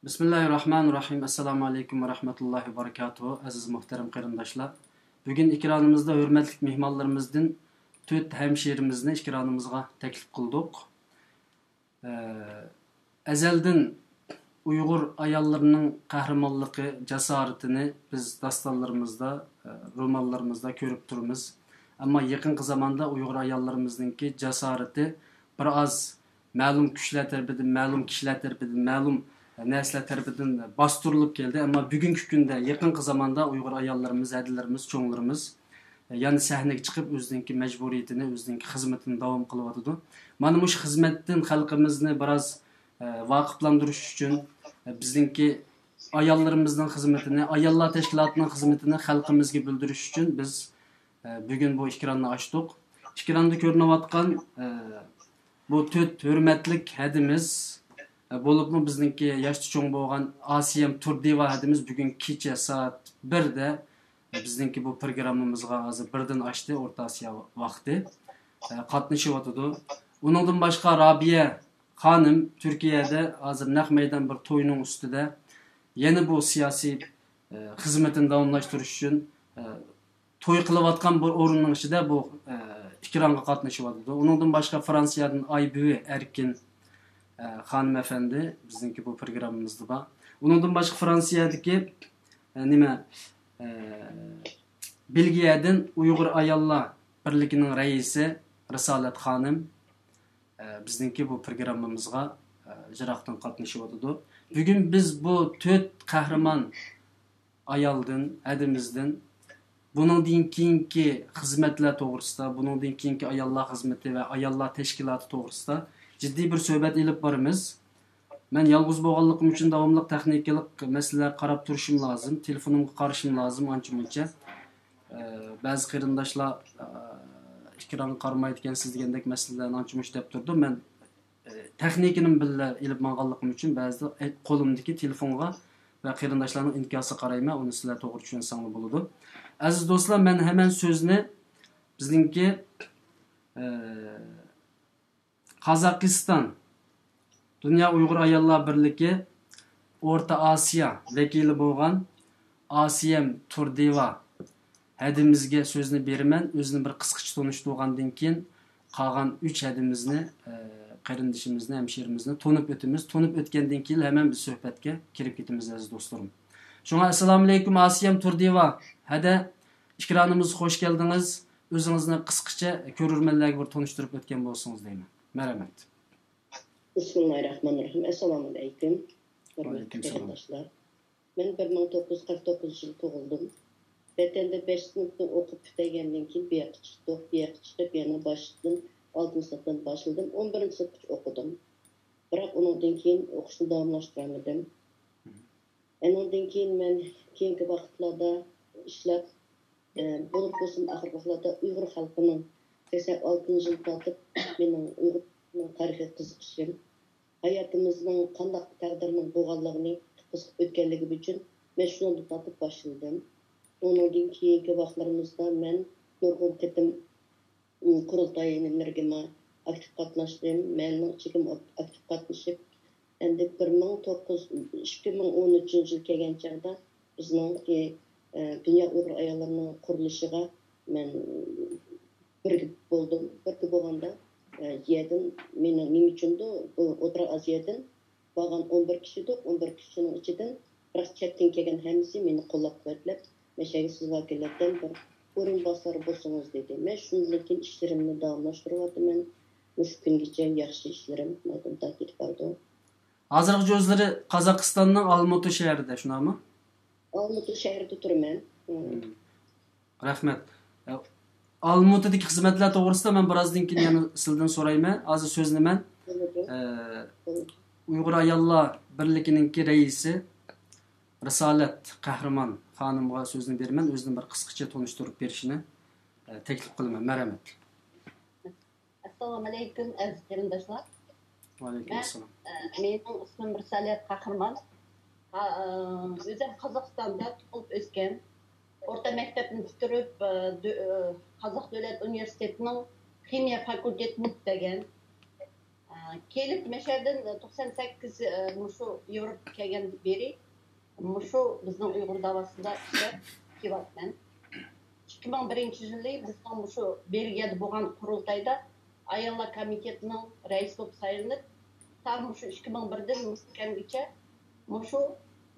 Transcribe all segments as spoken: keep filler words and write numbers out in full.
بىسمىللاھىررەھمانىررەھىم. ئەسسالامۇ ئەلەيكۇم ۋە رەھمەتۇللاھى ۋە بەرىكاتۇھۇ. ئەزىز مۇھتەرەم قېرىنداشلار، بۈگۈن ئېكرانىمىزدا ھۆرمەتلىك مېھمانلىرىمىزدىن تۆت ھەمشىرىمىزنى ئېكرانىمىزغا تەكلىپ قىلدۇق. ئەزەلدىن ئۇيغۇر ئاياللىرىنىڭ قەھرىمانلىقى، جاسارىتىنى بىز داستانلىرىمىزدا، رومانلىرىمىزدا كۆرۈپ تۇرىمىز. ئەمما يېقىنقى زاماندا ئۇيغۇر ئاياللىرىمىزنىڭكى جاسارىتى بىر ئاز مەلۇم كۈچلەر تەرىپىدىن، مەلۇم كىشىلەر تەرىپىدىن، مەلۇم نەرسىلەر تەرىپىدىن باستۇرۇلۇپ كەلدى. ئەمما بۈگۈنكى كۈندە، يېقىنقى زاماندا ئۇيغۇر ئاياللىرىمىز، ھەدىلىرىمىز، چوڭلىرىمىز يەنە سەھنىگە چىقىپ، ئۆزىنىڭكى مەجبۇرىيىتىنى، ئۆزىنىڭكى خىزمىتىنى داۋام قىلىۋاتىدۇ. مانا مۇشۇ خىزمەتتىن خەلقىمىزنى بىراز، ئە، ۋاقىپلاندۇرۇش ئۈچۈن، ئە، بىزنىڭكى ئاياللىرىمىزنىڭ خىزمىتىنى، ئاياللار تەشكىلاتىنىڭ خىزمىتىنى خەلقىمىزگە بىلدۈرۈش ئۈچۈن بىز، ئە، بۈگۈن بۇ ئېكراننى ئاچتۇق. ئېكراندا كۆرۈنۈۋاتقان، ئە، بۇ تۆت ھۆرمەتلىك ھەدىمىز، ئە، بولۇپمۇ بىزنىڭكى ياشتا چوڭ بولغان ئاسىيەم تۇردىيېۋا ھەدىمىز بۈگۈن كېچە سائەت بىردە بىزنىڭكى بۇ پروگراممىمىزغا ھازىر بىردىن ئاشتى، ئورتا ئاسىيا ۋاقتى، ئە، قاتنىشىۋاتىدۇ. ئۇنىڭدىن باشقا رابىيە خانىم تۈركىيەدە ھازىر نەق مەيدان بىر توينىڭ ئۈستىدە يەنە بۇ سىياسىي، ئە، خىزمىتىنى داۋاملاشتۇرۇش ئۈچۈن، ئە، توي قىلىۋاتقان بىر ئورۇننىڭ ئىچىدە بۇ، ئە، ئېكرانغا قاتنىشىۋاتىدۇ. ئۇنىڭدىن باشقا فرانسىيەدىن ئايبۈۋى ئەركىن، ئە، خانىم ئەپەندى بىزنىڭكى بۇ پروگراممىمىزدا بار. ئۇنىڭدىن باشقا فرانسىيەدىكى، ئە، نېمە، ئە، بېلگىيەدىن ئۇيغۇر ئاياللار بىرلىكىنىڭ رەئىسى رىسالەت خانىم، ئە، بىزنىڭكى بۇ پروگراممىمىزغا، ئە، يىراقتىن قاتنىشىۋاتىدۇ. بۈگۈن بىز بۇ تۆت قەھرىمان ئايالدىن، ھەدىمىزدىن، بۇنىڭدىن كېيىنكى خىزمەتلەر توغرىسىدا، بۇنىڭدىن كېيىنكى ئاياللار خىزمىتى ۋە ئاياللار تەشكىلاتى توغرىسىدا جىددىي بىر سۆھبەت ئېلىپ بارىمىز. مەن يالغۇز بولغانلىقىم ئۈچۈن داۋاملىق تېخنىكىلىق مەسىلىلەرگە قاراپ تۇرۇشۇم لازىم، تېلېفونۇمغا قارىشىم لازىم ئانچە-مۇنچە. ئە، بەزى قېرىنداشلار، ئە، ئېكرانغا قارىمايدىكەنسىز دېگەندەك مەسىلىلەرنى ئانچە-مۇنچە دەپ تۇرىدۇ. مەن، ئە، تېخنىكىنىمۇ بىللە ئېلىپ ماڭغانلىقىم ئۈچۈن بەزىدە، ئە، قولۇمدىكى تېلېفونغا ۋە قېرىنداشلارنىڭ ئىنكاسىغا قارايمەن، ئۇنى سىلەر توغرا چۈشەنسەڭلار بولىدۇ. ئەزىز دوستلار، مەن ھەمەن سۆزنى بىزنىڭكى، ئە، قازاقىستان دۇنيا ئۇيغۇر ئاياللار بىرلىكى ئورتا ئاسىيا ۋەكىلى بولغان ئاسىيەم تۇردىيېۋا ھەدىمىزگە سۆزنى بېرىمەن. ئۆزىنى بىر قىسقىچە تونۇشتۇرغاندىن كېيىن، قالغان ئۈچ ھەدىمىزنى، ئە، قېرىندىشىمىزنى، ھەمشىرىمىزنى تونۇپ ئۆتىمىز. تونۇپ ئۆتكەندىن كېيىن ھەمەن بىز سۆھبەتكە كىرىپ كېتىمىز، ئەزىز دوستلىرىم. شۇڭا، ئەسسالامۇئەلەيكۇم، ئاسىيەم تۇردىيېۋا ھەدە، ئېكرانىمىزغا خوش كەلدىڭىز. ئۆزىڭىزنى قىسقىچە كۆرۈرمەنلەرگە بىر تونۇشتۇرۇپ ئۆتكەن بولسىڭىز دەيمەن. مەرھەمەت. بىسمىللاھىررەھمانىررەھىم. ئەسسالامۇئەلەيكۇم. ھۆرمەتلىك قېرىنداشلار. مەن بىر مىڭ توققۇز يۈز قىرىق توققۇزىنچى يىلى تۇغۇلدۇم. ۋەتەندە بەش سىنىپنى ئوقۇپ پۈتتۈرگەندىن كېيىن بۇ ياققا چىقتۇق. بۇ ياققا چىقىپ يەنە باشتىن، ئالتىنچى سىنىپتىن باشلىدىم. ئون بىرىنچى سىنىپقىچە ئوقۇدۇم. بىراق ئۇنىڭدىن كېيىن ئوقۇشنى داۋاملاشتۇرالمىدىم. ئۇنىڭدىن كېيىن مەن كېيىنكى ۋاقىتلاردا ئىشلەپ، ئە، بولۇپ بولسىمۇ ئاخىرقى ۋاقىتلاردا ئۇيغۇر خەلقىنىڭ سەكسەن ئالتىنچى يىلدىن تارتىپ مېنىڭ ئۇيغۇرنىڭ تارىخىغا قىزىقىشىم، ھاياتىمىزنىڭ قانداق تەقدىرنىڭ بولغانلىقىنى قىزىقىپ ئۆتكەنلىكىم ئۈچۈن مەن شۇنىڭدىن تارتىپ باشلىدىم. ئۇنىڭدىن كېيىنكى ۋاقىتلىرىمىزدا مەن نۇرغۇن قېتىم قۇرۇلتاي نېمىلىرىگىمۇ ئاكتىپ قاتناشتىم. مەھەللىنىڭ ئىچىگىمۇ ئاكتىپ قاتنىشىپ، ئەمدى بىر مىڭ توققۇز، ئىككى مىڭ ئون ئۈچىنچى يىل كەلگەن چاغدا بىزنىڭكى، ئە، دۇنيا ئۇيغۇر ئاياللىرىنىڭ قۇرۇلۇشىغا مەن بىرگە بولدۇم. بىرگە بولغاندا، ئە، يەردىن مېنى نېمە ئۈچۈندۇ، بۇ ئوتتۇرا ئازىيادىن بارغان ئون بىر كىشى ئىدۇق، ئون بىر كىشىنىڭ ئىچىدىن بىراق چەتتىن كەلگەن ھەممىسى مېنى قوللاپ-قۇۋۋەتلەپ، مەشەگە سىز ۋەكىللەردىن بىر ئورۇنباسار بولسىڭىز دېدى. مەن شۇندىن كېيىن ئىشلىرىمنى داۋاملاشتۇرۇۋاتىمەن. مۇشۇ كۈنگىچە ياخشى ئىشلىرىم مۇنداق كېتىپ بارىدۇ. ھازىرغىچە ئۆزلىرى قازاقىستاننىڭ ئالمۇتا شەھىرىدە، شۇنداقمۇ؟ ئالمۇتا شەھىرىدە تۇرىمەن. مم. رەھمەت. ئالمۇتىدىكى خىزمەتلەر توغرىسىدا مەن بىرازدىن كېيىن يەنە سىلىدىن سورايمەن. ھازىر سۆزنى مەن، ئە، ئۇيغۇر ئاياللار بىرلىكىنىڭكى رەئىسى رىسالەت قەھرىمان خانىمغا سۆزنى بېرىمەن. ئۆزىنى بىر قىسقىچە تونۇشتۇرۇپ بېرىشىنى، ئە، تەكلىپ قىلىمەن. مەرھەمەت. ئەسسالامۇئەلەيكۇم، ئەزىز قېرىنداشلار. ۋەئەلەيكۇم ئەسسالام. مەن، ئە، مېنىڭ ئىسمىم رىسالەت قەھرىمان. ھا-، ئە، ئۆزۈم قازاقىستاندا تۇغۇلۇپ ئۆسكەن. ئورتا مەكتەپنى پۈتتۈرۈپ، ئە، دۆ-، ئە، قازاق دۆلەت ئۇنىۋېرسىتېتىنىڭ خىمىيە فاكۇلتېتىنى پۈتتۈرگەن. ئە، كېلىپ مەشەدىن توقسان سەككىز، ئە، مۇشۇ ياۋروپا كەلگەندىن بېرى مۇشۇ بىزنىڭ ئۇيغۇر داۋاسىدا ئىشلەپ كېلىۋاتىمەن. ئىككى مىڭ بىرىنچى يىلى بىزنىڭ مۇشۇ بېلگىيەدە بولغان قۇرۇلتايدا ئاياللار كومىتېتىنىڭ رەئىسى بولۇپ سايلىنىپ، تا مۇشۇ ئىككى مىڭ بىردىن مۇشۇ كۈنگىچە مۇشۇ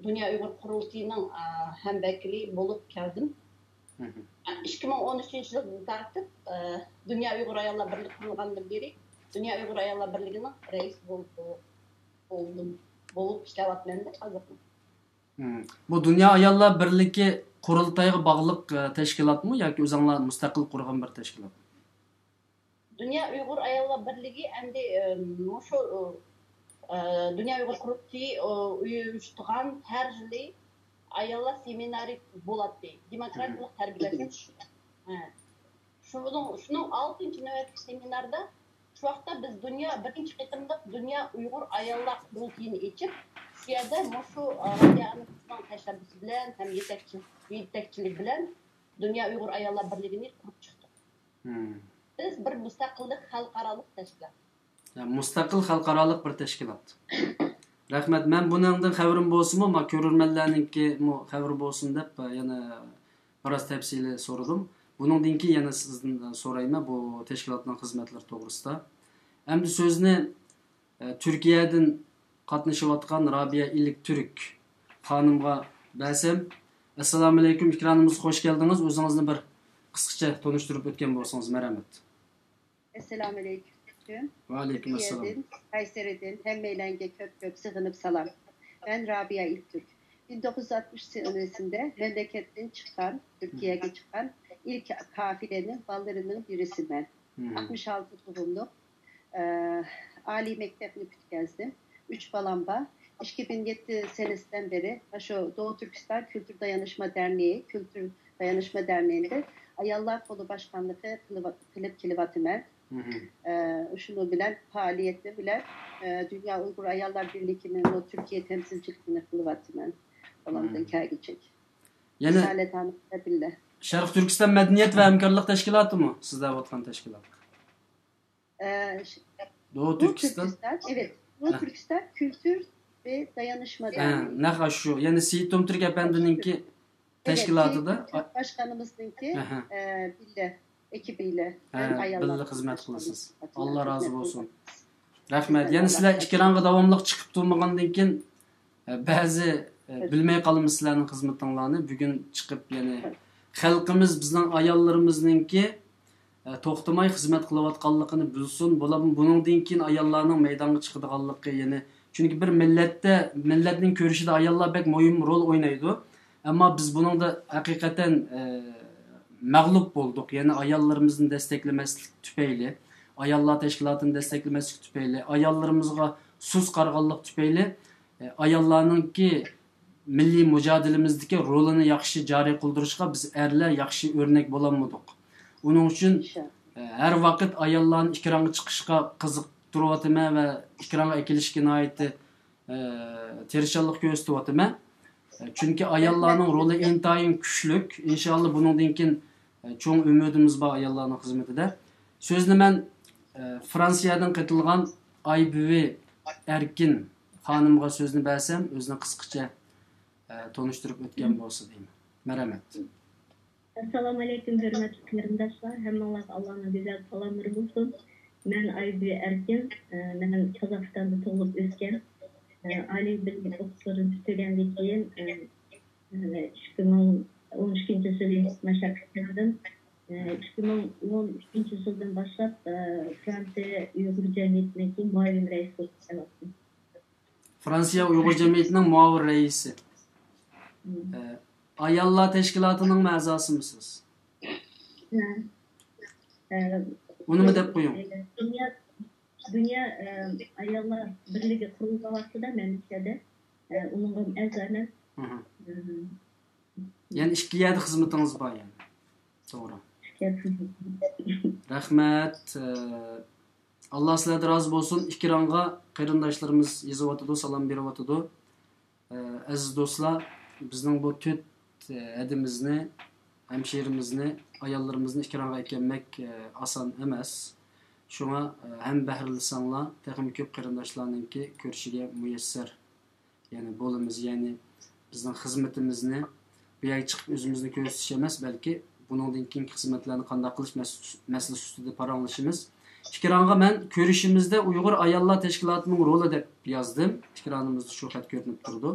دۇنيا ئۇيغۇر قۇرۇلتىيىنىڭ، ئە، ھەمۋەكىلى بولۇپ كەلدىم. مم. ئىككى مىڭ ئون ئۈچىنچى يىلدىن تارتىپ، ئە، دۇنيا ئۇيغۇر ئاياللار بىرلىكى قۇرۇلغاندىن بېرى دۇنيا ئۇيغۇر ئاياللار بىرلىكىنىڭ رەئىسى بولۇپ، بولدۇم، بولۇپ ئىشلەۋاتىمەن ھازىر. مم. بۇ دۇنيا ئاياللار بىرلىكى قۇرۇلتايغا باغلىق، ئە، تەشكىلاتمۇ ياكى ئۆزۈڭلار مۇستەقىل قۇرغان بىر تەشكىلاتمۇ؟ دۇنيا ئۇيغۇر ئاياللار بىرلىكى ئەمدى، ئە، مۇشۇ، ئە، دۇنيا ئۇيغۇر قۇرۇلتىيى، ئۇ، ئۇيۇشتۇرغان ھەر يىلى ئاياللار سېمىنارى بولاتتى. دېموكراتىيەلىك تەربىيەلەش. ھە. شۇنىڭ، شۇنىڭ ئالتىنچى نۆۋەتلىك سېمىناردا، شۇ ۋاقىتتا بىز دۇنيا بىرىنچى قېتىملىق دۇنيا ئۇيغۇر ئاياللار قۇرۇلتىيىنى ئېچىپ، شۇ يەردە مۇشۇ، ئە، رابىيە ئانىمىزنىڭ تەشەببۇسى بىلەن ھەم يېتەكچى-، يېتەكچىلىكى بىلەن دۇنيا ئۇيغۇر ئاياللار بىرلىكىنى قۇرۇپ چىقتۇق. مم. بىز بىر مۇستەقىللىق خەلقئارالىق تەشكىلات. يا، مۇستەقىل خەلقئارالىق بىر تەشكىلات. رەھمەت. مەن بۇنىڭدىن خەۋىرىم بولسىمۇ، ما كۆرۈرمەنلەرنىڭكىمۇ خەۋىرى بولسۇن دەپ، يەنە بىراز تەپسىلىي سورىدىم. بۇنىڭدىن كېيىن يەنە سىزدىن سورايمەن بۇ تەشكىلاتنىڭ خىزمەتلىرى توغرىسىدا. ئەمدى سۆزنى، ئە، تۈركىيەدىن قاتنىشىۋاتقان رابىيە ئىلىك تۈرك خانىمغا بەرسەم. ئەسسالامۇئەلەيكۇم، ئىكرانىمىزغا خوش كەلدىڭىز. ئۆزىڭىزنى بىر قىسقىچە تونۇشتۇرۇپ ئۆتكەن بولسىڭىز، مەرھەمەت. ئەسسالامۇئەلەيكۇم. ۋەئەلەيكۇم ئەسسالام. تۈركىيەدىن، قەيسەرىدىن ھەممەيلەنگە كۆپ كۆپ سېغىنىپ سالام. مەن رابىيە ئىلتۈرك. مىڭ توققۇز يۈز ئاتمىش سېنىسىندە مەملىكەتتىن چىققان، تۈركىيەگە چىققان ئىلك قافىلىنىڭ بالىلىرىنىڭ بىرىسىمەن. مم. ئاتمىش ئالتە تۇغۇملۇق. ئە، ئالىي مەكتەپنى پۈتكۈزدۈم. ئۈچ بالام بار. ئىككى مىڭ يەتتە سېنىسىدىن بېرى شۇ دوغۇ تۈركىستان كۈلتۈر دايانىشما دەرنىيى، كۈلتۈر دايانىشما دەرنىيىدە ئاياللار قولى باشقانلىقى قىلىۋ-، قىلىپ كېلىۋاتىمەن. مم. ئە، شۇنىڭ بىلەن پائالىيەتنى بىلەن، ئە، دۇنيا ئۇيغۇر ئاياللار بىرلىكىنىڭ تۈركىيە تەمسىلچىلىكىنى قىلىۋاتىمەن. بالامدىن مم. كەلگۈچەك. يەنە رىسالەتانە بىللە. شەرقىي تۈركىستان مەدەنىيەت ۋە ھەمكارلىق تەشكىلاتىمۇ سىز دەۋاتقان تەشكىلات؟ ئە، ش-، دوغۇ دوغۇ تۈركىستان. تۈركىستان، ئەۋەت. دوغۇ ھە. تۈركىستان كۈلتۈر ۋە دايانىشما ھە، دەرنىيى. نەق شۇ. يەنى سېيىت توم تۈرك ئەپەندىنىڭكى ئەۋەت، تەشكىلاتىدا. سېيىت توم تۈرك باشقانىمىزنىڭكى، ئەھە. ئە، بىللە، ئېكىپى بىلەن ھە، ئاياللار بىللە خىزمەت قىلىسىز. بىللە ئاللا رازى خىزمەت بولسۇن. قىلىمىز. رەھمەت. يەنە سىلەر ئىككى رەڭگە داۋاملىق چىقىپ تۇرمىغاندىن كېيىن، ئە، بەزى، ئە، بىلمەي قالىمىز سىلەرنىڭ خىزمىتىڭلارنى. بۈگۈن چىقىپ يەنە خەلقىمىز، بىزنىڭ ئاياللىرىمىزنىڭكى، ئە، توختىماي خىزمەت قىلىۋاتقانلىقىنى بىلسۇن. بۇلار، بۇنىڭدىن كېيىن ئاياللارنىڭ مەيدانغا چىقىدىغانلىقى يەنە، چۈنكى بىر مىللەتتە، مىللەتنىڭ كۆرۈشىدە ئاياللار بەك مۇھىم رول ئوينايدۇ. ئەمما بىز بۇنىڭدا ھەقىقەتەن، ئە، مەغلۇپ بولدۇق. يەنى ئاياللىرىمىزنى دەستەكلىمەسلىك تۈپەيلى، ئاياللار تەشكىلاتىنى دەستەكلىمەسلىك تۈپەيلى، ئاياللىرىمىزغا سۇس قارىغانلىق تۈپەيلى، ئە، ئاياللارنىڭكى مىللىي مۇجادىلىمىزدىكى رولىنى ياخشى جارى قىلدۇرۇشقا بىز ئەرلەر ياخشى ئۆرنەك بولالمىدۇق. ئۇنىڭ ئۈچۈن، ئىنشاللا. ئە، ھەر ۋاقىت ئاياللارنى ئىككى رەڭگە چىقىشقا قىزىقتۇرۇۋاتىمەن ۋە ئىككى رەڭگە ئەكېلىشكە ناھايىتى ئە، تىرىشچانلىق كۆرسىتىۋاتىمەن. ئە، چۈنكى ئاياللارنىڭ رولى ئىنتايىن كۈچلۈك. ئىنشاللا بۇنىڭدىن كېيىن، ئە، چوڭ ئۈمىدىمىز بار ئاياللارنىڭ خىزمىتىدە. سۆزنى مەن، ئە، فرانسىيەدىن قېتىلغان ئايبۈۋى ئەركىن خانىمغا سۆزنى بەرسەم، ئۆزىنى قىسقىچە، ئە، تونۇشتۇرۇپ ئۆتكەن بولسا دەيمەن. مەرھەمەت. ئەسسالامۇئەلەيكۇم، ھۆرمەتلىك قېرىنداشلار، ھەممىڭلارغا ئاللانىڭ گۈزەل سالاملىرى بولسۇن. مەن ئايبۈۋى ئەركىن، ئە، مەن قازاقىستاندا تۇغۇلۇپ ئۆسكەن. ئە، ئالىي بىلىم ئوقۇشلىرىنى پۈتتۈرگەندىن كېيىن، ئە، ئە، ئىككى مىڭ ئون ئىككىنچى يىلى مەشەققە كەلدىم. ئە، ئىككى مىڭ ئون ئۈچىنچى يىلدىن باشلاپ، ئە، فرانسىيە ئۇيغۇر جەمئىيىتىنىڭكى مۇئاۋىن رەئىسى بولۇپ ئىشلەۋاتىمەن. فرانسىيە ئۇيغۇر جەمئىيىتىنىڭ مۇئاۋىن رەئىسى. مم. ئە، ئاياللار تەشكىلاتىنىڭمۇ ئەزاسىمۇ سىز؟ ھە. ئە، ئۇنىمۇ دەپ قويۇڭ. ئە، دۇنيا، دۇنيا، ئە، ئاياللار بىرلىكى قۇرۇلغان ۋاقتىدا مەن ئىچەردە، ئە، ئۇنىڭغا ئەزامەن. مم. ئە، يەنى ئىككى يەردە خىزمىتىڭىز بار يەنى. توغرا. ئىككى يەردە خىزمىتىم. رەھمەت. ئە، ئاللا سىلەردىن رازى بولسۇن. ئىككى رەڭگە قېرىنداشلىرىمىز يېزىۋاتىدۇ، سالام بېرىۋاتىدۇ. ئە، ئەزىز دوستلار، بىزنىڭ بۇ تۆت، ئە، ھەدىمىزنى، ھەمشىرىمىزنى، ئاياللىرىمىزنى ئىككى رەڭگە ئەكەلمەك، ئە، ئاسان ئەمەس. شۇڭا، ئە، ھەم بەھرىلىسەڭلار، تېخىمۇ كۆپ قېرىنداشلارنىڭكى كۆرۈشىگە مۇيەسسەر، يەنى بولىمىز، يەنى بىزنىڭ خىزمىتىمىزنى بۇ يەرگە چىقىپ ئۆزىمىزنى كۆرسىتىش ئەمەس، بەلكى بۇنىڭدىن كېيىنكى خىزمەتلەرنى قانداق قىلىش مەس-، مەسىلىسى ئۈستىدە پاراڭلىشىمىز. تىكرانغا مەن كۆرۈشىمىزدە ئۇيغۇر ئاياللار تەشكىلاتىنىڭ رولى دەپ يازدىم. تىكرانىمىزدا شۇ خەت كۆرۈنۈپ تۇرىدۇ.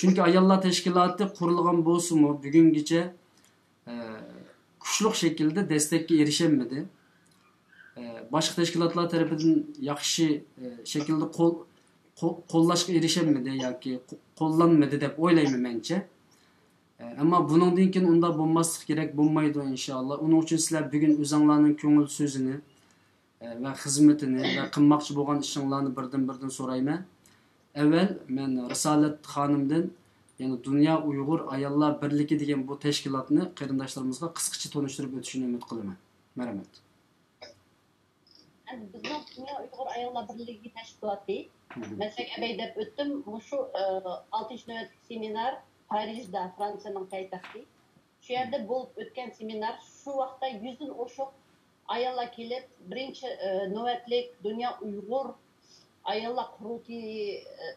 چۈنكى ئاياللار تەشكىلاتى قۇرۇلغان بولسىمۇ، بۈگۈنگىچە، ئە، كۈچلۈك شەكىلدە دەستەككە ئېرىشەلمىدى. ئە، باشقا تەشكىلاتلار تەرىپىدىن ياخشى، ئە، شەكىلدە قول-، قو-، قوللاشقا ئېرىشەلمىدى ياكى قو-، قوللانمىدى دەپ ئويلايمەن مەنچە. ئە، ئەمما بۇنىڭدىن كېيىن ئۇنداق بولماسلىقى كېرەك، بولمايدۇ ئىنشائاللا. ئۇنىڭ ئۈچۈن سىلەر بۈگۈن ئۆزۈڭلارنىڭ كۆڭۈل سۆزىنى، ئە، ۋە خىزمىتىنى ۋە قىلماقچى بولغان ئىشىڭلارنى بىردىن-بىردىن سورايمەن. ئەۋۋەل مەن رىسالەت خانىمدىن، يەنى دۇنيا ئۇيغۇر ئاياللار بىرلىكى دېگەن بۇ تەشكىلاتنى قېرىنداشلىرىمىزغا قىسقىچە تونۇشتۇرۇپ ئۆتۈشىنى ئۈمىد قىلىمەن. مەرھەمەت. ئەمدى بىزنىڭ دۇنيا ئۇيغۇر ئاياللار بىرلىكى تەشكىلاتى، مەسىلەن، ئەبەي دەپ ئۆتتۈم، مۇشۇ، ئە، ئالتىنچى نۆۋەتلىك سېمىنار پارىژدا، فرانسىيەنىڭ پايتەختى. شۇ يەردە بولۇپ ئۆتكەن سېمىنار، شۇ ۋاقىتتا يۈزدىن ئوشۇق ئاياللار كېلىپ، بىرىنچى، ئە، نۆۋەتلىك دۇنيا ئۇيغۇر ئاياللار قۇرۇلتىيى، ئە،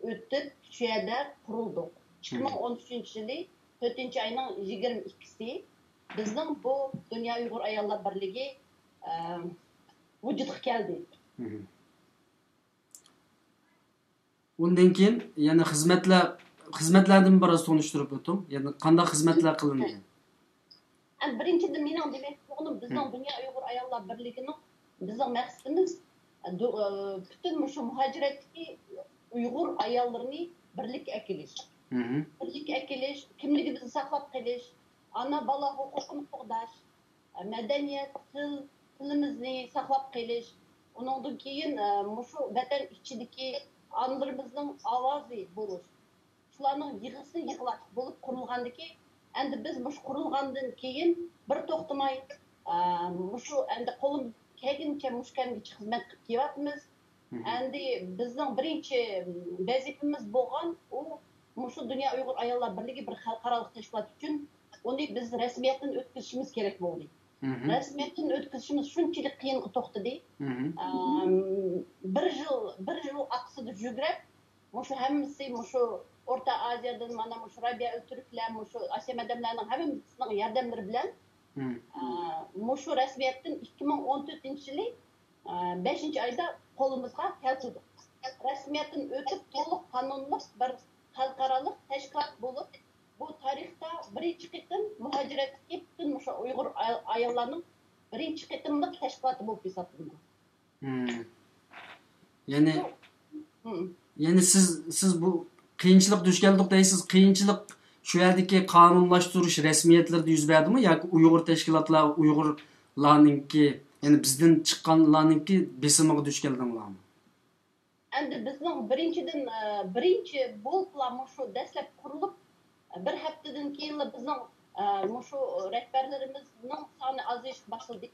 ئۆتۈپ، شۇ يەردە قۇرۇلدۇق. ئىككى مىڭ ئون ئۈچىنچى يىلى تۆتىنچى ئاينىڭ يىگىرمە ئىككىسى بىزنىڭ بۇ دۇنيا ئۇيغۇر ئاياللار بىرلىكى، ئە، ۋۇجۇدقا كەلدى. ئۇندىن كېيىن يەنە خىزمەتلەر، خىزمەتلەردىن بىراز تونۇشتۇرۇپ ئۆتۈڭ. يەنە قانداق خىزمەتلەر قىلىندى؟ ئەمدى بىرىنچىدىن، مېنىڭ دېمەكچى بولغىنىم، بىزنىڭ دۇنيا ئۇيغۇر ئاياللار بىرلىكىنىڭ، بىزنىڭ مەقسىتىمىز، دۇ-، ئە، پۈتۈن مۇشۇ مۇھاجىرەتتىكى ئۇيغۇر ئاياللىرىنى بىرلىككە ئەكېلىش. بىرلىككە ئەكېلىش، كىملىكىمىزنى ساقلاپ قېلىش، ئانا بالا ھوقۇقىنى قوغداش، مەدەنىيەت، تىل، تىلىمىزنى ساقلاپ قېلىش، ئۇنىڭدىن كېيىن، ئە، مۇشۇ ۋەتەن ئىچىدىكى ئانىلىرىمىزنىڭ ئاۋازى بولۇش، شۇلارنىڭ يىغىسىنى يىغلاش بولۇپ قۇرۇلغاندىكى، ئەمدى بىز مۇشۇ قۇرۇلغاندىن كېيىن بىر توختىماي، ئە، مۇشۇ ئەمدى قولىمىز كەلگىنىچە مۇشۇ كەمگىچە خىزمەت قىلىپ كېلىۋاتىمىز. ئەمدى بىزنىڭ بىرىنچى ۋەزىپىمىز بولغان ئۇ، مۇشۇ دۇنيا ئۇيغۇر ئاياللار بىرلىكى بىر خەلقئارالىق تەشكىلات ئۈچۈن ئۇنى بىز رەسمىيەتتىن ئۆتكۈزۈشىمىز كېرەك بولدى. رەسمىيەتتىن ئۆتكۈزۈشىمىز شۇنچىلىك قىيىنغا توختىدى. ئەم، بىر يىل، بىر يىل ئارقىسىدا يۈگرەپ، مۇشۇ ھەممىسى مۇشۇ ئورتا ئازىيادىن، مانا مۇشۇ رابىيەئۇل تۈركلەر، مۇشۇ ئاسىيا مەدەملەرنىڭ ھەممىسىنىڭ ياردەملىرى بىلەن، ئە، مۇشۇ رەسمىيەتتىن ئىككى مىڭ ئون تۆتىنچى يىلى، ئە، بەشىنچى ئايدا قولىمىزغا كەلتۈردۇق. رەسمىيەتتىن ئۆتۈپ، تولۇق قانۇنلۇق بىر خەلقئارالىق تەشكىلات بولۇپ، بۇ تارىختا بىرىنچى قېتىم مۇھاجىرەتتىكى پۈتۈن مۇشۇ ئۇيغۇر ئاي-، ئاياللارنىڭ بىرىنچى قېتىملىق تەشكىلاتى بولۇپ ھېسابلىنىدۇ. مم. يەنى، مم. يەنى سىز، سىز بۇ قىيىنچىلىق دۇچ كەلدۇق دەيسىز. قىيىنچىلىق شۇ يەردىكى قانۇنلاشتۇرۇش رەسمىيەتلىرىدە يۈز بەردىمۇ ياكى ئۇيغۇر تەشكىلاتلار، ئۇيغۇرلارنىڭكى، يەنى بىزدىن چىققانلارنىڭكى بېسىمىغا دۇچ كەلدىڭلارمۇ؟ ئەمدى بىزنىڭ بىرىنچىدىن، ئە، بىرىنچى بولۇپلا مۇشۇ دەسلەپ قۇرۇلۇپ، بىر ھەپتىدىن كېيىنلا بىزنىڭ، ئە، مۇشۇ رەھبەرلىرىمىزنىڭ سانى ئازىيىشقا باشلىدى.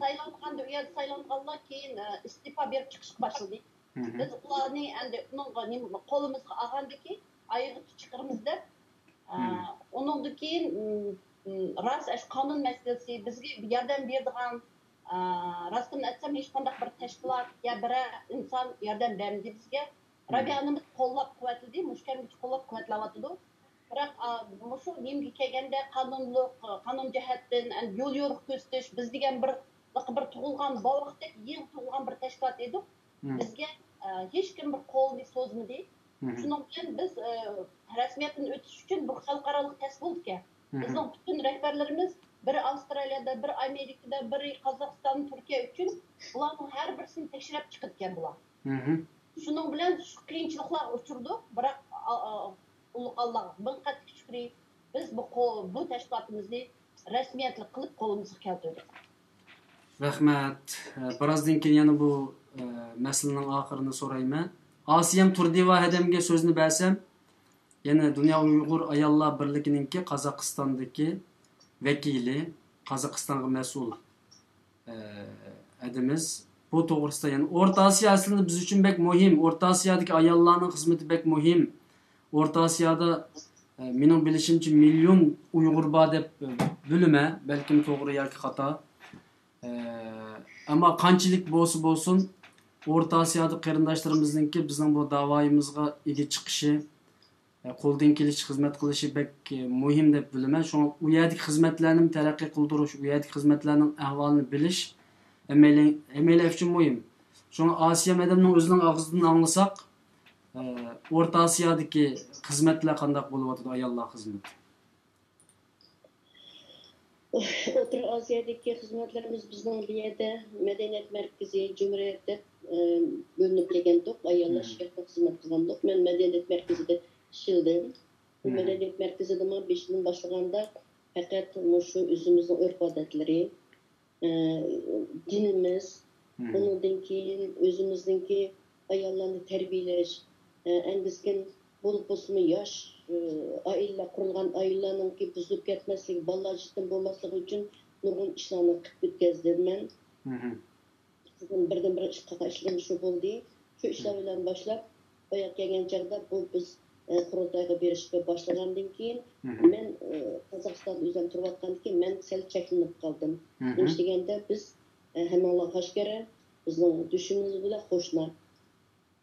سايلانغاندا، ئۇ يەردە سايلانغانلار كېيىن، ئە، ئىستېپا بېرىپ چىقىشقا باشلىدى. بىز ئۇلارنى ئەمدى ئۇنىڭغا نېمە، قولىمىزغا ئالغاندىكى ئايىغىچە چىقىرىمىز دەپ، ئە، ئۇنىڭدىن كېيىن، م، م، راست ئاشۇ قانۇن مەسىلىسى، بىزگە ياردەم بېرىدىغان، ئە، راستىنى ئېيتسام، ھېچقانداق بىر تەشكىلات يا بىرەر ئىنسان ياردەم بەرمىدى بىزگە. رابىيە ئانىمىز قوللاپ قۇۋۋەتلىدى، مۇشۇ كەمگىچە قوللاپ قۇۋۋەتلەۋاتىدۇ. بىراق، ئا، مۇشۇ نېمىگە كەلگەندە، قانۇنلۇق، قانۇن جەھەتتىن، ئەمدى يول يورۇق كۆرسىتىش، بىز دېگەن بىر، بىر تۇغۇلغان بوۋاقتەك يېڭى تۇغۇلغان بىر تەشكىلات ئىدۇق. بىزگە، ئا، ھېچكىم بىر قولىنى سوزمىدى. شۇنىڭ بىلەن بىز، ئا، رەسمىيەتتىن ئۆتۈش ئۈچۈن بۇ خەلقئارالىق تەست بولىدىكەن. بىزنىڭ پۈتۈن رەھبەرلىرىمىز بىرى ئاۋسترالىيەدە، بىرى ئامېرىكىدا، بىرى قازاقىستان، تۈركىيە ئۈچۈن بۇلارنىڭ ھەر بىرسىنى تەكشۈرۈپ چىقىدىكەن بۇلار. شۇنىڭ بىلەن شۇ قىيىنچىلىقلارغا ئۇچرىدۇق، بىراق، ئا، ئا، ئۇلۇغ ئاللاغا مىڭ قەتلىك شۈكرى، بىز بۇ قو-، بۇ تەشكىلاتىمىزنى رەسمىيەتلىك قىلىپ قولىمىزغا كەلتۈردۇق. رەھمەت. ئە، بىرازدىن كېيىن يەنە بۇ، ئە، مەسىلىنىڭ ئاخىرىنى سورايمەن. ئاسىيەم تۇردىيېۋا ھەدەمگە سۆزنى بەرسەم، يەنە دۇنيا ئۇيغۇر ئاياللار بىرلىكىنىڭكى قازاقىستاندىكى ۋەكىلى، قازاقىستانغا مەسئۇل، ئە، ھەدىمىز. بۇ توغرىسىدا يەنە ئورتا ئاسىيا ئەسلىدە بىز ئۈچۈن بەك مۇھىم. ئورتا ئاسىيادىكى ئاياللارنىڭ خىزمىتى بەك مۇھىم. ئورتا ئاسىيادا، ئە، مېنىڭ بىلىشىمچە مىليون ئۇيغۇر بار دەپ، ئە، بىلىمەن. بەلكىم توغرا ياكى خاتا. ئە، ئەمما قانچىلىك بولسا بولسۇن، ئورتا ئاسىيادىكى قېرىنداشلىرىمىزنىڭكى بىزنىڭ بۇ داۋايىمىزغا ئىگە چىقىشى، ئە، قولدىن كېلىشىچە خىزمەت قىلىشى بەك، ئە، مۇھىم دەپ بىلىمەن. شۇڭا ئۇ يەردىكى خىزمەتلەرنىمۇ تەرەققىي قىلدۇرۇش، ئۇ يەردىكى خىزمەتلەرنىڭ ئەھۋالىنى بىلىش ھەممەيلەن، ھەممەيلەن ئۈچۈن مۇھىم. شۇڭا ئاسىيە مەدەمنىڭ ئۆزىنىڭ ئاغزىدىن ئاڭلىساق، ئە، ئورتا ئاسىيادىكى خىزمەتلەر قانداق بولۇۋاتىدۇ، ئاياللار خىزمىتى؟ ئوتتۇرا ئاسىيادىكى خىزمەتلىرىمىز بىزنىڭ بۇ يەردە مەدەنىيەت مەركىزى، جۇمھۇرىيەت دەپ، ئە، بۆلۈنۈپ كەلگەنتۇق. ئاياللار شىركەتتە خىزمەت قىلغانتۇق. مەن مەدەنىيەت مەركىزىدە ئىشلىدىم. بۇ مەدەنىيەت مەركىزىدىمۇ بېشىدىن باشلىغاندا پەقەت مۇشۇ ئۆزىمىزنىڭ ئۆرپ-ئادەتلىرى، ئە، دىنىمىز، ئۇنىڭدىن كېيىن ئۆزىمىزنىڭكى ئاياللارنى تەربىيەلەش، ئە، ئەڭگىسكىن بولۇپ بولسىمۇ ياش، ئە، ئائىلىلەر قۇرۇلغان ئائىلىلەرنىڭكى بۇزۇلۇپ كەتمەسلىكى، بالىلار يېتىم بولماسلىقى ئۈچۈن نۇرغۇن ئىشلارنى قىلىپ ئۆتكەزدىم مەن. بىردىنبىر ئىش قىلغان ئىشلىرىم شۇ بولدى. شۇ ئىشلار بىلەن باشلاپ، بۇ يەرگە كەلگەن چاغدا بۇ بىز، ئە، قۇرۇلتايغا بېرىشكە باشلىغاندىن كېيىن، مەن، ئە، قازاقىستاندا ئۆزۈم تۇرۇۋاتقاندىكىن مەن سەل چەكلىنىپ قالدىم. نېمىش دېگەندە، بىز، ئە، ھەممىڭلارغا ئاشكارا، بىزنىڭ دۈشمىنىمىز بىلەن قوشنا.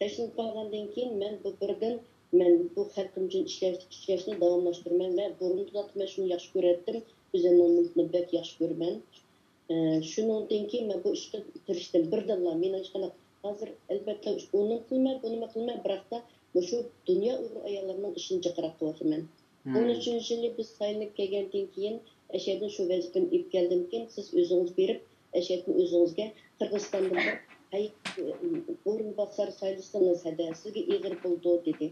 تەشنىپ قالغاندىن كېيىن، مەن بۇ بىردىن، مەن بۇ خەلقىم ئۈچۈن ئىشلەش، ئىشلەشنى داۋاملاشتۇرىمەن ۋە بۇرۇندىن تارتىپ مەن شۇنى ياخشى كۆرەتتىم. ئۆزۈمنىڭ مىللىتىنى بەك ياخشى كۆرىمەن. ئە، شۇنىڭدىن كېيىن مەن بۇ ئىشقا تىرىشتىم. بىردىنلا مېنىڭ ھېچقانداق، ھازىر ئەلۋەتتە ئۇنىمۇ قىلىمەن، بۇنىمۇ قىلىمەن، بىراقتا مۇشۇ دۇنيا ئۇيغۇر ئاياللىرىنىڭ ئىشىنى جىقراق قىلىۋاتىمەن. ئون ئۈچىنچى يىلى بىز سايلىنىپ كەلگەندىن كېيىن، ئەشەدىن شۇ ۋەزىپىنى ئېلىپ كەلدىمكىن، سىز ئۆزىڭىز بېرىپ، ئەشەدىن ئۆزىڭىزگە قىرغىزىستاندىن بىر ھەي-، ئورۇنباسار سايلىسىڭىز ھەدە، سىزگە ئېغىر بولىدۇ، دېدى.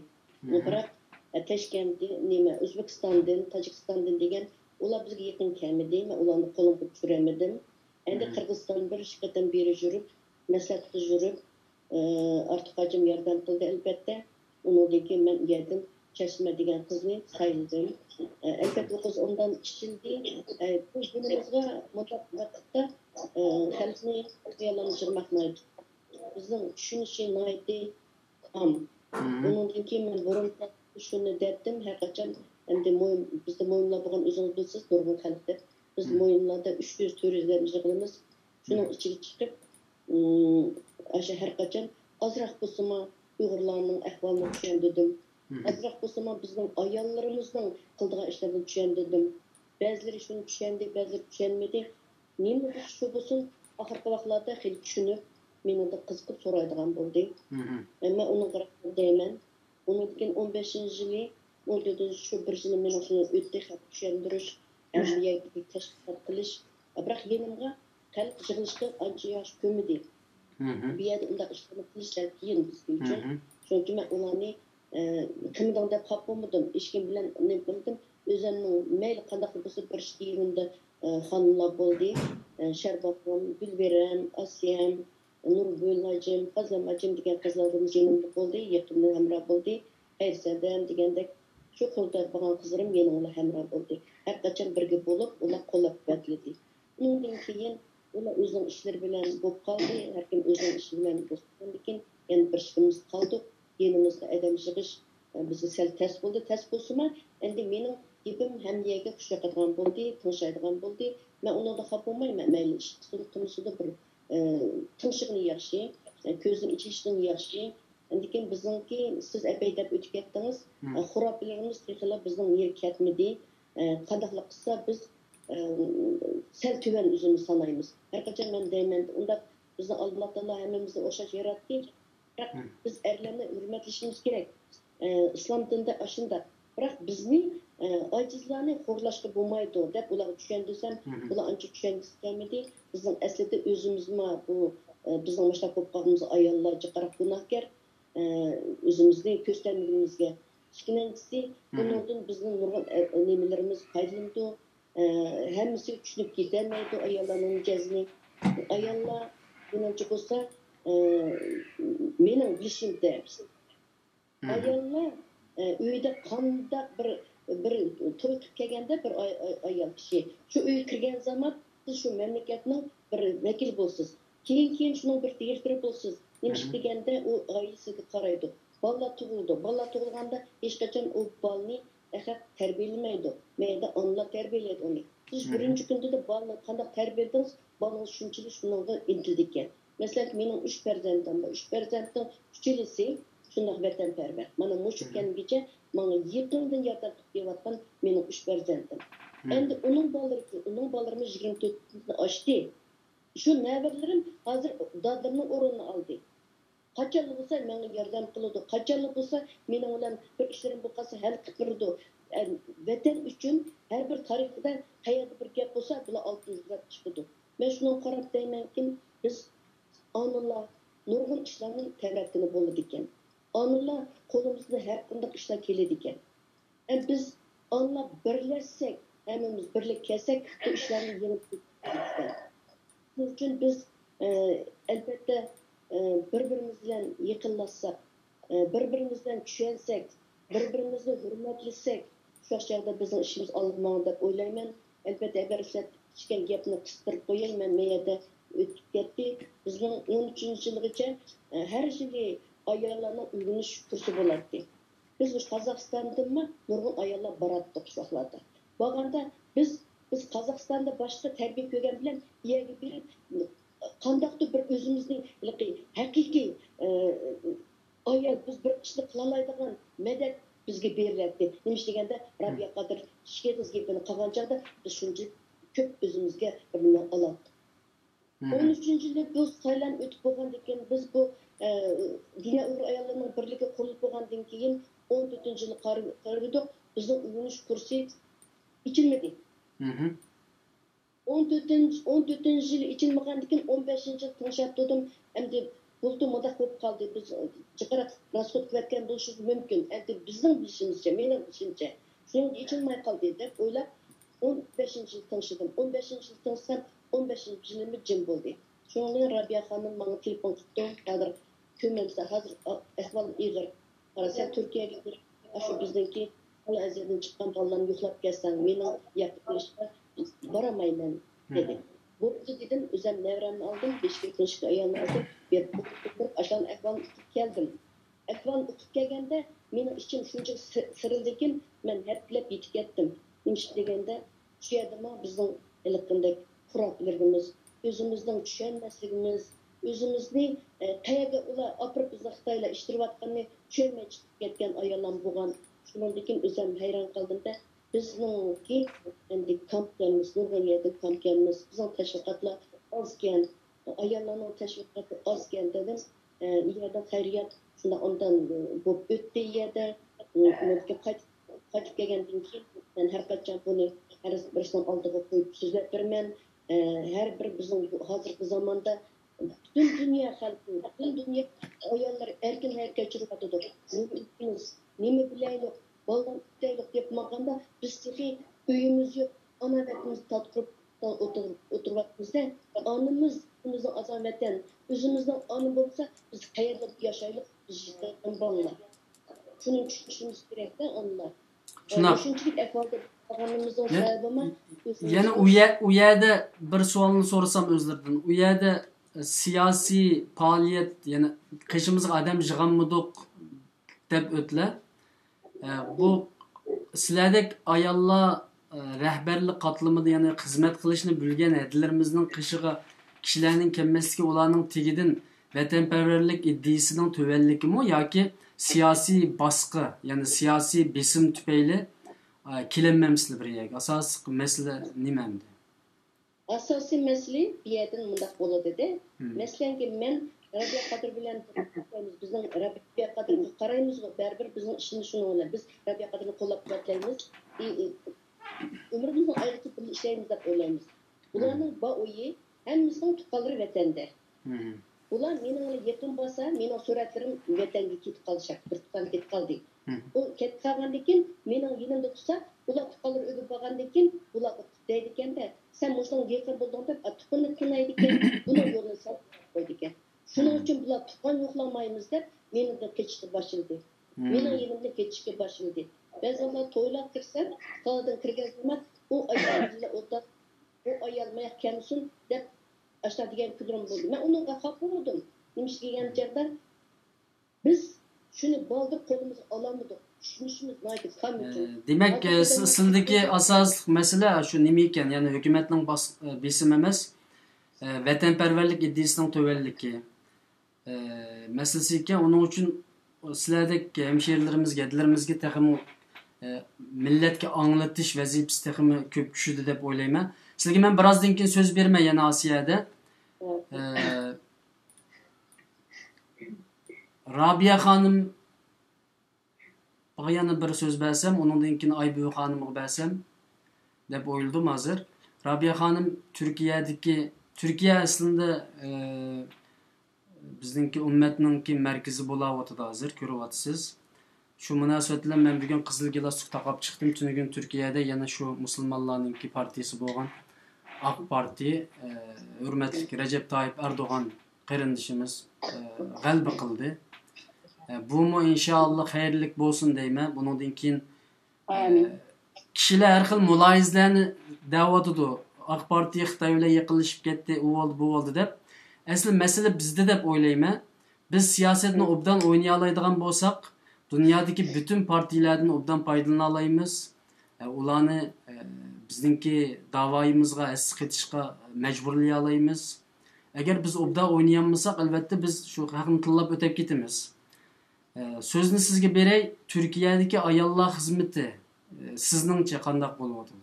بىراق، ئە، تاشكەنتتىن، نېمە، ئۆزبېكىستاندىن، تاجىكىستاندىن دېگەن، ئۇلار بىزگە يېقىن كەلمىدى، مەن ئۇلارنى قولۇمغا چۈشۈرەلمىدىم. ئەمدى قىرغىزىستاندىن بىر ئىككى قېتىم بېرى يۈرۈپ، مەسلىھەتكە يۈرۈپ، ئارتۇق ھاجىم ياردەم قىلدى، ئەلۋەتتە. ئۇنىڭدىن كېيىن مەن ئۇ يەردىن چەشمە دېگەن قىزنى سايلىدىم. ئەلۋەتتە، ئۇ قىز ئۇنداق ئىچىلدى. بۇ دىنىمىزغا مۇنداق ۋاقىتتا خەلقنى خىياللارنى يىغماق ناھايىتى، بىزنىڭ چۈشىنىشى ناھايىتى تام. ئۇنىڭدىن كېيىن مەن بۇرۇن شۇنى دەتتىم، ھەر قاچان ئەمدى مويۇن، بىزدە مويۇنلار بولغان ئۆزىڭىز بىلىسىز، نۇرغۇن خەلقتە. بىز مويۇنلاردا ئۈچ يۈز، تۆت يۈز ئادەم يىغىلىمىز. شۇنىڭ ئىچىگە چىقىپ، ئاشۇ ھەر قاچان ئازراق بولسىمۇ ئۇيغۇرلارنىڭ ئەھۋالىنى چۈشەندۈردۈم. ئازراق بولسىمۇ بىزنىڭ ئاياللىرىمىزنىڭ قىلىدىغان ئىشلىرىنى چۈشەندۈردۈم. بەزىلىرى شۇنى چۈشەندى، بەزىلىرى چۈشەنمىدى. نېمە بولسا شۇ بولسۇن، ئاخىرقى ۋاقىتلاردا خېلى چۈشىنىپ، مېنىڭدىن قىزىقىپ سورايدىغان بولدى. مەن ئۇنىڭغا رەھمەت دەيمەن. ئۇنىڭدىن كېيىن ئون بەشىنچى يىلى، ئون تۆتىنچى، شۇ بىر يىلى مېنىڭ شۇ ئۆتتى، خەت چۈشەندۈرۈش، ھەم بۇ يەردىكى تەشۋىقات قىلىش. بىراق يېنىمغا خەلق يىغىلىشقا ئانچە ياخشى كۆنمىدى. بۇ يەردە ئۇنداق ئىشلارنى قىلىش سەل قىيىن بىزگە ئۈچۈن. شۇنىڭ ئۈچۈن مەن ئۇلارنى، ئە، قىلمىدىڭ دەپ خاپا بولمىدىم. ھېچكىم بىلەن نېمە قىلمىدىم. ئۆزۈمنىڭ مەيلى قانداقلا بولسا بىر ئىككى يېنىمدا، ئە، خانىملار بولدى. ئە، شەرباپام، گۈلبىرەم، ئاسىيەم، نۇرگۈل ھاجىم، فازلام ھاجىم دېگەن قىزلىرىمىز يېنىمدا بولدى، يېقىندىن ھەمراھ بولدى. خەيرىسەدەم دېگەندەك، شۇ قۇرۇلتايغا بارغان قىزلىرىم يېنىڭدا ھەمراھ بولدى. ھەر قاچان بىرگە بولۇپ، ئۇلار قوللاپ قۇۋۋەتلىدى. ئۇنىڭدىن كېيىن ئۇلار ئۆزىنىڭ ئىشلىرى بىلەن بولۇپ قالدى، ھەركىم ئۆزىنىڭ ئىشى بىلەن بولغاندىكىن، يەنە بىر ئىككىمىز قالدۇق. يېنىمىزغا ئادەم يىغىش، ئە، بىزگە سەل تەس بولدى. تەس بولسىمۇ، ئەمدى مېنىڭ گېپىم ھەممە يەرگە خۇش ياقىدىغان بولدى، تىڭشايدىغان بولدى. مەن ئۇنىڭدىن خاپا بولمايمەن، مەيلى ئىش قىلسىمۇ قىلمىسىمۇ بىر، ئە، تىڭشىغىنى ياخشى، ئە، كۆزىدىن ئېچىلىشىنىڭ ياخشى. لېكىن بىزنىڭكى، سىز ئەپەي دەپ ئۆتۈپ كەتتىڭىز، ئە، خۇراپىلىرىمىز تېخىلا بىزنىڭ يېرى كەتمىدى. ئە، قانداقلا قىلسا بىز، ئە، سەل تۆۋەن ئۆزىمىزنى سانايمىز. ھەر قاچان مەن دەيمەن، ئۇنداق بىزنى ئاللا تائالا ھەممىمىزنى ئوخشاش ياراتتى. بىراق بىز ئەرلەرنى ھۆرمەتلىشىمىز كېرەك. ئە، ئىسلام دىنىدا ئاشۇنداق. بىراق بىزنى، ئە، ئاجىزلارنى خورلاشقا بولمايدۇ دەپ ئۇلارغا چۈشەندۈرسەم، ئۇلار ئانچە چۈشەنگۈسى كەلمىدى. بىزنىڭ ئەسلىدە ئۆزىمىزمۇ بۇ، ئە، بىزنىڭ مۇشۇنداق بولۇپ قالغىنىمىزغا ئاياللار جىقراق گۇناھكار. ئە، ئۆزىمىزنى كۆرسىتەلمىگىنىمىزگە. ئىككىنچىسى، بۇنىڭدىن بىزنىڭ نۇرغۇن، ئە، نېمىلىرىمىز پايدىلىنىدۇ. ئە، ھەممىسى چۈشىنىپ كېتەلمەيدۇ ئاياللارنىڭ مىجەزىنى. ئاياللار مېنىڭچە بولسا، ئە، مېنىڭ بىلىشىمچە، ئاياللار، ئە، ئۆيدە قانداق بىر، بىر توي قىلىپ كەلگەندە بىر ئاي-، ئاي-، ئايال كىشى شۇ ئۆيگە كىرگەن زامان سىز شۇ مەملىكەتنىڭ بىر ۋەكىلى بولىسىز. كېيىن، كېيىن شۇنىڭ بىر دىرېكتورى بولىسىز. نېمىش دېگەندە ئۇ ئائىلە سىزگە قارايدۇ. بالىلار تۇغۇلىدۇ. بالىلار تۇغۇلغاندا ھېچقاچان ئۇ بالىنى ئەخەت تەربىيەلىمەيدۇ. مەيدە ئانىلار تەربىيەلەيدۇ ئۇنى. سىز بىرىنچى كۈندىلا بالىنى قانداق تەربىيەلىدىڭىز، بالىڭىز شۇنچىلىك شۇنىڭغا ئىنتىلىدىكەن. مەسىلەن، مېنىڭ ئۈچ پەرزەنتىم بار، ئۈچ پەرزەنتنىڭ ئۈچىلىسى شۇنداق ۋەتەنپەرۋەر. مانا مۇشۇ كەمگىچە ماڭا يېقىندىن ياردەم قىلىپ كېلىۋاتقان مېنىڭ ئۈچ پەرزەنتىم. ئەمدى ئۇنىڭ بالىلىرى، ئۇنىڭ بالىلىرىمۇ يىگىرمە تۆتتىن ئاشتى. شۇ نەۋرىلىرىم ھازىر دادىلىرىنىڭ ئورنىنى ئالدى. قاچانلا بولسا ماڭا ياردەم قىلىدۇ، قاچانلا بولسا مېنىڭ بىلەن بىر ئىشلىرىم بولۇپ قالسا ھەل قىلىپ بېرىدۇ. ئە، ۋەتەن ئۈچۈن ھەر بىر تارىخىدا قەيەردە بىر گەپ بولسا، بۇلار ئالدىن يۈزلەپ چىقىدۇ. مەن شۇنىڭغا قاراپ دەيمەنكى، بىز ئانىلار نۇرغۇن ئىشلارنى تەۋرەتكىلى بولىدىكەن. ئانىلار قولىمىزدىن ھەر قانداق ئىشلار كېلىدىكەن. ئە، بىز ئانىلار بىرلەشسەك، ھەممىمىز بىرلىك كەلسەك، بۇ ئىشلارنى يېڭىپ بولىدىكەن. شۇنىڭ ئۈچۈن بىز، ئە، ئەلبەتتە، ئە، بىر-بىرىمىز بىلەن يېقىنلاشساق، ئە، بىر-بىرىمىز بىلەن چۈشەنسەك، بىر-بىرىمىزنى ھۆرمەتلىسەك، شۇ چاغدا بىزنىڭ ئىشىمىز ئالغا ماڭىدۇ دەپ ئويلايمەن. ئەلبەتتە، ئەگەر ئىشلەتكەن گەپنى قىستۇرۇپ قوياي، مەن مەن يەردە ئۆتۈپ كەتتى. بىزنىڭ ئون ئۈچىنچى يىلغىچە، ئە، ھەر يىلى ئاياللارنىڭ ئۆگىنىش كۇرسى بولاتتى. بىز مۇشۇ قازاقىستاندىنمۇ نۇرغۇن ئاياللار باراتتۇق شۇ ۋاقىتلاردا. بارغاندا بىز، بىز قازاقىستاندا باشقا تەربىيە كۆرگەن بىلەن ئۇ يەرگە بېرىپ، قانداقتۇر بىر ئۆزىمىزنى ھېلىقى ھەقىقىي، ئە، ئايال، بىز بىر ئىشنى قىلالايدىغان مەدەت بىزگە بېرىلەتتى. نېمىش دېگەندە، رابىيە قادىر شېخىز گېپىنى قىلغان چاغدا بىز شۇنچە كۆپ ئۆزىمىزگە بىر نېمە ئالاتتۇق. ئون ئۈچىنچى يىلى بۇ سايلام ئۆتۈپ بولغاندىن كېيىن، بىز بۇ، ئە، دىنىي ئۇيغۇر ئاياللىرىنىڭ بىرلىكى قۇرۇلۇپ بولغاندىن كېيىن، ئون تۆتىنچى يىلى قار-، قارىۋىدۇق، بىزنىڭ ئۆگىنىش كۇرسى ئېچىلمىدى. ئون تۆتىنچى، ئون تۆتىنچى يىلى ئېچىلمىغاندىن كېيىن، ئون بەشىنچى يىلى تىڭشاپ تۇردۇم. ئەمدى بۇلتۇر مۇنداق بولۇپ قالدى، بىز جىقراق راسخوت قىلىۋەتكەن بولۇشىمىز مۇمكىن. ئەمدى بىزنىڭ بىلىشىمىزچە، مېنىڭ بىلىشىمچە، شۇنىڭ ئېچىلماي قالدى دەپ ئويلاپ، ئون بەشىنچى يىلى تىڭشىدىم. ئون بەشىنچى يىلى تىڭشىسام، ئون بەشىنچى يىلىمۇ جىم بولدى. شۇنىڭ بىلەن رابىيە خانىم ماڭا تېلېفون قىپتۇ، ھازىر كۆرمەمسەن، ھازىر ئەھۋال ئېغىر. قارىسا، تۈركىيەگە بېرىپ، ئاشۇ بىزنىڭكى ئەزىيەتتىن چىققان بالىلارنى يوقلاپ كەلسەڭ، مېنىڭ ياقىپ قېلىشقا بارالمايمەن، دېدى. بوپتۇ، دېدىم، ئۆزۈم نەۋرەمنى ئالدىم، بېشىدىكى تۇنجۇقى ئايالنى ئالدىم، بېرىپ ئولتۇرۇپ، ئاشۇ ئەھۋالنى ئۇقۇپ كەلدىم. ئەھۋالنى ئۇقۇپ كەلگەندە، مېنىڭ ئىچىم شۇنچە سىرىلدىكىن، مەن ھەپتىلەپ يېتىپ كەتتىم. نېمىشقا دېگەندە، شۇ يەردىمۇ بىزنىڭ ھېلىقىندەك خۇراپىلىرىمىز، ئۆزىمىزنىڭ چۈشەنمەسلىكىمىز، ئۆزىمىزنى، ئە، قەيەرگە ئۇلار ئاپىرىپ، بىزنى خىتايلار ئىشتىرىۋاتقىنىنى چۈشەنمەي چىقىپ كەتكەن ئاياللارمۇ بولغان. شۇنىڭدىن كېيىن ئۆزۈم ھەيران قالدىم-دە، بىزنىڭكى ئەمدى كامكەنمىز، نۇرغۇن يەردىن كامكەنمىز، بىزنىڭ تەشۋىقاتلار ئازكەن، ئاياللارنىڭ تەشۋىقاتى ئازكەن دېدىم. ئە، يەردىن خەيرىيەت شۇنداق ئاندىن بولۇپ ئۆتتى يەردە. ئە، قايتىپ قايتىپ كەلگەندىن كېيىن، مەن ھەر قاچان بۇنى ھەر بىرسىنىڭ ئالدىغا قويۇپ سۆزلەپ بېرىمەن. ئە، ھەر بىر بىزنىڭ بۇ ھازىرقى زاماندا پۈتۈن دۇنيا خەلقى، پۈتۈن دۇنيا ئاياللىرى ئەركىن ھەرىكەت كەچۈرۈۋاتىدۇ. نېمە ئېيتىمىز، نېمە بىلەيلۇق، بالىلارنى كۈتەيلۇق دەپ ماڭغاندا، بىز تېخى ئۆيىمىز يوق، ئانا ۋەتىنىمىزنى تارتقۇزۇپ ئولتۇر-، ئولتۇرۇۋاتىمىز-دە. ئانىمىز، ئۆزىمىزنىڭ ئانا ۋەتەن، ئۆزىمىزنىڭ ئانا بولمىسا، بىز قەيەردە ياشايلۇق، بىز يېتىم بالىلار. شۇنى چۈشىنىشىمىز كېرەك-تە، ئانىلار. شۇنداق. شۇنچىلىك ئەھۋالدا قالغىنىمىزنىڭ يە-، سەۋەبىمۇ يەنە ئۆزىمىزنىڭ ئۇ يە-، ئۇ يەردە بىر سوئالنى سورىسام ئۆزلىرىدىن. ئۇ يەردە سىياسىي پائالىيەت، يەنى قېشىمىزغا ئادەم يىغالمىدۇق دەپ ئۆتلە. ئە، بۇ سىلەردەك ئاياللار، ئە، رەھبەرلىك قاتلىمىدا، يەنى خىزمەت قىلىشنى بىلگەن ھەدىلىرىمىزنىڭ قېشىغا كىشىلەرنىڭ كەلمەسلىكى ئۇلارنىڭ تېگىدىن ۋەتەنپەرۋەرلىك ئىدىيىسىنىڭ تۆۋەنلىكىمۇ ياكى سىياسىي باسقى، يەنى سىياسىي بېسىم تۈپەيلى، ئە، كېلەلمەمسىلەر بىر يەرگە؟ ئاساسلىق مەسىلە نېمە ئەمدى؟ ئاساسىي مەسىلە بۇ يەردىن مۇنداق بولىدۇ-دە. مەسىلەنكى، مەن رابىيە قادىر بىلەن بىزنىڭ رابىيە قادىرغا قارايمىزغۇ، بەرىبىر بىزنىڭ ئىشىمىز شۇنىڭ بىلەن. بىز رابىيە قادىرنى قوللاپ قۇۋۋەتلەيمىز. ئى، ئى، ئۆمرىمىزنىڭ ئايىغىچە بىللە ئىشلەيمىز دەپ ئويلايمىز. بۇلارنىڭ بار ئويى، ھەممىسىنىڭ تۇغقانلىرى ۋەتەندە. بۇلار مېنىڭ بىلەن يېقىن بولسا، مېنىڭ سۈرەتلىرىم ۋەتەنگە كېتىپ قالدى، شەرقىي تۈركىستانغا كېتىپ قالدى. ئۇ كېتىپ قالغاندىن كېيىن، مېنىڭ يېنىمدا تۇرسا، ئۇلار تۇغقانلىرى ئۆيگە بارغاندىن كېيىن، بۇلار دەيدىكەن-دە، سەن مۇشۇنىڭغا يېقىن بولدۇڭ دەپ، ئا، تۇغقىنىنى قىينايدىكەن، بۇنىڭ يولىنى سەل قويىدىكەن. شۇنىڭ ئۈچۈن بۇلار تۇغقان يوقلىمايمىز دەپ، مېنىڭدىن قېچىشقا باشلىدى. مېنىڭ يېنىمدىن قېچىشقا باشلىدى. بەزى ۋاقىتلار تويلارغا كىرسەم، تالادىن كىرگەن زامان، ئۇ ئايال بىلەن ئولتۇر، ئۇ ئايال ماياق كەلمىسۇن دەپ، ئاشۇنداق دېگەن كۈنلىرىم بولدى. مەن ئۇنىڭغا خاپا بولمىدىم. نېمىشقا دېگەن چاغدا، بىز شۇنى بالدۇر قولىمىزغا ئالالمىدۇق. چۈشىنىشىمىز ناھايىتى كامىل ئۈچۈن. ئە، دېمەك، ئە، سىلىدىكى ئاساسلىق مەسىلە شۇ نېمە ئىكەن؟ يەنى ھۆكۈمەتنىڭ باس-، ئە، بېسىمى ئەمەس. ئە، ۋەتەنپەرۋەرلىك ئىدىيىسىنىڭ تۆۋەنلىكى، ئە، مەسىلىسى ئىكەن. ئۇنىڭ ئۈچۈن سىلەردەك ھەمشىرىلىرىمىزگە، ھەدىلىرىمىزگە تېخىمۇ، ئە، مىللەتكە ئاڭلىتىش ۋەزىپىسى تېخىمۇ كۆپ چۈشىدۇ دەپ ئويلايمەن. سىلەرگە مەن بىرازدىن كېيىن سۆز بېرىمەن يەنە ئاسىيەدە. ئە، رابىيە خانىم، يەنە بىر سۆز بەرسەم، ئۇنىڭدىن كېيىن ئايبۈۋى خانىمغا بەرسەم دەپ ئويلىدىم ھازىر. رابىيە خانىم تۈركىيەدىكى، تۈركىيە ئەسلىدە، ئە، بىزنىڭكى ئۈممەتنىڭكى مەركىزى بولاۋاتىدۇ ھازىر، كۆرۈۋاتىسىز. شۇ مۇناسىۋەت بىلەن مەن بۈگۈن قىزىل گىلاستۇك تاقاپ چىقتىم، تۈنۈگۈن تۈركىيەدە يەنە شۇ مۇسۇلمانلارنىڭكى پارتىيىسى بولغان ئاق پارتىيە، ئە، ھۆرمەتلىك رەجەپ تايىپ ئەردوغان قېرىندىشىمىز، ئە، غەلىبە قىلدى. ئە، بۇمۇ ئىنشائاللا خەيرلىك بولسۇن دەيمەن. بۇنىڭدىن كېيىن، ئە، ئامىن. كىشىلەر ھەر خىل مۇلاھىزىلەرنى دەۋاتىدۇ. ئاق پارتىيە خىتاي بىلەن يېقىنلىشىپ كەتتى، ئۇ بولدى، بۇ بولدى دەپ. ئەسلى مەسىلە بىزدە دەپ ئويلايمەن. بىز سىياسەتنى ئوبدان ئوينىيالايدىغان بولساق، دۇنيادىكى پۈتۈن پارتىيەلەردىن ئوبدان پايدىلىنالايمىز. ئە، ئۇلارنى، ئە، بىزنىڭكى داۋايىمىزغا ھەسسە قېتىشقا مەجبۇرلىيالايمىز. ئەگەر بىز ئوبدان ئوينىيالمىساق، ئەلۋەتتە بىز شۇ ھەقنى تىللاپ ئۆتۈپ كېتىمىز. ئە، سۆزنى سىزگە بېرەي، تۈركىيەدىكى ئاياللار خىزمىتى، ئە، سىزنىڭچە قانداق بولۇۋاتىدۇ؟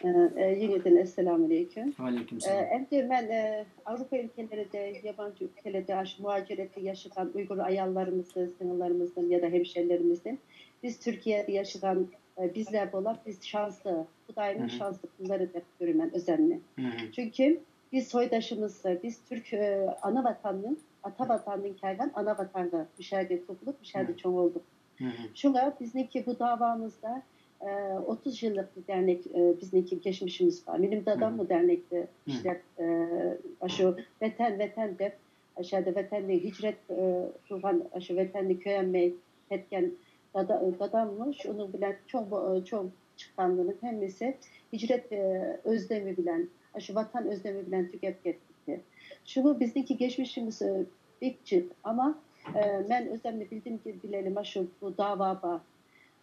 ئە، ئە، يېڭىدىن ئەسسالامۇئەلەيكۇم. ۋەئەلەيكۇمسالام. ئە، ئەمدى مەن، ئە، ئاۋروپا ئۆلكىلىرىدە، يابانچى ئۆلكىلەردە، ئاشۇ مۇھاجىرەتتە ياشىغان ئۇيغۇر ئاياللىرىمىزدىن، سىڭىللىرىمىزدىن يا دا ھەمشەرلىرىمىزدىن بىز تۈركىيەدە ياشىغان، ئە، بىزلەر بولاپ، بىز شانسلىق، خۇداينىڭ شانسلىق قۇللىرى دەپ كۆرىمەن ئۆزەمنى. چۈنكى بىز سويداشىمىزغا، بىز تۈرك، ئە، ئانا ۋەتەننىڭ، ئاتا ۋەتەننىڭ كەلگەن ئانا ۋەتەنگە، مۇشەدە تۇغۇلۇپ، مۇشەدە چوڭ بولدۇق. شۇڭا بىزنىڭكى بۇ داۋامىزدا، ئە، ئوتتۇز يىللىق بىر دەرنەك، ئە، بىزنىڭكى كەچمىشىمىز بار. مېنىڭ داداممۇ دەرنەكتە ئىشلەپ، ئە، ئاشۇ ۋەتەن، ۋەتەن دەپ، ئاشۇ يەردە ۋەتەننى ھىجرەت، ئە، قىلغان، ئاشۇ ۋەتەننى كۆرەلمەي كەتكەن دادا-، داداممۇ شۇنىڭ بىلەن چوڭ بو-، چوڭ چىققانلىرىنىڭ ھەممىسى ھىجرەت، ئە، ئۆزلىمى بىلەن، ئاشۇ ۋەتەن ئۆزلىمى بىلەن تۈگەپ كەتتى. شۇڭا بىزنىڭكى كەچمىشىمىز، ئە، بەك جىق. ئەمما، ئە، مەن ئۆزەمنى بىلدىمكى، بىلەيلى، مانا شۇ بۇ داۋا بار.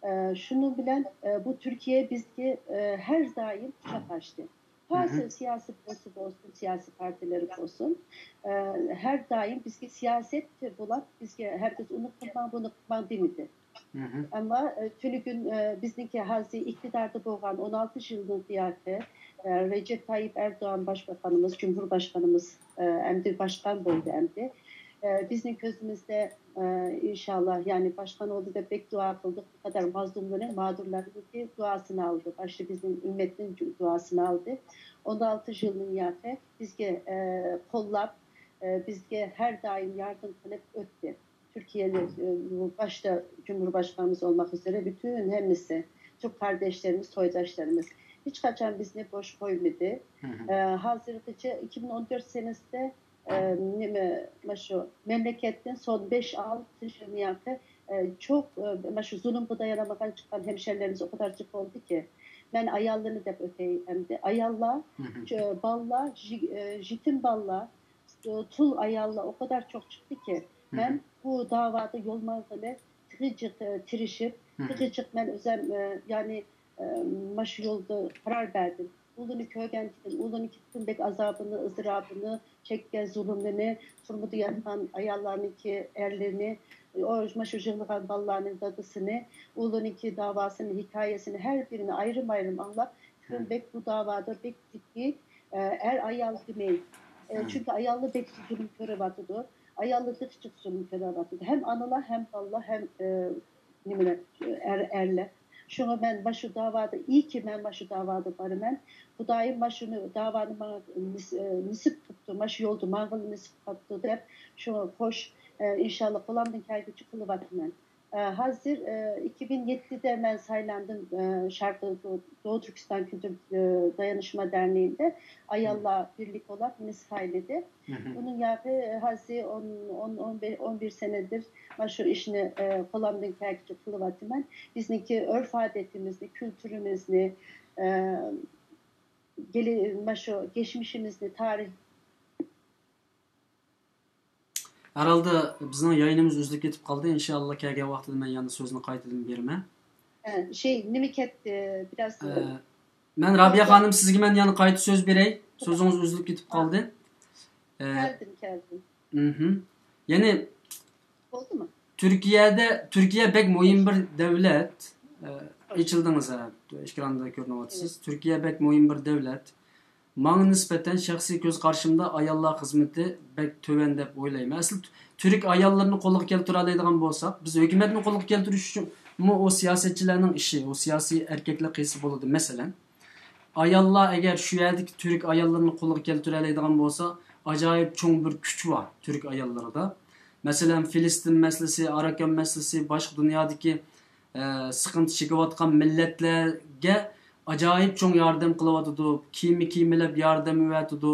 ئە، شۇنىڭ بىلەن، ئە، بۇ تۈركىيە بىزگە، ئە، ھەر دائىم قۇچاق ئاچتى. ھازىر سىياسىي بولسا بولسۇن، سىياسىي پارتىيەلەر بولسۇن، ئە، ھەر دائىم بىزگە سىياسەت بولاپ، بىزگە ھەرگىز ئۇنى قىلماڭ، بۇنى قىلماڭ دېمىدى. ئەمما، ئە، تۈنۈگۈن، ئە، بىزنىڭكى ھازىر ئىقتىداردا بولغان ئون ئالتە يىلدىن بۇياقى، ئە، رەجەپ تايىپ ئەردوغان باشباشقانىمىز، جۇمھۇر باشقانىمىز، ئە، ئەمدى باشقان بولدى ئەمدى. ئە، بىزنىڭ كۆزىمىزدە، ئە، ئىنشاللا، يەنى باشقان بولدى دەپ بەك دۇئا قىلدۇق. بۇ قەدەر مەزلۇملارنىڭ، مادۇرلارنىڭكى دۇئاسىنى ئالدى. باشتا بىزنىڭ ئۈممەتنىڭ دۇئاسىنى ئالدى. ئون ئالتە يىلنىڭ ياقى بىزگە، ئە، قوللاپ، ئە، بىزگە ھەر دائىم ياردەم قىلىپ ئۆتتى. تۈركىيەلىك، ئە، باشتا جۇمھۇر باشقانىمىز ئولماق ئۈزرە پۈتۈن ھەممىسى، تۈرك قارداشلىرىمىز، سويداشلىرىمىز ھېچقاچان بىزنى بوش قويمىدى. ئە، ھازىرغىچە ئىككى مىڭ ئون تۆت سېنىسىدە، ئە، نېمە، مانا شۇ مەملىكەتتىن سون بەش ئالتە يىل ياقى، ئە، چوق، ئە، مانا شۇ زۇلۇمغا دايانالمىغان چىققان ھەمشەرلىرىمىز ئۇ قەدەر جىق بولدىكى، مەن ئاياللىرىنى دەپ ئۆتەي ئەمدى. ئاياللار، چۆ-، بالىلار، ژى-، ئە، ژېتىم بالىلار، تۇل ئاياللار ئۇ قەدەر چوق چىقتىكى، مەن بۇ داۋادا يول ماڭغىلى تېخى جىق، ئە، تىرىشىپ، تېخى جىق مەن ئۆزەم، ئە، يەنى، ئە، مانا شۇ يولدا قارار بەردىم. ئۇلارنى كۆرگەندىكىن، ئۇلارنىڭكى پۈتۈن بەك ئازابىنى، ئىزتىراپىنى، چەككەن زۇلۇمىنى، تۈرمىدە ياتقان ئاياللارنىڭكى ئەرلىرىنى، ئۇ، مانا شۇ يىغلىغان بالىلارنىڭ دادىسىنى، ئۇلارنىڭكى داۋاسىنى، ھېكايىسىنى ھەر بىرىنى ئايرىم-ئايرىم ئاڭلاپ، پۈتۈن بەك بۇ داۋادا بەك جىددىي، ئە، ئەر-ئايال دېمەي. ئە، چۈنكى ئاياللار بەك زۇلۇم كۆرۈۋاتىدۇ. ئاياللار تېخىچە زۇلۇم كۆرۈۋاتىدۇ. ھەم ئانىلار، ھەم بالىلار، ھەم، ئە، نېمىلەر، ئەر-، ئەرلەر. شۇڭا مەن مانا شۇ داۋادا، ئىيكى مەن مانا شۇ داۋادا بارىمەن. خۇدايىم مانا شۇنى، داۋانى ماڭا نېس-، ئە، نېسىپ قىپتۇ، مانا شۇ يولدا ماڭغىلى نېسىپ قىپتۇ دەپ، شۇڭا خوش، ئە، ئىنشاللا قولۇمدىن كەلگۈچە قىلىۋاتىمەن. ئە، ھازىر، ئە، ئىككى مىڭ يەتتىدە مەن سايلاندىم، ئە، شەرقىي دو-، دوغۇ تۈركىستان كۈلتۈر، ئە، دايانىشما دەرنىيىندە ئاياللار بىرلىك بولاپ مېنى سايلىدى. ئۇنىڭ ياقى ھازىر ئون، ئون، ئون بىر، ئون بىر سەنىدىر مانا شۇ ئىشنى، ئە، قولۇمدىن كەلگۈچە قىلىۋاتىمەن. بىزنىڭكى ئۆرپ-ئادىتىمىزنى، كۈلتۈرىمىزنى، ئە، گېلى-، مانا شۇ كەچمىشىمىزنى، تارىخ ھەرھالدا بىزنىڭ يايىنىمىز ئۈزۈلۈپ كېتىپ قالدى. ئىنشائاللا، كەلگەن ۋاقتىدا مەن يەنە سۆزنى قايتىدىن بېرىمەن. ھە، شەي، نېمە كەتتى، بىراز، ئە، مەن رابىيە خانىم، سىزگە مەن يەنە قايتا سۆز بېرەي. سۆزىڭىز ئۈزۈلۈپ كېتىپ قالدى. ئە، كەلدىم، كەلدىم. مھم. يەنى بولدىمۇ؟ تۈركىيەدە، تۈركىيە بەك مۇھىم بىر دەۋلەت. ئە، ئېچىلدىڭىز، ھە، ئېكراندا كۆرۈنۈۋاتىسىز. تۈركىيە بەك مۇھىم بىر دەۋلەت. ماڭا نىسبەتەن شەخسىي كۆز قارىشىمدا ئاياللار خىزمىتى بەك تۆۋەن دەپ ئويلايمەن. ئەسلى تۈرك ئاياللىرىنى قولغا كەلتۈرەلەيدىغان بولساق، بىز ھۆكۈمەتنى قولغا كەلتۈرۈش ئۈچۈنمۇ ئۇ سىياسەتچىلەرنىڭ ئىشى، ئۇ سىياسىي ئەركەكلەر قىلسا بولىدۇ. مەسىلەن، ئاياللار ئەگەر شۇ يەردىكى تۈرك ئاياللىرىنى قولغا كەلتۈرەلەيدىغان بولسا، ئاجايىپ چوڭ بىر كۈچ بار تۈرك ئاياللىرىدا. مەسىلەن، فىلىستىن مەسىلىسى، ئاراكان مەسىلىسى، باشقا دۇنيادىكى ئە، سىقىنتى چېكىۋاتقان مىللەتلەرگە ئاجايىپ چوڭ ياردەم قىلىۋاتىدۇ. كىيىمى كىيمىلەپ ياردەم ئەۋەتىدۇ.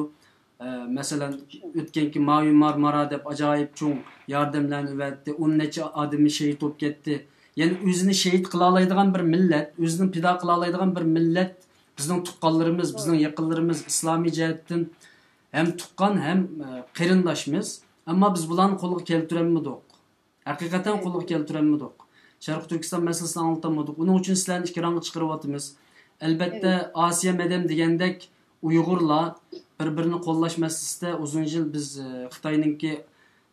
ئە، مەسىلەن، ئۆتكەنكى ماۋى مارمارا دەپ ئاجايىپ چوڭ ياردەملەرنى ئەۋەتتى. ئون نەچچە ئادىمى شېھىت بولۇپ كەتتى. يەنى ئۆزىنى شېھىت قىلالايدىغان بىر مىللەت، ئۆزىنى پىدا قىلالايدىغان بىر مىللەت بىزنىڭ تۇغقانلىرىمىز، بىزنىڭ يېقىنلىرىمىز، ئىسلامىي جەھەتتىن ھەم تۇغقان، ھەم، ئە، قېرىنداشمىز. ئەمما بىز بۇلارنى قولغا كەلتۈرەلمىدۇق. ھەقىقەتەن قولغا كەلتۈرەلمىدۇق. شەرقىي تۈركىستان مەسىلىسىنى ئاڭلىتالمىدۇق. ئۇنىڭ ئۈچۈن سىلەرنى ئېكرانغا چىقىرىۋاتىمىز. ئەلبەتتە، ئاسىيا مەدەم دېگەندەك ئۇيغۇرلار بىر-بىرىنى قوللاش مەسىلىسىدە ئۇزۇن يىل بىز، ئە، خىتاينىڭكى،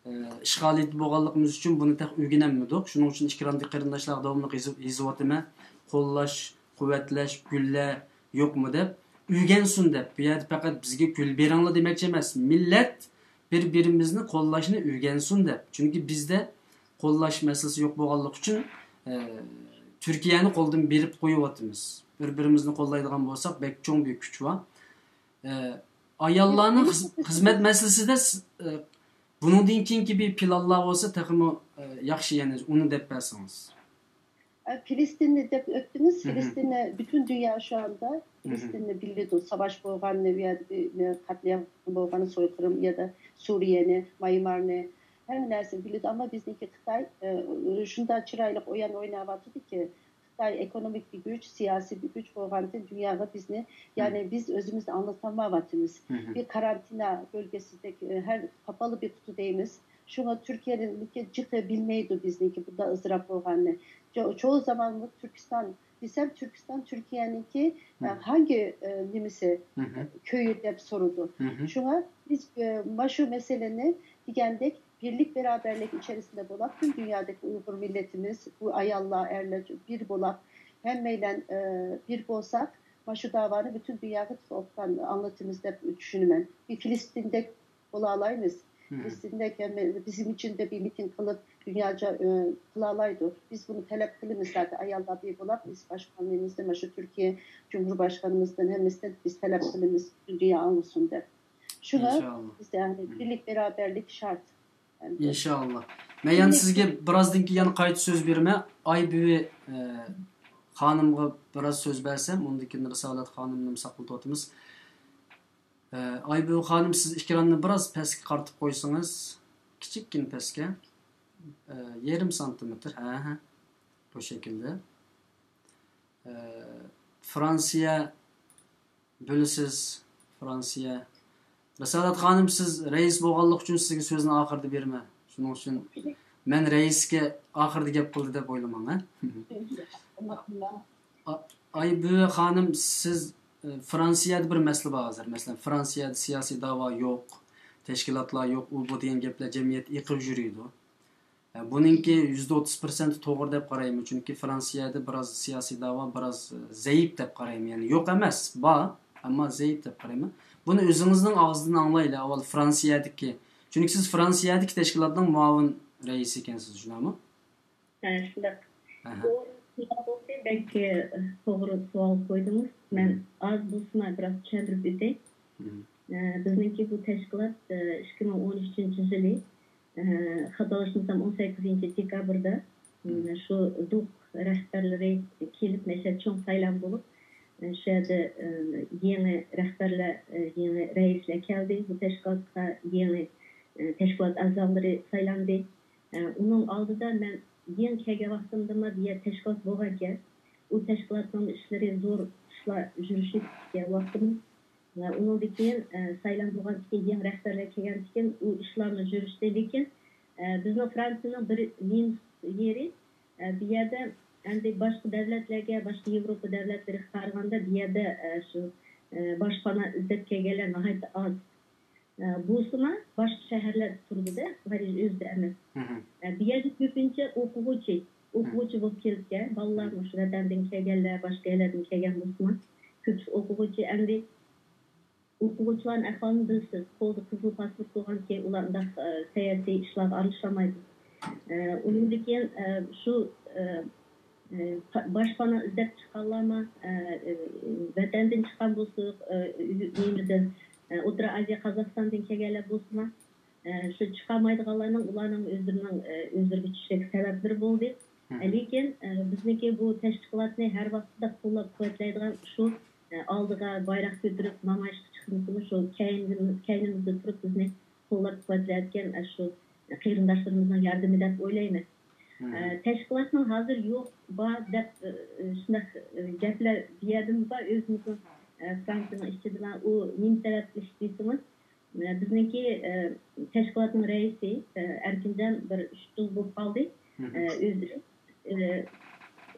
ئە، ئىشغالىيىتى بولغانلىقىمىز ئۈچۈن بۇنى تېخى ئۆگىنەلمىدۇق. شۇنىڭ ئۈچۈن ئېكراندىكى قېرىنداشلارغا داۋاملىق يېزىپ، يېزىۋاتىمەن. قوللاش، قۇۋۋەتلەش، گۈللە يوقمۇ دەپ. ئۆگەنسۇن دەپ. بۇ يەردە پەقەت بىزگە گۈل بېرىڭلار دېمەكچى ئەمەس. مىللەت بىر-بىرىمىزنى قوللاشنى ئۆگەنسۇن دەپ. چۈنكى بىزدە قوللاش مەسىلىسى يوق بولغانلىقى ئۈچۈن، ئە، تۈركىيەنى قولدىن بېرىپ قويۇۋاتىمىز. بىر-بىرىمىزنى قوللايدىغان بولساق، بەك چوڭ بىر كۈچ بار. ئە، ئاياللارنىڭ خىز-، خىزمەت مەسىلىسىدە س-، ئە، بۇنىڭدىن كېيىنكى بىر پىلانلار بولسا تېخىمۇ، ئە، ياخشى، يەنى ئۇنى دەپ بەرسىڭىز. ئە، فىلىستىننى دەپ ئۆتتىڭىز. فىلىستىننى، بۈتۈن دۇنيا شۇ ئاندا فىلىستىننى بىلىدۇ. ساۋاش بولغاننى، ئۇ يەردە بىر، بىر قەتلىئام بولغاننى، سويقىرىم يا دا سۈرىيەنى، مايمارنى، ھەممە نەرسىنى بىلىدۇ. ئەمما بىزنىڭكى خىتاي، ئە، شۇنداق چىرايلىق ئويۇن ئويناۋاتىدۇكى، خىتاي ئېكونومىك بىر كۈچ، سىياسىي بىر كۈچ بولغانتى دۇنياغا بىزنى، يەنى بىز ئۆزىمىزنى ئاڭلىتالمايۋاتىمىز. بىر قارانتىنا بۆلگىسىدەك، ئە، ھەر قاپاللا بىر قۇتۇ دەيمىز. شۇڭا تۈركىيەنىڭكى جىقى بىلمەيدۇ بىزنىڭكى بۇنداق ئىزدىراپ بولغاننى. چو-، چوغ زاماندا تۈركىستان دېسەم، تۈركىستان تۈركىيەنىڭكى، ئە، ھانگى، ئە، نېمىسى، كۆيى دەپ سورىدۇ. شۇڭا بىز، ئە، مانا شۇ مەسىلىنى دېگەندەك بىرلىك بارابەرلىك ئىچەرىسىندە بولاپ، پۈتۈن دۇنيادىكى ئۇيغۇر مىللىتىمىز، بۇ ئاياللار، ئەرلەر بىر بولاپ، ھەممەيلەن، ئە، بىر بولساق، مانا شۇ داۋانى پۈتۈن دۇنياغا ئوبدان ئاڭلىتىمىز دەپ چۈشىنىمەن. بىر فىلىستىندەك بولالايمىز. فىلىستىندەك ھەممە بىزنىڭ ئىچىدە بىر مىتىڭ قىلىپ، دۇنياچە، ئە، قىلالايدۇ. بىز بۇنى تەلەپ قىلىمىز زاتەن. ئاياللار بىر بولاپ، بىز باشقانلىرىمىزدىن، مانا شۇ تۈركىيە جۇمھۇرباشقانىمىزدىن، ھەممىسىدىن بىز تەلەپ قىلىمىز، پۈتۈن دۇنيا ئاڭلىسۇن دەپ. شۇڭا بىزدە، يەنى، بىرلىك، بارابەرلىك شەرت. ئىنشائاللا. مەن يەنە سىزگە بىرازدىن كېيىن يەنە قايتا سۆز بېرىمەن. ئايبۈۋى، ئە، خانىمغا بىراز سۆز بەرسەم، ئۇندىن كېيىن رىسالەت خانىمنى ساقلىتىۋاتىمىز. ئە، ئايبۈۋى خانىم، سىز ئېكراننى بىراز پەسكە قارىتىپ قويسىڭىز، كىچىككىنە پەسكە. ئە، يېرىم سانتىمېتىر، ھە، ھە. بۇ شەكىلدە. ئە، فرانسىيە، بىلىسىز، فرانسىيە. رىسالەت خانىم، سىز رەئىس بولغانلىقى ئۈچۈن سىزگە سۆزنى ئاخىرىدا بېرىمەن. شۇنىڭ ئۈچۈن مەن رەئىسكە ئاخىرىدا گەپ قىلدى دەپ ئويلىماڭ، ھە؟ ئا-، ئايبۈۋى خانىم، سىز، ئە، فرانسىيەدە بىر مەسىلە بار ھازىر. مەسىلەن، فرانسىيەدە سىياسىي داۋا يوق، تەشكىلاتلار يوق، ئۇ بۇ دېگەن گەپلەر جەمئىيەتتە ئېقىپ يۈرىدۇ. ئە، بۇنىڭكى يۈزدە ئوتتۇز پىرسەنتى توغرا دەپ قارايمەن، چۈنكى فرانسىيەدە بىراز سىياسىي داۋا بىراز زەئىپ دەپ قارايمەن. يەنى يوق ئەمەس، بار، ئەمما زەئىپ دەپ قارايمەن. بۇنى ئۆزىڭىزنىڭ ئاغزىدىن ئاڭلايلى، ئاۋۋال فرانسىيەدىكى. چۈنكى سىز فرانسىيەدىكى تەشكىلاتنىڭ مۇئاۋىن رەئىسى ئىكەنسىز، شۇنداقمۇ؟ ھە، شۇنداق. بۇ بولسا بەك، ئە، توغرا سوئال قويدىڭىز. مەن ئاز بولسىمۇ بىراز چۈشەندۈرۈپ ئۆتەي. ئە، بىزنىڭكى بۇ تەشكىلات، ئە، ئىككى مىڭ ئون ئۈچىنچى يىلى، ئە، خاتالاشمىسام، ئون سەككىزىنچى دېكابىردا، ئە، شۇ دوق رەھبەرلىرى كېلىپ، مەشەدە چوڭ سايلام بولۇپ، ئە، شۇ يەردە، ئە، يېڭى رەھبەرلەر، ئە، يېڭى رەئىسلەر كەلدى. بۇ تەشكىلاتقا يېڭى، ئە، تەشكىلات ئەزالىرى سايلاندى. ئە، ئۇنىڭ ئالدىدا مەن يېڭى كەلگەن ۋاقتىمدىمۇ بۇ يەردە تەشكىلات بولغانىكەن، ئۇ تەشكىلاتنىڭ ئىشلىرى زور ئىشلار يۈرۈشۈپ كەتكەن ۋاقتىمىز. ئۇنىڭدىن كېيىن، ئە، سايلام بولغاندىن كېيىن، يېڭى رەھبەرلەر كەلگەندىن كېيىن، ئۇ ئىشلارمۇ يۈرۈشتى. لېكىن، ئە، بىزنىڭ فرانسىيەنىڭ بىر مىنۇس يېرى، ئە، بۇ يەردە ئەمدى باشقا دۆلەتلەرگە، باشقا ياۋروپا دۆلەتلىرىگە قارىغاندا، بۇ يەردە، ئە، شۇ ئە، باشپانا ئىزدەپ كەلگەنلەر ناھايىتى ئاز. ئە، بولسىمۇ باشقا شەھەرلەردە تۇرىدۇ-دە، پارىژ ئۆزىدە ئەمەس. ئە، بۇ يەردە كۆپىنچە ئوقۇغۇچى، ئوقۇغۇچى بولۇپ كېلىدىكەن. بالىلار مۇشۇ ۋەتەندىن كەلگەنلەر، باشقا يەرلەردىن كەلگەن بولسىمۇ، كۆپىسى ئوقۇغۇچى. ئەمدى ئوقۇغۇچىلارنىڭ ئەھۋالىنى بىلىسىز. قولىدا قىزىل پاسپورت بولغاندىكىن ئۇلار ئۇنداق، ئە، سىياسىي ئىشلارغا ئارىلىشالمايدۇ. ئە، ئۇنىڭدىن كېيىن، ئە، شۇ، ئە، ئە، پا-، باشپانا ئىزدەپ چىققانلارمۇ، ئە، ئە، ۋەتەندىن چىققان بولسا، ئە، نېمىدىن، ئە، ئوتتۇرا ئازىيا، قازاقىستاندىن كەلگەنلەر بولسىمۇ، ئە، شۇ چىقالمايدىغانلارنىڭ، ئۇلارنىڭ ئۆزلىرىنىڭ، ئە، ئۆزلىرىگە چۈشلۈك سەۋەبلىرى بولدى. ئە، لېكىن، ئە، بىزنىڭكى بۇ تەشكىلاتنى ھەر ۋاقىتتا قوللاپ قۇۋۋەتلەيدىغان شۇ، ئە، ئالدىغا بايراق كۆتۈرۈپ نامايىشقا چىقمىسىمۇ، شۇ كەينىمىز-، كەينىمىزدە تۇرۇپ بىزنى قوللاپ قۇۋۋەتلەۋاتقان ئاشۇ قېرىنداشلىرىمىزنىڭ ياردىمى دەپ ئويلايمەن. ئە، تەشكىلاتنىڭ ھازىر يوق، بار دەپ، ئە، شۇنداق، ئە، گەپلەر بۇ يەردىمۇ بار، ئۆزىمىزنىڭ، ئە، فرانسىيەنىڭ ئىچىدىلا. ئۇ نېمە سەۋەبلىك دېسىڭىز، ئە، بىزنىڭكى، ئە، تەشكىلاتنىڭ رەئىسى، ئە، ئەركىنجان بىر ئۈچ يىل بولۇپ قالدى. ئە، ئۆزى، ئە،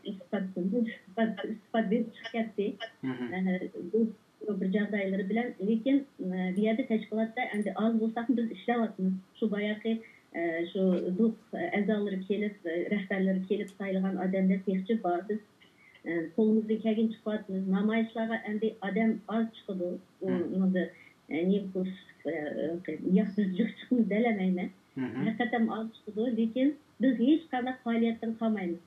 ئىستېپا، ئىستېپا بېرىپ چىقىپ كەتتى. ئە، بۇ بىر جاغدايلىرى بىلەن، لېكىن، ئە، بۇ يەردە تەشكىلاتتا ئەمدى ئاز بولساقمۇ بىز ئىشلەۋاتىمىز. شۇ باياقى، ئە، شۇ دوق ئەزالىرى كېلىپ، ئە، رەھبەرلىرى كېلىپ سايلىغان ئادەملەر تېخىچە بار. بىز، ئە، قولىمىزدىن كەلگىنىچە قىلىۋاتىمىز. نامايىشلارغا ئەمدى ئادەم ئاز چىقىدۇ. ئۇ، ئۇنىڭدا، ئە، نېمە قىلىش، ئە، ياق، بىز جىق چىقىمىز دېيەلمەيمەن. ھەقىقەتەن ئاز چىقىدۇ، لېكىن بىز ھېچقانداق پائالىيەتتىن قالمايمىز.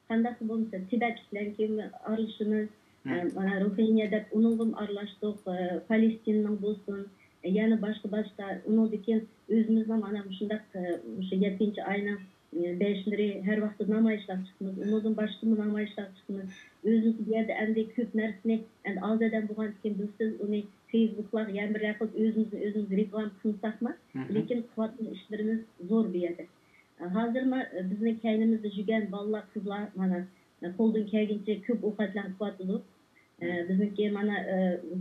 قانداقلا بولمىسا، تىبەتلىكلەرنىڭكىمۇ ئارىلىشىمىز، ئە، مانا روھىنيا دەپ ئۇنىڭغىمۇ ئارىلاشتۇق، ئە، پالېستىننىڭ بولسۇن، ئە، يەنە باشقا، باشقا. ئۇنىڭدىن كېيىن ئۆزىمىزنىڭ مانا مۇشۇنداق، ئە، مۇشۇ يەتتىنچى ئاينىڭ، ئە، بەشلىرى ھەر ۋاقىتتا نامايىشلارغا چىقىمىز. ئۇنىڭدىن باشقىمۇ نامايىشلارغا چىقىمىز. ئۆزىمىز بۇ يەردە ئەمدى كۆپ نەرسىنى، ئەمدى ئاز ئادەم بولغاندىكىن بىلسىز ئۇنى فېيسبۇكلارغا يەنە بىرەر قىلىپ ئۆزىمىزنى ئۆزىمىز رېكلام قىلمىساقمۇ، لېكىن قىلىۋاتقان ئىشلىرىمىز زور بۇ يەردە. ھازىرمۇ بىزنىڭ كەينىمىزدە يۈرگەن بالىلار، قىزلار مانا قولدىن كەلگىنىچە كۆپ ئوقەتلەرنى قىلىۋاتىدۇ. بىزنىڭكى مانا،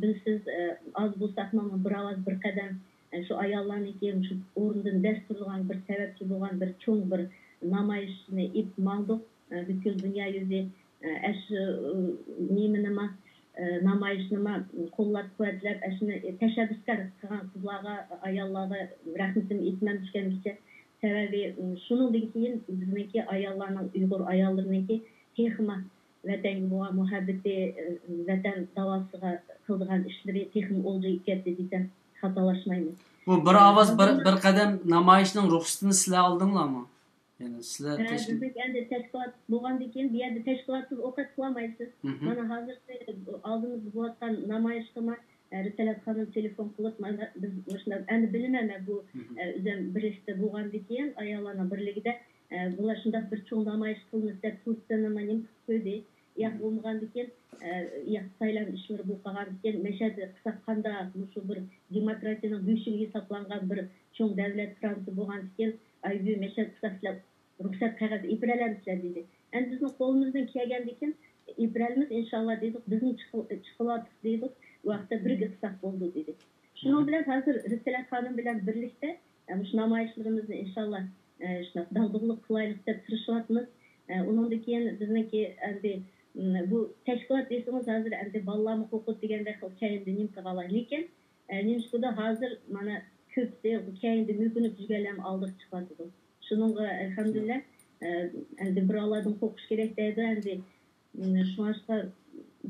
بىلسىز، ئاز بولساقمۇ بىر ئاۋاز بىر قەدەم، شۇ ئاياللارنىڭكى شۇ ئورنىدىن دەس تۇرىدىغان بىر سەۋەبچى بولغان بىر چوڭ بىر نامايىشنى ئېلىپ ماڭدۇق. پۈتكۈل دۇنيا يۈزى ئە، ئەشۇ، ئە، نېمىنىما، ئە، نامايىشنىما قوللاپ-قۇۋۋەتلەپ، ئەشۇنى تەشەببۇسكار قىلغان قىزلارغا، ئاياللارغا رەھمىتىمنى ئېيتىمەن مۇشۇ كەمگىچە. سەۋەبى، ئىم، شۇنىڭدىن كېيىن بىزنىڭكى ئاياللارنىڭ، ئۇيغۇر ئاياللىرىنىڭكى تېخىمۇ ۋەتەنگە بولغان مۇھەببىتى، ئە، ۋەتەن داۋاسىغا قىلىدىغان ئىشلىرى تېخىمۇ ئولجىغا كەتتى دېسەم خاتالاشمايمەن. بۇ بىر ئاۋاز، بىر، بىر قەدەم نامايىشنىڭ رۇخسىتىنى سىلەر ئالدىڭلارمۇ؟ يەنى سىلەر ھە، تەشكىل بىزنىڭ ئەمدى تەشكىلات بولغاندىن كېيىن، بۇ يەردە تەشكىلاتسىز ئوقەت قىلالمايسىز. مانا ھازىرقى ئالدىمىزدا بولۇۋاتقان نامايىشقىمۇ، ئە، رىسالەت خانىم تېلېفون قىلىپ، مانا بىز مۇشۇنداق، ئەمدى بىلمەيمەن، بۇ، ئە، ئۆزۈم بىرلىكتە بولغاندىن كېيىن، ئاياللارنىڭ بىرلىكىدە، ئە، بۇلار شۇنداق بىر چوڭ نامايىش قىلىمىز دەپ تۇرۇپتىن، نېمە قىلىپ قويدى. ياق، بولمىغاندىكىن، ئە، ياق، سايلام ئىشلىرى بولۇپ قالغاندىكىن، مەشەدە قىلساق قانداق؟ مۇشۇ بىر دېموكراتىيەنىڭ بۆشۈكى ھېسابلانغان بىر چوڭ دەۋلەت فرانسىيە بولغاندىكىن، ئايگۈ، مەشەدە قىلساق سىلەر رۇخسەت قەغەزى ئېپىرەلەمسىلەر دېدى. ئەمدى بىزنىڭ قولىمىزدىن كەلگەندىكىن، ئېپىرەلمىز ئىنشاللا دېدۇق، بىزمۇ چىقىۋاتتۇق دېدۇق. ئۇ ۋاقىتتا بىرگە قىلساق بولىدۇ دېدى. شۇنىڭ بىلەن ھازىر رىسالەت خانىم بىلەن بىرلىكتە، ئە، مۇشۇ نامايىشلىرىمىزنى ئىنشاللا، ئە، شۇنداق داغدۇغىلىق قىلايلىق دەپ تىرىشىۋاتىمىز. ئە، ئۇنىڭدىن كېيىن بىزنىڭكى ئەمدى، م، بۇ تەشكىلات دېسىڭىز ھازىر ئەمدى بالىلارمۇ قوقۇدى دېگەندەك قىلىپ كەينىدە نېمە قىلىۋالاي. لېكىن، ئە، نېمىشقىدۇ ھازىر مانا كۆپىسى كەينىدە مۆكۈنۈپ يۈرگەنلەرمۇ ئالدىغا چىقىۋاتىدۇ. شۇنىڭغا ئەلھەمدۇلىللا، ئە، ئەمدى بىر ئالادىن قورقۇش كېرەك دەيدۇ، ئەمدى، م، شۇڭلاشقا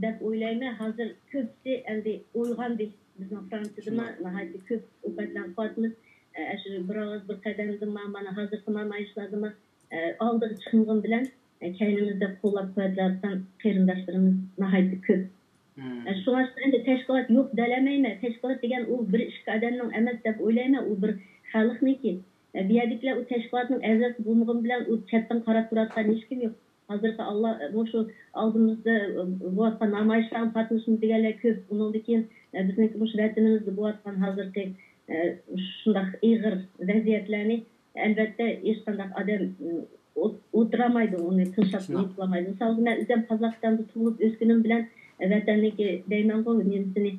دەپ ئويلايمەن، ھازىر كۆپىسى ئەمدى ئويغاندى. بىزنىڭ فرانسىيەدىمۇ ناھايىتى كۆپ ئوقەتلەرنى قىلىۋاتىمىز. ئە، شۇ بىر ئاۋاز بىر قەدەمدىمۇ، مانا ھازىرقى نامايىشلاردىمۇ، ئە، ئالدىغا چىقمىغىنى بىلەن، ئە، كەينىمىزدە قوللاپ قۇۋۋەتلەۋاتقان قېرىنداشلىرىمىز ناھايىتى كۆپ. ئە، شۇڭلاشقا ئەمدى تەشكىلات يوق دەلەيمەن. تەشكىلات دېگەن ئۇ بىر ئىككى ئادەمنىڭ ئەمەس دەپ ئويلايمەن، ئۇ بىر خەلقنىڭكى. ئە، بۇ يەردىكىلەر ئۇ تەشكىلاتنىڭ ئەزاسى بولمىغىنى بىلەن ئۇ چەتتىن قاراپ تۇرۇۋاتقان ھېچكىم يوق. ھازىرقى ئاللا، مۇشۇ ئالدىمىزدا بولۇۋاتقان نامايىشلارغا قاتنىشىمىز دېگەنلەر كۆپ. ئۇنىڭدىن كېيىن، ئە، بىزنىڭكى مۇشۇ ۋەتىنىمىزدە بولۇۋاتقان ھازىرقى، ئە، شۇنداق ئېغىر ۋەزىيەتلەرنى ئەلۋەتتە ھېچقانداق ئادەم، ئە، ئولتۇرالمايدۇ، ئۇنى تىڭشاپ نېمە قىلالمايدۇ. مىسالغا، مەن ئۆزۈم قازاقىستاندا تۇغۇلۇپ ئۆسكىنىم بىلەن، ئە، ۋەتەننىڭكى دەيمەنغۇ نېمىسىنى،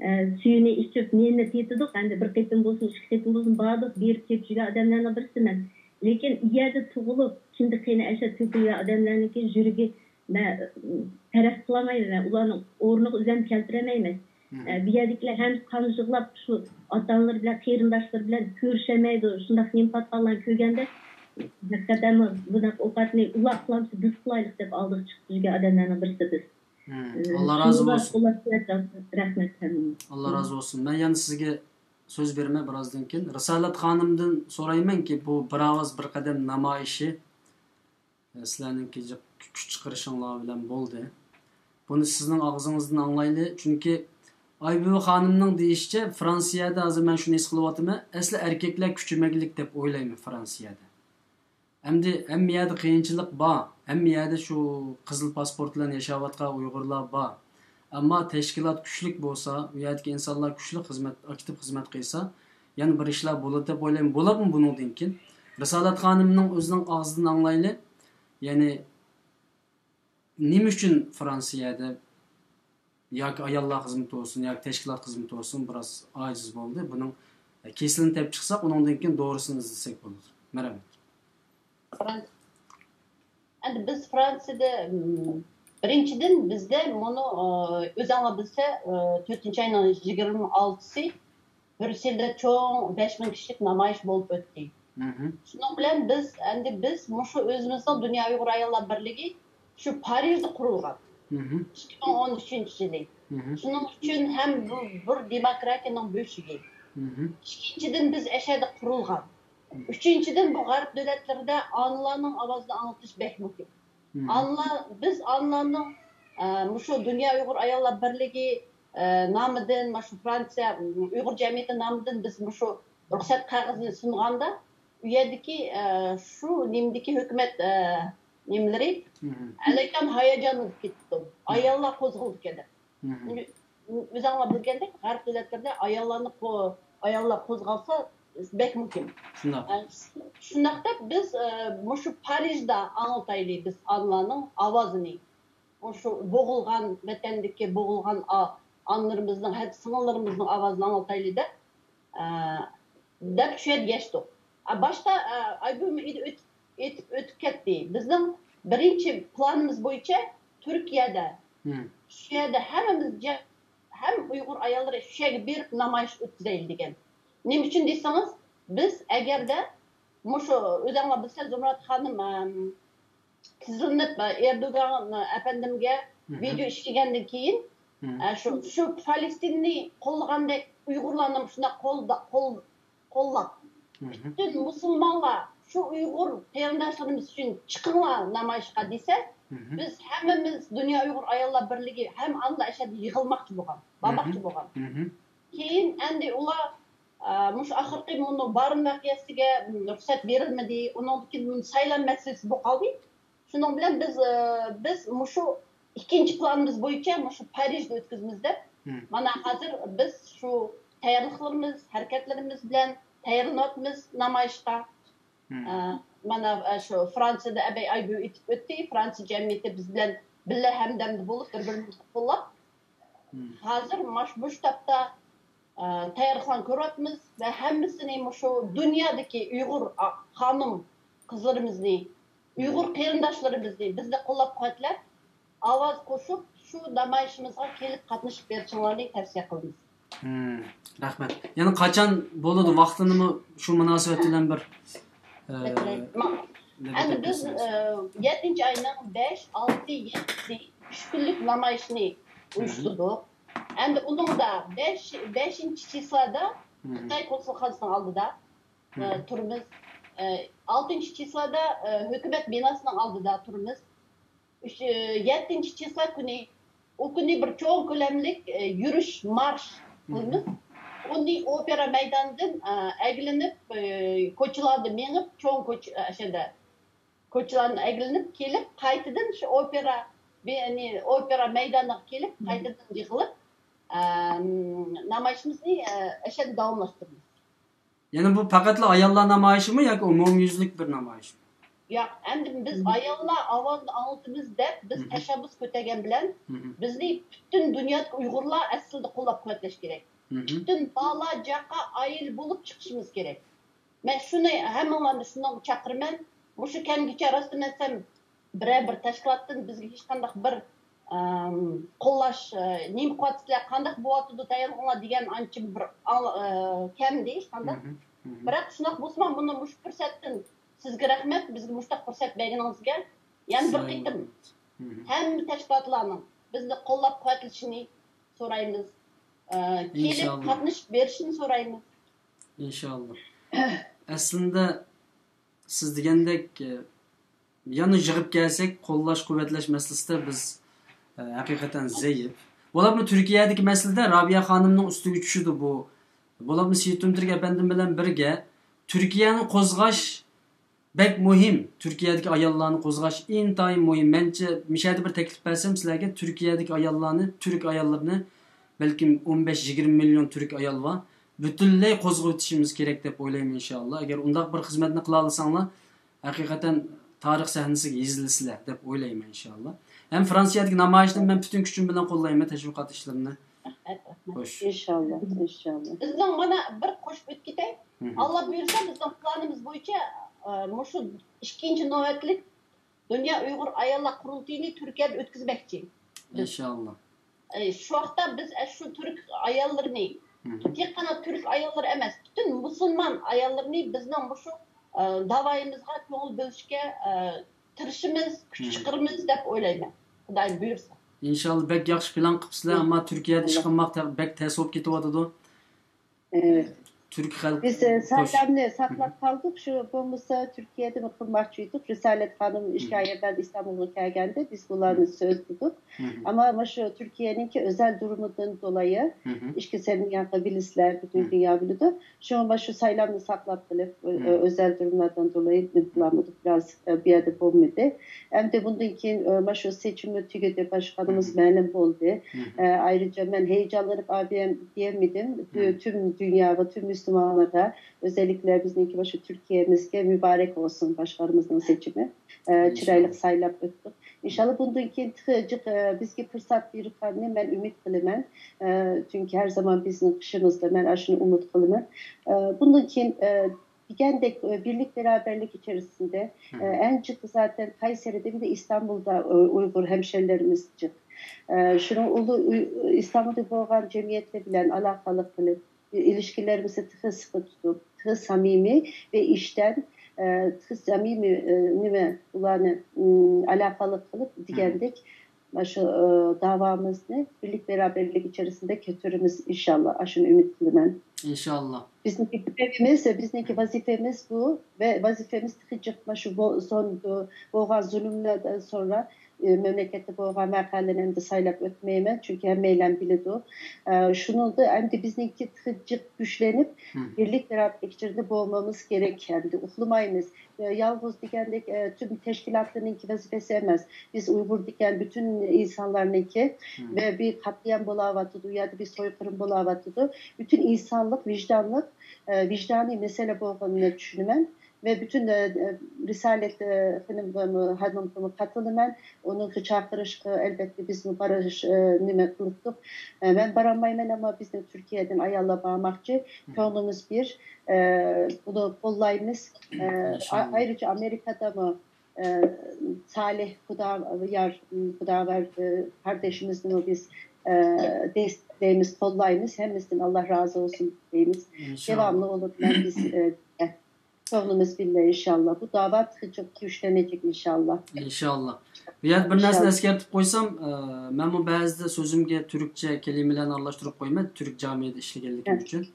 ئە، سۈيىنى ئىچىپ، نېنىنى تېتىدۇق. ئەمدى بىر قېتىم بولسۇن، ئىككى قېتىم بولسۇن باردۇق، بېرىپ كېلىپ يۈرگەن ئادەملەرنىڭ بىرسىمەن. لېكىن يەردە تۇغۇلۇپ، كىندىكى قېنى ئەشە تۆكۈلگەن ئادەملەرنىڭكى يۈرىكى مەن، م، پەرەز قىلالمايمەن، مەن ئۇلارنىڭ ئورنىغا ئۆزۈمنى كەلتۈرەلمەيمەن. ئە، بۇ يەردىكىلەر ھەم قان يىغلاپ، شۇ ئاتا-ئانىلىرى بىلەن، قېرىنداشلىرى بىلەن كۆرۈشەلمەيدۇ. شۇنداق نېمە تارتقانلارنى كۆرگەندە، ھەقىقەتەنمۇ بۇنداق ئوقەتنى ئۇلار قىلالمىسا، بىز قىلايلىق دەپ ئالدىغا چىقىپ يۈرگەن ئادەملەرنىڭ بىرسى بىز. ئە، ئاللا رازى شۇنىڭغا بولسۇن. قوللاپ قۇۋۋەتلەڭ. رەھمەت ھەممىڭلارغا. ئاللا رازى بولسۇن. مەن يەنە سىزگە سۆز بېرىمەن بىرازدىن كېيىن. رىسالەت خانىمدىن سورايمەنكى، بۇ بىر ئاۋاز بىر قەدەم نامايىشى، ئە، سىلەرنىڭكى جىق كۈچ چىقىرىشىڭلار بىلەن بولدى. بۇنى سىزنىڭ ئاغزىڭىزدىن ئاڭلايلى. چۈنكى ئايبۈبى خانىمنىڭ دېيىشىچە، فرانسىيەدە ھازىر مەن شۇنى ھېس قىلىۋاتىمەن، ئەسلى ئەركەكلەر كۈچىمەگلىك دەپ ئويلايمەن فرانسىيەدە. ئەمدى ھەممە يەردە قىيىنچىلىق بار، ھەممە يەردە شۇ قىزىل پاسپورت بىلەن ياشاۋاتقان ئۇيغۇرلار بار. ئەمما تەشكىلات كۈچلۈك بولسا، ئۇ يەردىكى ئىنسانلار كۈچلۈك خىزمەت، ئاكتىپ خىزمەت قىلسا، يەنە بىر ئىشلار بولىدۇ دەپ ئويلايمەن. بولارمۇ بۇنىڭدىن كېيىن؟ رىسالەت خانىمنىڭ ئۆزىنىڭ ئاغزىدىن ئاڭلايلى. يەنى نېمە ئۈچۈن فرانسىيەدە ياكى ئاياللار خىزمىتى بولسۇن ياكى تەشكىلات خىزمىتى بولسۇن، بىراز ئاجىز بولدى. بۇنىڭ كېسىلىنى تېپىپ چىقساق، ئۇنىڭدىن كېيىن دورىسىنى ئىزدىسەك بولىدۇ. مەرھەمەت. فرانس-، ئەمدى بىز فرانسىيەدە، م، بىرىنچىدىن، بىزدە مۇنۇ، ئە، ئۆزەڭلار بىلسە، ئە، تۆتىنچى ئاينىڭ يىگىرمە ئالتىسى بريۇسسېلدە چوڭ بەش مىڭ كىشىلىك نامايىش بولۇپ ئۆتتى. مهم. شۇنىڭ بىلەن بىز، ئەمدى بىز مۇشۇ ئۆزىمىزنىڭ دۇنيا ئۇيغۇر ئاياللار بىرلىكى شۇ پارىژدا قۇرۇلغان. مهم. ئىككى مىڭ ئون ئۈچىنچى يىلى. مهم. شۇنىڭ ئۈچۈن ھەم بۇ بىر دېموكراتىيەنىڭ بۆشۈكى. مهم. ئىككىنچىدىن، بىز ئەشەدە قۇرۇلغان. مهم. ئۈچىنچىدىن، بۇ غەرب دۆلەتلىرىدە ئانىلارنىڭ ئاۋازىنى ئاڭلىتىش بەك مۇھىم. مهم. ئانىلار، بىز ئانىلارنىڭ، ئە، مۇشۇ دۇنيا ئۇيغۇر ئاياللار بىرلىكى، ئە، نامىدىن، مۇشۇ فرانسىيە، ئۇيغۇر جەمئىيىتى نامىدىن بىز مۇشۇ رۇخسەت قەغىزىنى سۇنغاندا، ئۇ يەردىكى، ئە، شۇ نېمىدىكى ھۆكۈمەت، ئە، نېمىلىرى مهم. ئەلەيكان ھاياجان بولۇپ كېتىپتۇ. مهم. ئاياللار قوزغىلىدىكەن دەپ. مهم. ئۆزۈڭلار بىلگەندەك، غەرب دۆلەتلىرىدە ئاياللارنى قو-، ئاياللار قوزغالسا بەك مۇھىم. شۇنداق. ئە، شۇنداق دەپ بىز، ئە، مۇشۇ پارىژدا ئاڭلىتايلى، بىز ئانىلارنىڭ ئاۋازىنى. مۇشۇ بوغۇلغان، ۋەتەندىكى بوغۇلغان ئا-، ئانىلىرىمىزنىڭ، ھەتتا سىڭىللىرىمىزنىڭ ئاۋازىنى ئاڭلىتايلى دەپ، ئە، دەپ شۇ يەرگە ئەشتۇق. ئە، باشتا، ئە، ئايبۈبى ئېيتىپ ئۆت-، ئېيتىپ ئۆتۈپ كەتتى. بىزنىڭ بىرىنچى پىلانىمىز بويىچە تۈركىيەدە، مم. شۇ يەردە ھەممىمىز جە-، ھەم ئۇيغۇر ئاياللىرى شۇ يەرگە بېرىپ نامايىش ئۆتكۈزەيلى دېگەن. نېمە ئۈچۈن دېسىڭىز، بىز ئەگەردە مۇشۇ ئۆزەڭلار بىلسە، زۇمرەت خانىم، ئەم، تىزلىنىپ، ئە، ئېردوگان، ئە، ئەپەندىمگە مهم. ۋىدېئو ئىشلىگەندىن كېيىن، مهم. ئە، شۇ، شۇ فەلەستىننى قوللىغاندەك ئۇيغۇرلارنى شۇنداق قولدا-، قول-، قوللاپ، مهم. پۈتۈن مۇسۇلمانلار شۇ ئۇيغۇر قېرىنداشلىرىمىز ئۈچۈن چىقىڭلار نامايىشقا دېسە، مهم. بىز ھەممىمىز دۇنيا ئۇيغۇر ئاياللار بىرلىكى ھەم ئانىلار ئەشەدە يىغىلماقچى بولغان، بارماقچى مهم. بولغان. مهم. كېيىن ئەمدى ئۇلار، ئە، مۇشۇ ئاخىرقى مۇنۇ بارىن ۋەقەسىگە رۇخسەت بېرىلمىدى، ئۇنىڭدىن كېيىن سايلام مەسىلىسى بولۇپ قالدى. شۇنىڭ بىلەن بىز، ئە، بىز مۇشۇ ئىككىنچى پىلانىمىز بويىچە مۇشۇ پارىژدا ئۆتكۈزىمىز دەپ، مم. مانا ھازىر بىز شۇ تەييارلىقلىرىمىز، ھەرىكەتلىرىمىز بىلەن تەييارلىنىۋاتىمىز نامايىشقا. مم. ئە، مانا، ئە، شۇ فرانسىيەدە ئەبەي ئايبۈ ئېيتىپ ئۆتتى. فرانسىيە جەمئىيىتى بىز بىلەن بىللە ھەمدەمدە بولۇپ، بىر-بىرىمىزنى قوللاپ، مم. ھازىر ماش-، مۇشۇ تاپتا، ئە، تەييارلىقلارنى كۆرۈۋاتىمىز ۋە ھەممىسىنى مۇشۇ دۇنيادىكى ئۇيغۇر، ئا، خانىم قىزلىرىمىزنى، ئۇيغۇر قېرىنداشلىرىمىزنى، بىزنى قوللاپ-قۇۋۋەتلەپ، ئاۋاز قوشۇپ، شۇ نامايىشىمىزغا كېلىپ قاتنىشىپ بېرىشىڭلارنى تەۋسىيە قىلىمىز. مم، رەھمەت. يەنە قاچان بولىدۇ؟ ۋاقتىنىمۇ شۇ مۇناسىۋەت بىلەن بىر، ئە، بەكرەك. ما-، نېمە ئەمدى بىز، دەپ ئە، يەتتىنچى ئاينىڭ بەش، ئالتە، يەتتىسى ئۈچ كۈنلۈك نامايىشنى ئۇيۇشتۇردۇق. ئەمدى ئۇنىڭدا بەش، بەشىنچى چىسلادا خىتاي كونسۇلخانىسىنىڭ ئالدىدا، ئە، تۇرىمىز. ئە، ئالتىنچى چىسلادا، ئە، ھۆكۈمەت بىناسىنىڭ ئالدىدا تۇرىمىز. ئۈچ، ئە، يەتتىنچى چىسلا كۈنى، ئۇ كۈنى بىر چوڭ كۆلەملىك، ئە، يۈرۈش، مارش قىلىمىز. ئۇنى ئوپېرا مەيدانىدىن، ئە، ئەگلىنىپ، ئە، كوچىلاردا مېڭىپ، چوڭ كوچا، ئە، شەدە، كوچىلاردىن ئەگلىنىپ كېلىپ، قايتىدىن شۇ ئوپېرا، بى-، نى-، ئوپېرا مەيدانىغا كېلىپ، قايتىدىن يىغىلىپ، ئە، نامايىشىمىزنى، ئە، ئەشەدە داۋاملاشتۇرىمىز. يەنى بۇ پەقەتلا ئاياللار نامايىشىمۇ ياكى ئومۇميۈزلۈك بىر نامايىشمۇ؟ ياق، ئەمدى بىز ئاياللار ئاۋازىنى ئاڭلىتىمىز دەپ بىز تەشەببۇس كۆتەرگەن بىلەن، بىزنى پۈتۈن دۇنيادىكى ئۇيغۇرلار ئەسلىدە قوللاپ-قۇۋۋەتلەش كېرەك. پۈتۈن بالا، چاقا، ئائىلە بولۇپ چىقىشىمىز كېرەك. مەن شۇنى ھەممىڭلارنى شۇنىڭغا چاقىرىمەن. مۇشۇ كەمگىچە راستىمەن دېسەم، بىرەر بىر تەشكىلاتتىن بىزگە ھېچقانداق بىر، ئەم، قوللاش، ئە، نېمە قىلىۋاتىسىلەر، قانداق بولۇۋاتىدۇ، تەييارلىقىڭلار دېگەن ئانچە بىر ئاڭ-، ئە، كەمدى ھېچقانداق. بىراق شۇنداق بولسىمۇ، مۇنى مۇشۇ پۇرسەتتىن سىزگە رەھمەت، بىزگە مۇشۇنداق پۇرسەت بەرگىنىڭىزگە. يەنە بىر قېتىم ھەممە تەشكىلاتلارنىڭ بىزنى قوللاپ-قۇۋۋەتلىشىنى سورايمىز. ئە، كېلىپ قاتنىشىپ بېرىشىنى سورايمىز. ئىنشاللا. ئەسلىدە سىز دېگەندەك، ئە، يەنە يىغىپ كەلسەك، قوللاش، قۇۋۋەتلەش مەسىلىسىدە بىز، ئە، ھەقىقەتەن زەئىپ. بولۇپمۇ تۈركىيەدىكى مەسىلىدە رابىيە خانىمنىڭ ئۈستىگە چۈشىدۇ بۇ. بولۇپمۇ سېيىت ئۆمتۈرك ئەپەندىم بىلەن بىرگە تۈركىيەنى قوزغاش بەك مۇھىم. تۈركىيەدىكى ئاياللارنى قوزغاش ئىنتايىن مۇھىم. مەنچە، مىشەدە بىر تەكلىپ بەرسەم سىلەرگە، تۈركىيەدىكى ئاياللارنى، تۈرك ئاياللىرىنى، بەلكىم ئون بەش يىگىرمە مىليون تۈرك ئايال بار، پۈتۈنلەي قوزغىۋېتىشىمىز كېرەك دەپ ئويلايمەن، ئىنشاللا. ئەگەر ئۇنداق بىر خىزمەتنى قىلالىساڭلار، ھەقىقەتەن تارىخ سەھنىسىگە يېزىلىسىلەر دەپ ئويلايمەن، ئىنشاللا. ھەم فرانسىيەدىكى نامايىشنى مەن پۈتۈن كۈچۈم بىلەن قوللايمەن، تەشۋىقات ئىشلىرىنى. رەھمەت، رەھمەت. خوش. ئىنشاللا، ئىنشاللا. بىزنىڭ مانا بىر قوشۇپ ئۆتۈپ كېتەي. مھم. ئاللا بۇيرۇسا، بىزنىڭ پىلانىمىز بويىچە، ئە، مۇشۇ ئىككىنچى نۆۋەتلىك دۇنيا ئۇيغۇر ئاياللار قۇرۇلتىيىنى تۈركىيەدە ئۆتكۈزمەكچى. ئىنشاللا. ئە، شۇ ۋاقىتتا بىز، ئە، شۇ تۈرك ئاياللىرىنى، مھم، تېخى قانا تۈرك ئاياللىرى ئەمەس، پۈتۈن مۇسۇلمان ئاياللىرىنى بىزنىڭ مۇشۇ، ئە، داۋايىمىزغا كۆڭۈل بۆلۈشكە، ئە، تىرىشىمىز، كۈچ، مھم، چىقىرىمىز دەپ ئويلايمەن، خۇدايىم بۇيرۇسا. ئىنشاللا، بەك ياخشى پىلان قىپسىلەر، ئەمما تۈركىيەدە ئىش قىلماق تە-، بەك تەس بولۇپ كېتىۋاتىدۇ. ئەۋەت. تۈرك خەلق بىز، ئە، خوش. سايلامنى ساقلاپ قالدۇق. شۇ بولمىسا تۈركىيەدىمۇ قىلماقچى ئىدۇك. رىسالەت خانىم ئىككى ئاي ئەۋۋەل ئىستانبۇلغا كەلگەندە بىز بۇلارنى سۆزلىدۇق. ئەمما مۇشۇ تۈركىيەنىڭكى ئۆزەل دۇرۇمىدىن دولايى، ئىككى سەن ياقى بىلىسىلەر، پۈتۈن دۇنيا بىلىدۇ. شۇڭا مۇشۇ سايلامنى ساقلاپ قېلىپ، ئۆ-، ئۆ-، ئۆزەل دۇرۇملاردىن دولايى بىلەلمىدۇق. بىراز، ئە، بۇ يەردە بولمىدى. ئەمدى بۇندىن كېيىن، ئە، مانا شۇ سېچىممۇ تۈگىدى، باشقانىمىز مەلۇم بولدى. ئە، ئايرىچە مەن ھەيجانلىنىپ ئابىيەم دېيەلمىدىم. تۈ-، تۈم دۇنياغا، تۈم مۇسۇلمانلارغا، ئۆزەللىكلە بىزنىڭكى مانا شۇ تۈركىيەمىزگە مۇبارەك بولسۇن، باشقانىمىزنىڭ سېچىمى. ئە، چىرايلىق سايلاپ ئۆتتۇق. ئىنشاللا بۇندىن كېيىن تېخى جىق، ئە، بىزگە پۇرسەت بېرىدىغاننى مەن ئۈمىد قىلىمەن. ئە، چۈنكى ھەر زامان بىزنىڭ قېشىمىزدا، مەن ئاشۇنى ئۈمىد قىلىمەن. ئە، بۇندىن كېيىن، ئە، دېگەندەك، ئە، بىرلىك بارابەرلىك ئىچىرىسىندە، ئە، ئەڭ جىق زاتەن قەيسەرىدە، بىر ئىستانبۇلدا، ئۇ-، ئۇيغۇر ھەمشەھرىلىرىمىز جىق. ئە، شۇنىڭ ئۇلۇ-، ئۇي-، ئىستانبۇلدا بولغان جەمئىيەتلەر بىلەن ئالاقىلىق قىلىپ، ئىلىشكىلىرىمىزنى تېخى سىقىپ تۇتۇپ، تېخى سەمىمىي ۋە ئىشتەن، ئە، تېخى سەمىمىي، ئە، نېمە، ئۇلارنى، ئىم، ئالاقىلىق قىلىپ دېگەندەك، مانا شۇ، ئە، داۋامىزنى بىرلىك بارابەرلىك ئىچىرىسىندە كۆتۈرىمىز ئىنشاللا. ئاشۇنى ئۈمىد قىلىمەن. ئىنشاللا. بىزنىڭكى ۋەزىپىمىز، بىزنىڭكى ۋەزىپىمىز بۇ ۋە ۋەزىپىمىز تېخى جىق مانا شۇ بو-، سون-، بولغان زۇلۇملاردىن سورا، ئە، مەملىكەتتە بولغان ۋەقەلەرنى ئەمدى سايلاپ ئۆتمەيمەن، چۈنكى ھەممەيلەن بىلىدۇ. ئە، شۇنىڭدا ئەمدى بىزنىڭكى تېخى جىق كۈچلىنىپ، بىرلىك بارابەرلىك ئىچىدە بولمىمىز كېرەك. ئەمدى ئۇخلىمايمىز. ئە، يالغۇز دېگەندەك، ئە، تۈم تەشكىلاتلارنىڭكى ۋەزىپىسى ئەمەس. بىز ئۇيغۇر دېگەن پۈتۈن ئىنسانلارنىڭكى ۋە بىر قەتلىئام بولاۋاتىدۇ، يا بىر سويقىرىم بولاۋاتىدۇ. پۈتۈن ئىنسانلىق ۋىجدانلىق، ئە، ۋىجدانىي مەسىلە بولغىنىنى چۈشىنىمەن. ۋە پۈتۈن، ئە، ئە، رىسالەت، ئە، خېنىم، ئە، خانىمغىمۇ قاتىلىمەن. ئۇنىڭغا چاقىرىشقا، ئەلۋەتتە، بىزمۇ بارىش، ئە، نېمە قىلىپتۇق. ئە، مەن بارالمايمەن، ئەمما بىزنىڭ تۈركىيەدىن ئاياللار بارماقچى. كۆڭلىمىز بىر. ئە، بۇنى قوللايمىز. ئە، ئا-، ئايرىچە ئامېرىكادىمۇ، ئە، سالىھ خۇدايار، خۇداۋەر، ئە، قاردىشىمىزنىمۇ بىز، ئە، دەيمىز، قوللايمىز. ھەممىسىدىن ئاللا رازى بولسۇن دەيمىز. داۋاملىق ئولتۇرۇپ بىز، ئە، كۆڭلىمىز بىللە ئىنشاللا. بۇ داۋا تېخىچە كۈچلىنىدۇ ئىنشاللا. ئىنشاللا. بۇ يەردە بىر نەرسىنى ئىنشاللا. ئەسكەرتىپ قويسام، ئە، مەنمۇ بەزىدە سۆزۈمگە تۈركچە كەلىمىلەرنى ئارىلاشتۇرۇپ قويىمەن، تۈرك جامىيىدە ئىشلىگەنلىكىم ئۈچۈن.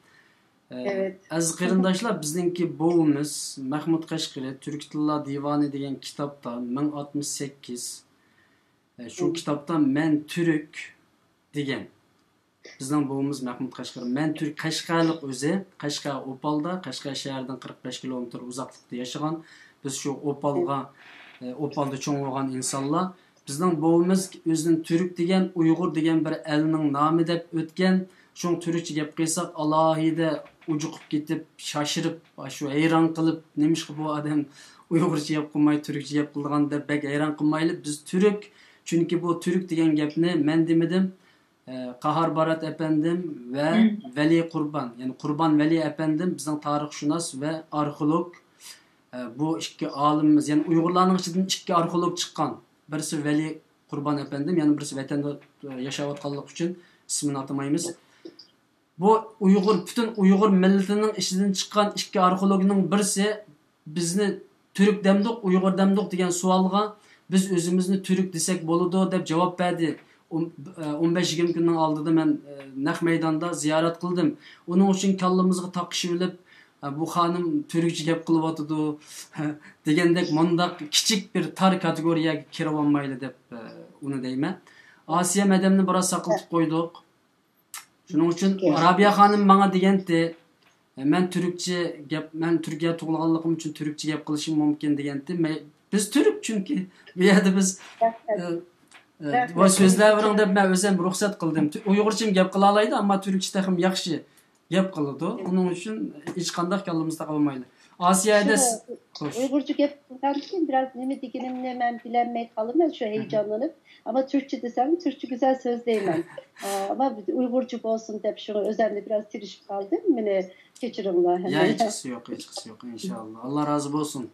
ئە، ئەزىز قېرىنداشلار، بىزنىڭكى بوۋىمىز مەخمۇت قەشقىرى، تۈرك تىللار دىۋانى دېگەن كىتابتا مىڭ ئاتمىش سەككىز، ئە، شۇ كىتابتا مەن تۈرك دېگەن. بىزنىڭ بوۋىمىز مەخمۇت قەشقىرى. مەن تۈرك، قەشقەرلىق ئۆزى، قەشقەر ئوپالدا، قەشقەر شەھەردىن قىرىق بەش كىلومېتىر ئۇزاقلىقتا ياشىغان. بىز شۇ ئوپالغا، ئە، ئوپالدا چوڭ بولغان ئىنسانلار. بىزنىڭ بوۋىمىز ئۆزىنى تۈرك دېگەن، ئۇيغۇر دېگەن بىر ئەلنىڭ نامى دەپ ئۆتكەن. شۇڭا تۈركچە گەپ قىلساق، ئالاھىدە ئۇجۇقۇپ كېتىپ، شاشىرىپ، شۇ ھەيران قېلىپ، نېمىشقا بۇ ئادەم ئۇيغۇرچە گەپ قىلماي، تۈركچە گەپ قىلىدىغان دەپ بەك ھەيران قىلمايلى. بىز تۈرك، چۈنكى بۇ تۈرك دېگەن گەپنى مەن دېمىدىم. ئە، قاھار بارات ئەپەندىم ۋە ۋەلى قۇربان، يەنى قۇربان ۋەلى ئەپەندىم بىزنىڭ تارىخشۇناس ۋە ئارخېئولوگ. ئە، بۇ ئىككى ئالىمىمىز، يەنى ئۇيغۇرلارنىڭ ئىچىدىن ئىككى ئارخېئولوگ چىققان. بىرسى ۋەلى قۇربان ئەپەندىم، يەنە بىرسى ۋەتەندە ياشاۋاتقانلىقى ئۈچۈن ئىسمىنى ئاتىمايمىز. بۇ ئۇيغۇر، پۈتۈن ئۇيغۇر مىللىتىنىڭ ئىچىدىن چىققان ئىككى ئارخېئولوگنىڭ بىرسى بىزنى تۈرك دەمدۇق، ئۇيغۇر دەمدۇق دېگەن سوئالغا بىز ئۆزىمىزنى تۈرك دېسەك بولىدۇ دەپ جاۋاب بەردى. ئون، ئون بەش يىگىرمە كۈننىڭ ئالدىدا مەن، ئە، نەق مەيداندا زىيارەت قىلدىم. ئۇنىڭ ئۈچۈن كاللىمىزغا تاقىشىۋېلىپ، ئە، بۇ خانىم تۈركچە گەپ قىلىۋاتىدۇ دېگەندەك مۇنداق كىچىك بىر تار كاتېگورىيەگە كىرىۋالمايلى دەپ، ئە، ئۇنى دەيمەن. ئاسىيە مەدەمنى بىراز ساقلىتىپ قويدۇق. شۇنىڭ ئۈچۈن رابىيە خانىم ماڭا دېگەنتى، مەن تۈركچە گەپ، مەن تۈركىيەدە تۇغۇلغانلىقىم ئۈچۈن تۈركچە گەپ قىلىشىم مۇمكىن دېگەنتى. مەن، بىز تۈرك چۈنكى. بۇ يەردە بىز، رەھمەت. ئە، ئە، رەھمەت. ۋاي سۆزلەۋېرىڭ دەپ مەن ئۆزۈم رۇخسەت قىلدىم. تۈ-، ئۇيغۇرچىمۇ گەپ قىلالايدۇ، ئەمما تۈركچە تېخىمۇ ياخشى گەپ قىلىدۇ. ئۇنىڭ ئۈچۈن ھېچقانداق كاللىمىزنى تاقىۋالمايلى. ئاسىيە ھەدەس. شۇ خوش. ئۇيغۇرچە گەپ قىلغاندىكىن بىراز نېمە دېگىنىمنى مەن بىلەلمەي قالىمەن، شۇ ھەيجانلىنىپ. ئەمما تۈركچە دېسەم، تۈركچە گۈزەل سۆزلەيمەن. ئا، ئەمما ئۇيغۇرچە بولسۇن دەپ شۇڭا ئۆزۈمنى بىراز تىرىشىپ قالدىم. مېنى كەچۈرۈڭلار يا، ھەممەيلەن. ھېچقىسى يوق، ھېچقىسى يوق، ئىنشائاللا. ئاللا رازى بولسۇن.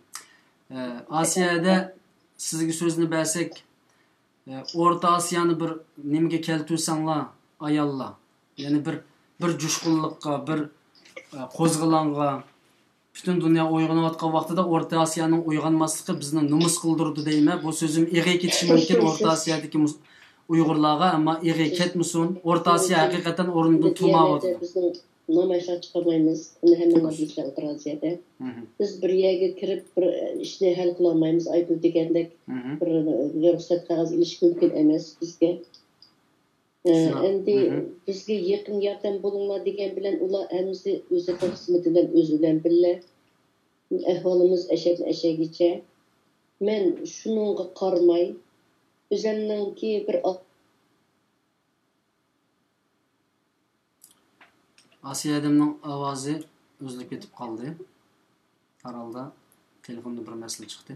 ئە، ئاسىيە ھەدە، سىزگە سۆزنى بەرسەك، ئە، ئورتا ئاسىيانى بىر نېمىگە كەلتۈرسەڭلار، ئاياللار. يەنى بىر، بىر جۇشقۇنلۇققا، بىر، ئە، قوزغىلاڭغا، پۈتۈن دۇنيا ئويغىنىۋاتقان ۋاقتىدا ئورتا ئاسىيانىڭ ئويغانماسلىقى بىزنى نومۇس قىلدۇرىدۇ دەيمەن. بۇ سۆزۈم ئېغىر كېتىشى مۇمكىن ئورتا ئاسىيادىكى مۇس-، ئۇيغۇرلارغا، ئەمما ئېغىر كەتمىسۇن. ئورتا ئاسىيا ھەقىقەتەن ئورنىدىن تۇرمايۋاتىدۇ. بىزنىڭ نامايىشقا چىقالمايمىز. ئۇنى ھەممىڭلار بىلىسىلەر ئوتتۇرا ئاسىيادا. مھم. بىز بىر يەرگە كىرىپ بىر ئىشنى ھەل قىلالمايمىز. ئايگۈل دېگەندەك مھم. بىر رۇخسەت قەغەز ئېلىش مۇمكىن ئەمەس بىزگە. ئە، شۇنداق. ئەمدى مھم. بىزگە يېقىن ياردەم بولۇڭلار دېگەن بىلەن ئۇلار ھەممىسى ئۆزىنىڭ خىزمىتى بىلەن ئۆزى بىلەن بىللە. ئەھۋالىمىز ئەشەددىن ئەشەگىچە. مەن شۇنىڭغا قارىماي، ئۆزۈمنىڭكى بىر ئا- ئاسىيە ھەدەمنىڭ ئاۋازى ئۈزۈلۈپ كېتىپ قالدى. ھەر ھالدا تېلېفوندا بىر مەسىلە چىقتى.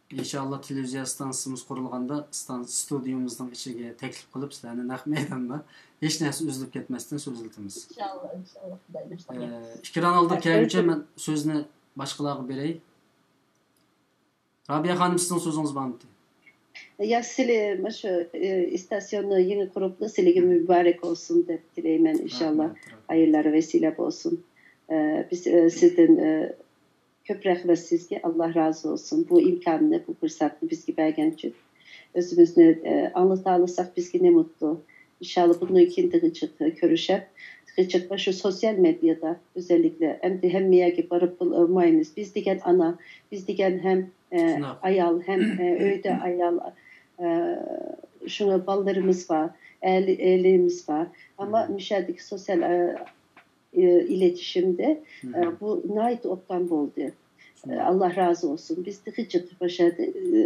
ئىنشائاللا تېلېۋىزىيە ئىستانسىمىز قۇرۇلغاندا ئىستان-، ستۇدىيىمىزنىڭ ئىچىگە تەكلىپ قىلىپ سىلەرنى نەق مەيداندا ھېچ نەرسە ئۈزۈلۈپ كەتمەستىن سۆزلىتىمىز. ئىنشائاللا، ئىنشائاللا، خۇداي بۇيرۇسا. ئە، ئىكران ئالدىغا كەلگۈچە مەن سۆزنى باشقىلارغا بېرەي. رابىيە خانىم، سىزنىڭ سۆزىڭىز بارمىدى؟ يا، سىلى مۇشۇ، ئى، ئىستاسيوننى يېڭى قۇرۇپلا سىلىگە مۇبارەك بولسۇن دەپ تىلەيمەن، ئىنشاللا. رەھمەت، رەھمەت. ھاياللار ۋەسىلە بولسۇن. ئى، بىز، ئى، سىزدىن، ئى، كۆپ رەھمەت سىزگە، ئاللا رازى بولسۇن. بۇ ئىمكاننى، بۇ پۇرسەتنى بىزگە بەرگەن ئۈچۈن. ئۆزىمىزنى، ئى، ئاڭلىتالىساق بىزگە نە مۇتلۇق. ئىنشاللا بۇندىن كېيىن تېخىچە كۆرۈشەپ، تېخىچە شۇ سوتسىيال مېدىيادا ئۆزەللىكلە ئەمدى ھەممە يەرگە بارىپ بولمايمىز. بىز دېگەن ئانا، بىز دېگەن ھەم، ئە، شۇنداق. ئايال، ھەم، ئە، ئۆيدە ئايال، ئە، شۇڭا بالىلىرىمىز بار، ئەلى-، ئەلىمىز بار. ئەمما مم. مۇشۇ يەردىكى سوتسىيال، ئە، ئە، ئىلېتىشىمدە، ئە، مم. بۇ ناھايىتى ئوبدان بولدى. شۇنداق. ئاللا رازى بولسۇن. بىز تېخىچە مۇشۇ يەردە، ئە،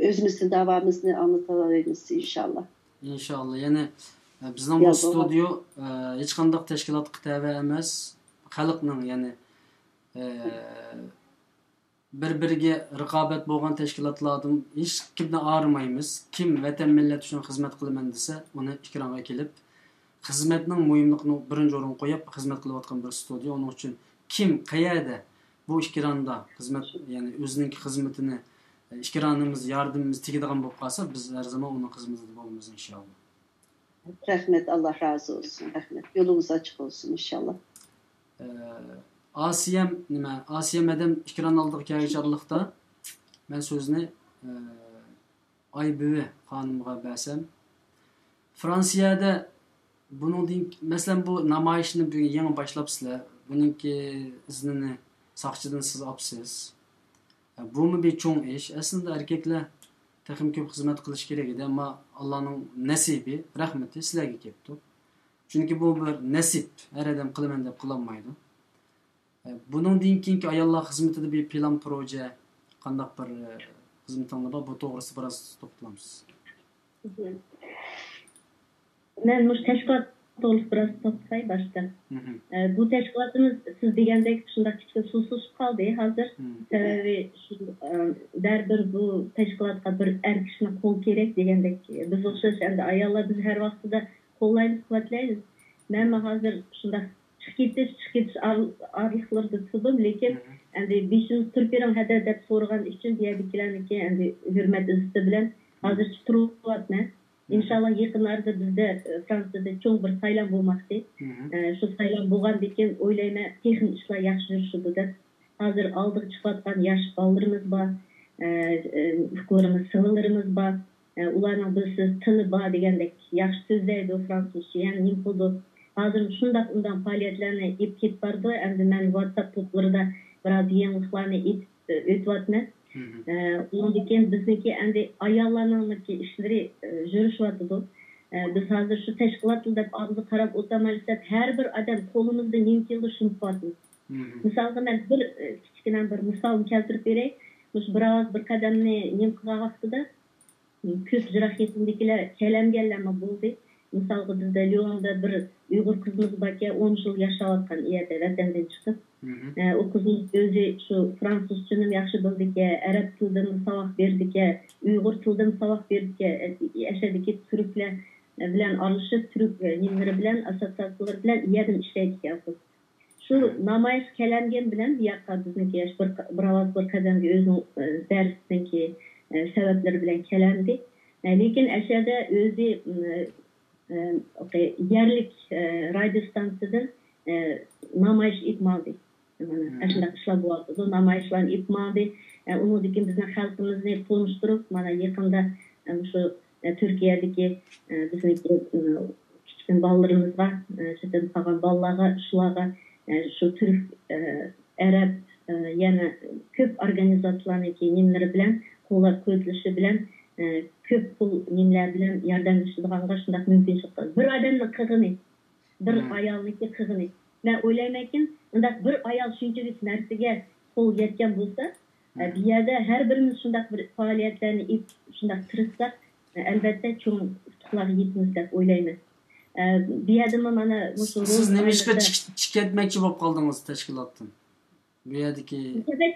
ئۆزىمىزنىڭ داۋامىزنى ئاڭلىتالايمىز، ئىنشاللا. ئىنشاللا. يەنى، ئە، بىزنىڭ بۇ يا، بولغان. ستۇدىيو، ئە، ھېچقانداق تەشكىلاتقا تەۋە ئەمەس. خەلقنىڭ، يەنى، ئە، بىر-بىرىگە رىقابەت بولغان تەشكىلاتلاردىن ھېچكىمنى ئايرىمايمىز. كىم ۋەتەن، مىللەت ئۈچۈن خىزمەت قىلىمەن دېسە، ئۇنى ئېكرانغا كېلىپ، خىزمەتنىڭ مۇھىملىقىنى بىرىنچى ئورۇنغا قويۇپ خىزمەت قىلىۋاتقان بىر ستۇدىيە. ئۇنىڭ ئۈچۈن كىم، قەيەردە بۇ ئېكراندا خىزمەت، يەنى ئۆزىنىڭكى خىزمىتىنى، ئېكرانىمىز، ياردىمىمىز تېگىدىغان بولۇپ قالسا، بىز ھەر زامان ئۇنىڭ خىزمىتىدە بولىمىز، ئىنشاللا. رەھمەت، ئاللا رازى بولسۇن، رەھمەت. يولىڭىز ئاچىق بولسۇن، ئىنشاللا. ئە، ئاسىيەم، نېمە، ئاسىيەم ھەدەم ئېكران ئالدىغا كەلگۈچى ئارىلىقتا مەن سۆزنى، ئە، ئايبۈۋى خانىمغا بەرسەم، فرانسىيەدە بۇنىڭدىن، مەسىلەن، بۇ نامايىشنى بۈگۈن يېڭى باشلاپسىلەر، بۇنىڭكى ئىزنىنى ساقچىدىن سىز ئاپسىز. بۇمۇ بىر چوڭ ئىش. ئەسلىدە ئەركەكلەر تېخىمۇ كۆپ خىزمەت قىلىشى كېرەك ئىدى، ئەمما ئاللانىڭ نەسىبى، رەھمىتى سىلەرگە كەپتۇ. چۈنكى بۇ بىر نەسىپ، ھەر ئادەم قىلىمەن دەپ قىلالمايدۇ. بۇنىڭدىن كېيىنكى ئاياللار خىزمىتىدە بىر پىلان، پروژە، قانداق بىر خىزمىتىڭلار بار؟ بۇ توغرىسىدا بىراز توختىلامسىز؟ مەن مۇشۇ تەشكىلات توغرىسىدا بىراز توختىساي باشتا. مھم. ئە، بۇ تەشكىلاتىمىز سىز دېگەندەك شۇنداق كىچىككىنە سۇسلىشىپ قالدى ھازىر. مم. سەۋەبى شۇ، ئە، بەرىبىر بۇ تەشكىلاتقا بىر ئەر كىشىنىڭ قولى كېرەك دېگەندەك. بىز ئوخشاش ئەمدى ئاياللار، بىز ھەر ۋاقتىدا قوللايمىز، قۇۋۋەتلەيمىز. مەنمۇ ھازىر شۇنداق چىقىپ كېتىش، چىقىپ كېتىش ئار-، ئارىلىقلىرىدا تۇردۇم، لېكىن مم. ئەمدى بېشىمىز تۈرۈپ بېرىڭ ھەدە دەپ سورىغان ئۈچۈن بۇ يەردىكىلەرنىڭكى ئەمدى ھۆرمەت ئىززىتى بىلەن ھازىرچە تۇرۇۋاتىمەن. ئىنشاللا يېقىن ئارىدا بىزدە، ئە، فرانسىيەدە چوڭ بىر سايلام بولماقچى. ئە، شۇ سايلام بولغاندىن كېيىن ئويلايمەن، تېخىمۇ ئىشلار ياخشى يۈرۈشىدۇ دەپ. ھازىر ئالدىغا چىقىۋاتقان ياش بالىلىرىمىز بار، ئە، ئە، ئۇكىلىرىمىز، سىڭىللىرىمىز بار. ئە، ئۇلارنىڭ بىلىسىز تىلى بار دېگەندەك ياخشى سۆزلەيدۇ، فرانسۇزچە، يەنە نېمە قىلىدۇ. ھازىر شۇنداق ئۇنداق پائالىيەتلەرنى ئېلىپ كېتىپ بارىدۇ. ئەمدى مەن ۋاتساپ توپلىرىدا بىراز يېڭىلىقلارنى ئېيتىپ، ئە، ئۆتۈۋاتىمەن. ئە، ئۇنىڭدىن كېيىن بىزنىڭكى ئەمدى ئاياللارنىڭكى ئىشلىرى، ئە، يۈرۈشۈۋاتىدۇ. ئە، بىز ھازىر شۇ تەشكىلاتلا دەپ ئاغزىغا قاراپ ئولتۇرمايلى دەپ، ھەر بىر ئادەم قولىمىزدا نېمە كېلىدۇ، شۇنى قىلىۋاتىمىز. مىسالغا، مەن بىر، ئە، كىچىككىنە بىر مىسالنى كەلتۈرۈپ بېرەي. مۇشۇ بىراز بىر قەدەمنى نېمە قىلغان ۋاقتىدا، كۆپ يىراق يېقىندىكىلەر كەلەمگەنلەرمۇ بولدى. مىسالغا، بىزدە ليوندا بىر ئۇيغۇر قىزىمىز باركەن، ئون يىل ياشاۋاتقان ئۇ يەردە ۋەتەندىن چىقىپ. ئە، ئۇ قىزىمىز ئۆزى شۇ فرانسۇزچىنىمۇ ياخشى بىلىدىكەن، ئەرەب تىلىدىمۇ ساۋاق بېرىدىكەن، ئۇيغۇر تىلىدىمۇ ساۋاق بېرىدىكەن، ئە، ئەشەدىكى تۈركلەر بىلەن ئارىلىشىپ، تۈرك، ئە، نېمىلىرى بىلەن، ئاسسوتسىياتسىيەلىرى بىلەن ئۇ يەردىمۇ ئىشلەيدىكەن ئۇ قىز. شۇ نامايىش كەلەمگەن بىلەن بۇ ياققا بىزنىڭكى ياش بىر، بىر ئاۋاز بىر قەدەمگە ئۆزىنىڭ، ئە، دەرسىنىڭكى، ئە، سەۋەبلىرى بىلەن كەلەمدى. ئە، لېكىن ئەشەدە ئۆزى، ئە، ئە، يەرلىك، ئە، رادىيو ستانسىسىدىن، ئە، نامايىش ئېلىپ ماڭدى. مانا، ئاشۇنداق ئىشلار بولۇۋاتىدۇ، نامايىشلارنى ئېلىپ ماڭدى. ئە، ئۇنىڭدىن كېيىن بىزنىڭ خەلقىمىزنى تونۇشتۇرۇپ، مانا، يېقىندا، ئە، مۇشۇ، ئە، تۈركىيەدىكى، ئە، بىزنىڭكى، ئە، كىچىككىنە بالىلىرىمىزغا، ئە، چەت ئەلدە قالغان بالىلارغا، شۇلارغا، ئە، شۇ تۈرك، ئە، ئەرەب، ئە، يەنە كۆپ ئورگانىزاتسىيەلەرنىڭكى نېمىلىرى بىلەن، قوللاپ قۇۋۋەتلىشى بىلەن، ئە، كۆپ پۇل نېمىلەر بىلەن ياردەملىشىدىغانغا شۇنداق مۇمكىنچىلىك قىلدى. بىر ئادەمنىڭ قىلغىنى، بىر ئايالنىڭكى قىلغىنى. مەن ئويلايمەنكى، ئۇنداق بىر ئايال شۇنچىلىك نەرسىگە قول يەتكەن بولسا، ئە، بۇ يەردە ھەر بىرىمىز شۇنداق بىر پائالىيەتلەرنى ئېلىپ، شۇنداق تىرىشساق، ئە، ئەلۋەتتە چوڭ ئۇتۇقلارغا يېتىمىز دەپ ئويلايمەن. ئە، بۇ يەردىمۇ مانا مۇشۇ سىز نېمىشقا چىق-، چىقىپ كەتمەكچى بولۇپ قالدىڭىز تەشكىلاتتىن؟ بۇ يەردىكى سەۋەب،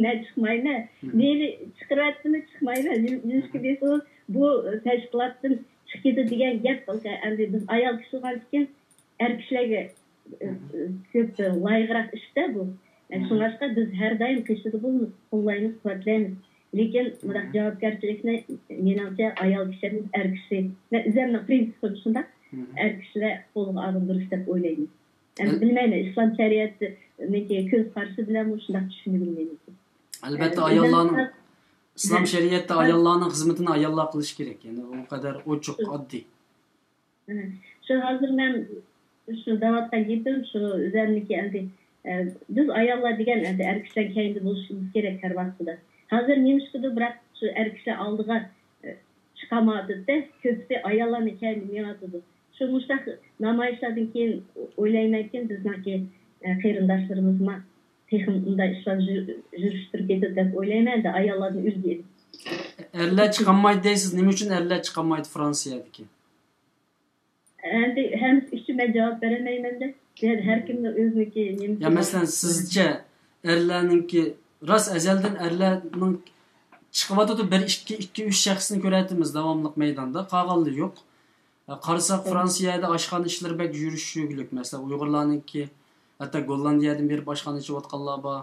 مەن چىقمايمەن. مېنى چىقىرىۋەتسىمۇ چىقمايمەن. نېمە-، نېمىشقا دېسىڭىز، بۇ تەشكىلاتتىن چىقىدۇ دېگەن گەپ، ئەمدى بىز ئايال كىشى بولغاندىكىن، ئەر كىشىلەرگە، ئە، كۆپ لايىقراق ئىشتا بۇ. ئە، شۇڭلاشقا بىز ھەر دائىم قېشىدا بولىمىز، قوللايمىز، قۇۋۋەتلەيمىز. لېكىن مۇنداق جاۋابكارچىلىكنى مېنىڭچە ئايال كىشى ئەمەس، ئەر كىشى. مەن ئۆزۈمنىڭ پرىنسىپىم شۇنداق. ئەر كىشىلەر قولغا ئالغىنى دۇرۇس دەپ ئويلايمەن. ئەمدى بىلمەيمەن، ئىسلام شەرىئەتنىڭكى كۆز قارىشى بىلەنمۇ شۇنداق چۈشىنىدۇ مېنىڭكى. ئەلۋەتتە، ئە، ئاياللارنىڭ، ئىسلام شەرىئەتتە ئاياللارنىڭ خىزمىتىنى ئاياللار قىلىشى كېرەك. يەنى ئۇ قەدەر ئوچۇق، ئاددىي. شۇ ھازىر مەن شۇ دەۋاتقان گېپىم شۇ ئۆزەمنىكى ئەمدى، ئە، بىز ئاياللار دېگەن ئەمدى ئەر كىشىلەر كەينىدە بولۇشىمىز كېرەك ھەر ۋاقتىدا. ھازىر نېمىشقىدۇر، بىراق شۇ ئەر كىشىلەر ئالدىغا، ئە، چىقالمايۋاتىدۇ-دە، كۆپىسى ئاياللارنى كەينىدە مېڭىۋاتىدۇ. شۇ مۇشۇنداق نامايىشلاردىن كېيىن ئويلايمەنكى، بىزنىڭكى، ئە، قېرىنداشلىرىمىزمۇ تېخىمۇ ئۇنداق ئىشلارنى يۈ-، يۈرۈشتۈرۈپ كېتىدۇ دەپ ئويلايمەن، ئەمدى ئاياللاردىن ئۈلگە ئېلىپ. ئەرلەر چىقالمايدۇ دەيسىز، نېمە ئۈچۈن ئەرلەر چىقالمايدۇ فرانسىيەدىكى؟ ئەمدى ھەممىسى ئۈچۈن مەن جاۋاب بېرەلمەيمەن-دە. بۇ يەردە ھەر كىمنىڭ ئۆزىنىڭكى نېمىسى يا بار. مەسىلەن، سىزچە ئەرلەرنىڭكى، راست ئەزەلدىن ئەرلەرنىڭ چىقىۋاتىدۇ، بىر ئىككى، ئىككى، ئۈچ شەخسنى كۆرەتتىمىز داۋاملىق مەيداندا، قالغانلىرى يوق. قارىساق، فرانسىيەدە ئاشخانا ئىشلىرى بەك يۈرۈشۈكلۈك. مەسىلەن، ئۇيغۇرلارنىڭكى، ھەتتا گوللاندىيەدىن بېرىپ ئاشخانا ئېچىۋاتقانلار بار،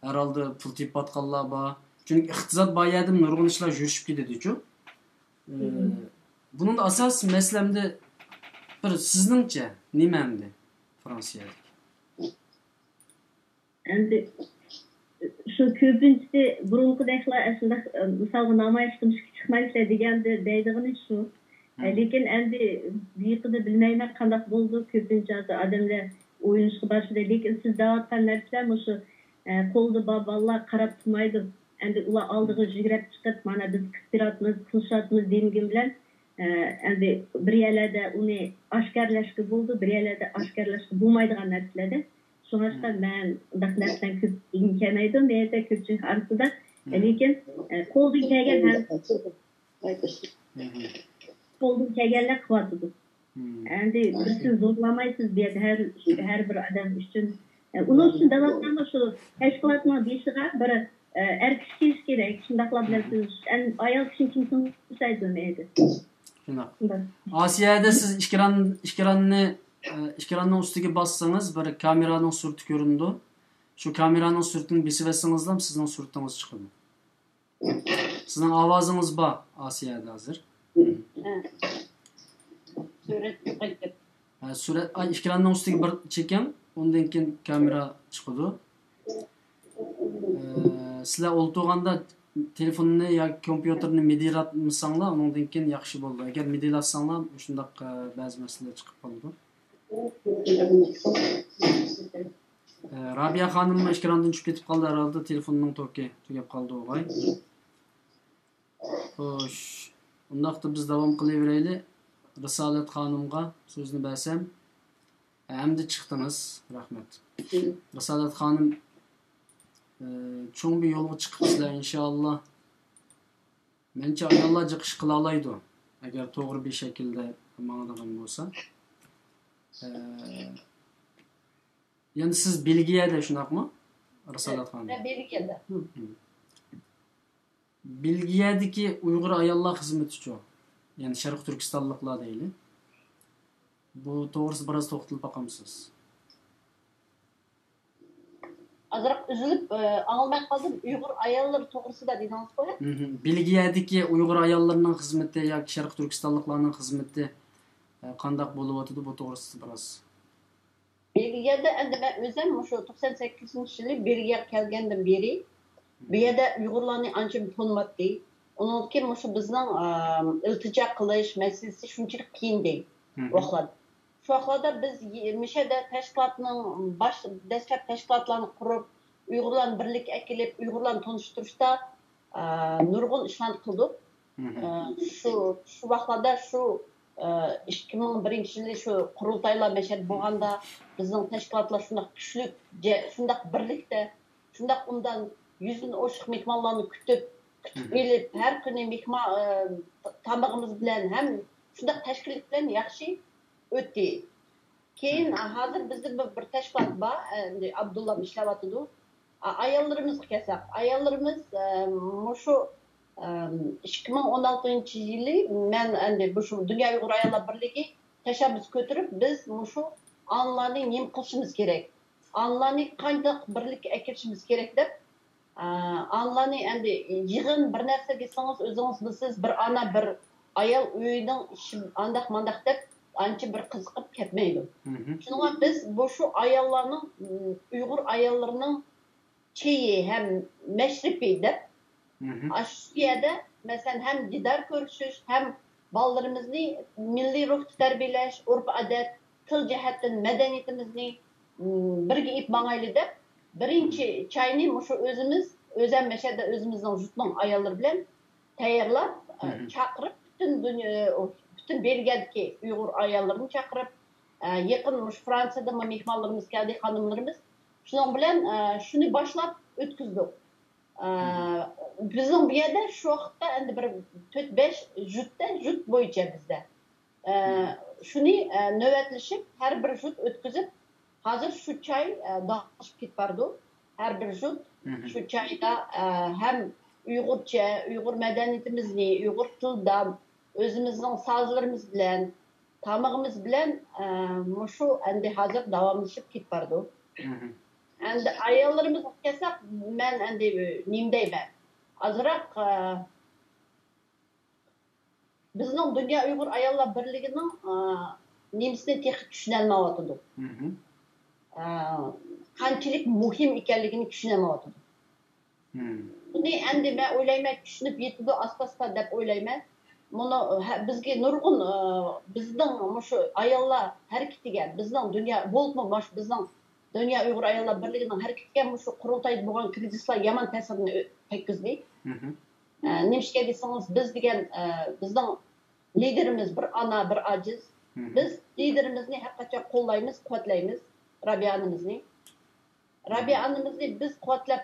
ھەر ھالدا پۇل تېپىۋاتقانلار بار. چۈنكى ئىقتىساد بار يەردە نۇرغۇن ئىشلار يۈرۈشۈپ كېتىدىچۇ. ئى، بۇنىڭدا ئاساسىي مەسىلە ئەمدى بىر سىزنىڭچە نېمە ئەمدى فرانسىيەدىكى؟ ئەمدى شۇ كۆپىنچىسى بۇرۇنقىدەكلا ئاشۇنداق، ئە، مىسالغا نامايىش قىلىشقا چىقمايسىلەر دېگەندە دەيدىغىنى شۇ. ئە، لېكىن ئەمدى بۇيىقىدا بىلمەيمەن قانداق بولىدۇ، كۆپىنچە ھازىر ئادەملەر ئوينىشقا بارسىدە. لېكىن سىز دەۋاتقان نەرسىلەر مۇشۇ، ئە، قولدا بار بالىلار قاراپ تۇرمايدۇ. ئەمدى ئۇلار ئالدىغا يۈگرەپ چىقىپ، مانا بىز قىلىپ بېرىۋاتىمىز، قىلىشىۋاتىمىز دېمىگەن بىلەن، ئە، ئەمدى بىر يەرلەردە ئۇنى ئاشكارىلاشقا بولىدۇ، بىر يەرلەردە ئاشكارىلاشقا بولمايدىغان نەرسىلەردە. شۇڭلاشقا مەن ئۇنداق نەرسىلەرنى كۆپ ئىنكەمەيدۇ، مەيەردە كۆپچىلىك ئارىسىدا. لېكىن، ئە، قولدىن كەلگەن ھەر، قولدىن كەلگەنلەر قىلىۋاتىدۇ. ئەمدى بىرسىنى زورلىمايسىز بۇ يەردە ھەر، ھەر بىر ئادەم ئۈچۈن. ئە، ئۇنىڭ ئۈچۈن دەۋاتقانمۇ شۇ تەشكىلاتنىڭ بېشىغا بىر، ئە، ئەر كىشى كېلىشى كېرەك. شۇنداقلار بىلەن سۆزلىشىش. ئەن-، ئايال كىشىنى كىم تونۇشايدۇ مەيلى. شۇنداق. شۇنداق. ئاسىيەدە سىز ئېكران، ئېكراننى، ئە، ئېكراننىڭ ئۈستىگە باسسىڭىز، بىر كامېرانىڭ سۈرىتى كۆرۈنىدۇ. شۇ كامېرانىڭ سۈرىتىنى بېسىۋەتسىڭىزلا سىزنىڭ سۈرىتىڭىز چىقىدۇ. سىزنىڭ ئاۋازىڭىز بار ئاسىيەدە ھازىر. سۈرەتكە قايتىپ. ھە، سۈرەت، ئاي، ئېكراننىڭ ئۈستىگە بىر چېكىڭ، ئۇندىن كېيىن كامېرا چىقىدۇ. ئە، سىلەر ئولتۇرغاندا تېلېفوننى ياكى كومپيۇتېرنى مىدىيلاتمىساڭلار، ئۇنىڭدىن كېيىن ياخشى بولىدۇ. ئەگەر مىدىيلاتساڭلار، شۇنداق، ئە، بەزى مەسىلىلەر چىقىپ قالىدۇ. ئە، رابىيە خانىممۇ ئېكراندىن چۈشۈپ كېتىپ قالدى ھەرھالدا، تېلېفوننىڭ توكى تۈگەپ قالدى ئوغاي. خوش، ئۇنداقتا بىز داۋام قىلىۋېرەيلى. رىسالەت خانىمغا سۆزنى بەرسەم. ئەمدى چىقتىڭىز، رەھمەت. رىسالەت خانىم، ئە، چوڭ بىر يولغا چىقىپسىلەر، ئىنشائاللا. مەنچە ئاياللار جىق ئىش قىلالايدۇ، ئەگەر توغرا بىر شەكىلدە ماڭىدىغان بولسا. ئە، يەنى سىز بېلگىيەدە، شۇنداقمۇ، رىسالەت خانىم؟ مەن بېلگىيەدە. بېلگىيەدىكى ئۇيغۇر ئاياللار خىزمىتىچۇ؟ يەنى شەرقىي تۈركىستانلىقلار دەيلى. بۇ توغرىسىدا بىراز توختىلىپ باقامسىز؟ ئازراق ئۈزۈلۈپ، ئاڭلىماي قالدىم. ئۇيغۇر ئاياللىرى توغرىسىدا دېدىڭىزغۇ؟ بېلگىيەدىكى ئۇيغۇر ئاياللىرىنىڭ خىزمىتى ياكى شەرقىي تۈركىستانلىقلارنىڭ خىزمىتى قانداق بولۇۋاتىدۇ؟ بۇ توغرىسىدا بىراز. بېلگىيەدە ئەمدى مەن ئۆزۈم مۇشۇ توقسان سەككىزىنچى يىلى بېلگىيەگە كەلگەندىن بېرى، بۇ يەردە ئۇيغۇرلارنى ئانچە تونۇماتتى. ئۇنىڭدىن كېيىن مۇشۇ بىزنىڭ، ئىلتىجا قىلىش مەسىلىسى شۇنچىلىك قىيىندى ۋاقىتلاردا. شۇ ۋاقىتلاردا بىز مۇشۇ يەردە تەشكىلاتنىڭ باش، دەسلەپ تەشكىلاتلارنى قۇرۇپ، ئۇيغۇرلارنى بىرلىككە ئەكېلىپ، ئۇيغۇرلارنى تونۇشتۇرۇشتا، ئە، نۇرغۇن ئىشلارنى قىلدۇق. ئە، شۇ، شۇ ۋاقىتلاردا شۇ، ئە، ئىككى مىڭ بىرىنچى يىلى شۇ قۇرۇلتايلار مەشەدە بولغاندا، بىزنىڭ تەشكىلاتلار شۇنداق كۈچلۈك، جە-، شۇنداق بىرلىكتە، شۇنداق ئوبدان يۈزدىن ئوشۇق مېھمانلارنى كۈتۈپ، كۈتۈپ ئېلىپ، ھەر كۈنى مېھمان، ئە، تامىقىمىز بىلەن ھەم شۇنداق تەشكىللىك بىلەن ياخشى ئۆتتى. كېيىن، ھازىر بىزدە بىر، بىر تەشكىلات بار، ئەمدى ئابدۇللام ئىشلەۋاتىدۇ. ئا-، ئاياللىرىمىزغا كەلسەك، ئاياللىرىمىز، ئە، مۇشۇ، ئە، ئىككى مىڭ ئون ئالتىنچى يىلى مەن ئەمدى مۇشۇ دۇنيا ئۇيغۇر ئاياللار بىرلىكى تەشەببۇس كۆتۈرۈپ، بىز مۇشۇ ئانىلارنى نېمە قىلىشىمىز كېرەك، ئانىلارنى قانداق بىرلىككە ئەكىرىشىمىز كېرەك دەپ، ئە، ئانىلارنى ئەمدى يىغىن بىر نەرسە دېسىڭىز، ئۆزىڭىز بىلىسىز، بىر ئانا، بىر ئايال ئۆيىنىڭ ئىشى ئانداق مانداق دەپ ئانچە بىر قىزىقىپ كەتمەيدۇ. شۇنىڭغا بىز مۇشۇ ئاياللارنىڭ، م، ئۇيغۇر ئاياللىرىنىڭ چېيى ھەم مەشرىپى دەپ، ئاشۇ يەردە، مەسىلەن، ھەم دىدار كۆرۈشۈش، ھەم بالىلىرىمىزنى مىللىي روھتا تەربىيەلەش، ئۆرپ-ئادەت، تىل جەھەتتىن مەدەنىيىتىمىزنى، م، بىرگە ئېلىپ ماڭايلى دەپ، بىرىنچى چاينى مۇشۇ ئۆزىمىز، ئۆزەم مەشەدە ئۆزىمىزنىڭ جۇتنىڭ ئاياللىرى بىلەن تەييارلاپ، ئە، چاقىرىپ، پۈتۈن دۇنيا، پۈتۈن بېلگىيەدىكى ئۇيغۇر ئاياللىرىنى چاقىرىپ، ئە، يېقىن مۇشۇ فرانسىيەدىمۇ مېھمانلىرىمىز كەلدى، خانىملىرىمىز. شۇنىڭ بىلەن، ئە، شۇنى باشلاپ ئۆتكۈزدۇق. ئە، بىزنىڭ بۇ يەردە شۇ ۋاقىتتا ئەمدى بىر تۆت، بەش جۇتتا، جۇت بويىچە بىزدە. ئە، شۇنى، ئە، نۆۋەتلىشىپ، ھەر بىر جۇت ئۆتكۈزۈپ، ھازىر شۇ چاي، ئە، داۋاملىشىپ كېتىپ بارىدۇ. ھەر بىر جۇت شۇ چايدا، ئە، ھەم ئۇيغۇرچە، ئۇيغۇر مەدەنىيىتىمىزنى، ئۇيغۇر تىلىدا، ئۆزىمىزنىڭ سازلىرىمىز بىلەن، تامىقىمىز بىلەن، ئە، مۇشۇ ئەمدى ھازىر داۋاملىشىپ كېتىپ بارىدۇ. ئەمدى ئاياللىرىمىزغا كەلسەك، مەن ئەمدى نېمە دەيمەن؟ ئازراق، ئە، بىزنىڭ دۇنيا ئۇيغۇر ئاياللار بىرلىكىنىڭ، ئە، نېمىسىنى تېخى چۈشىنەلمەيۋاتىدۇ. ئە، قانچىلىك مۇھىم ئىكەنلىكىنى چۈشىنەلمەيۋاتىدۇ. بۇنى ئەمدى مەن ئويلايمەن، چۈشىنىپ يېتىدۇ ئاستا-ئاستا دەپ ئويلايمەن. مۇنۇ، ھە، بىزگە نۇرغۇن، ئە، بىزنىڭ مۇشۇ ئاياللار ھەرىكىتىگە، بىزنىڭ دۇنيا، بولۇپمۇ مۇشۇ بىزنىڭ دۇنيا ئۇيغۇر ئاياللار بىرلىكىنىڭ ھەرىكىتىگە مۇشۇ قۇرۇلتايدا بولغان كىرىزىسلار يامان تەسىرىنى ئۆ-، تەگكۈزدى. ئە، نېمىشقا دېسىڭىز، بىز دېگەن، ئە، بىزنىڭ لىدېرىمىز بىر ئانا، بىر ئاجىز. بىز لىدېرىمىزنى ھەر قاچان قوللايمىز، قۇۋۋەتلەيمىز، رابىيە ئانىمىزنى. رابىيە ئانىمىزنى بىز قۇۋۋەتلەپ،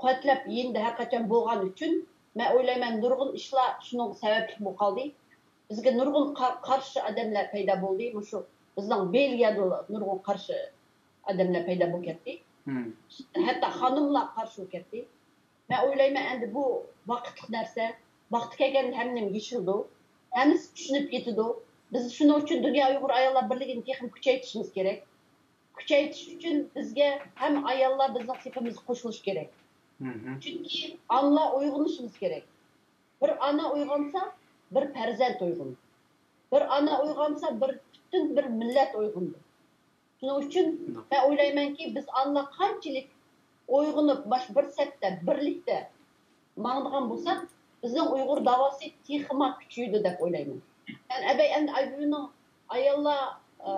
قۇۋۋەتلەپ يېنىدا ھەر قاچان بولغان ئۈچۈن، مەن ئويلايمەن، نۇرغۇن ئىشلار شۇنىڭغا سەۋەبلىك بولۇپ قالدى. بىزگە نۇرغۇن قا-، قارشى ئادەملەر پەيدا بولدى. مۇشۇ بىزنىڭ بېلگىيەدىلا نۇرغۇن قارشى ئادەملەر پەيدا بولۇپ كەتتى. ھەتتا خانىملار قارشى بولۇپ كەتتى. مەن ئويلايمەن، ئەمدى بۇ ۋاقىتلىق نەرسە. ۋاقتى كەلگەندە ھەممە نېمە يېشىلىدۇ. ھەممىسى چۈشىنىپ يېتىدۇ. بىز شۇنىڭ ئۈچۈن دۇنيا ئۇيغۇر ئاياللار بىرلىكىنى تېخىمۇ كۈچەيتىشىمىز كېرەك. كۈچەيتىش ئۈچۈن بىزگە ھەممە ئاياللار بىزنىڭ سېپىمىزغا قوشۇلۇشى كېرەك. چۈنكى ئانىلار ئويغىنىشىمىز كېرەك. بىر ئانا ئويغانسا، بىر پەرزەنت ئويغىنىدۇ. بىر ئانا ئويغانسا، بىر پۈتۈن بىر مىللەت ئويغىنىدۇ. شۇنىڭ ئۈچۈن مەن ئويلايمەنكى، بىز ئانىلار قانچىلىك ئويغىنىپ، باش بىر سەپتە، بىرلىكتە ماڭىدىغان بولساق، بىزنىڭ ئۇيغۇر داۋاسى تېخىمۇ كۈچىيىدۇ دەپ ئويلايمەن. يەنى ئەبەي ئەمدى ئايبىبىنىڭ ئاياللار، ئە،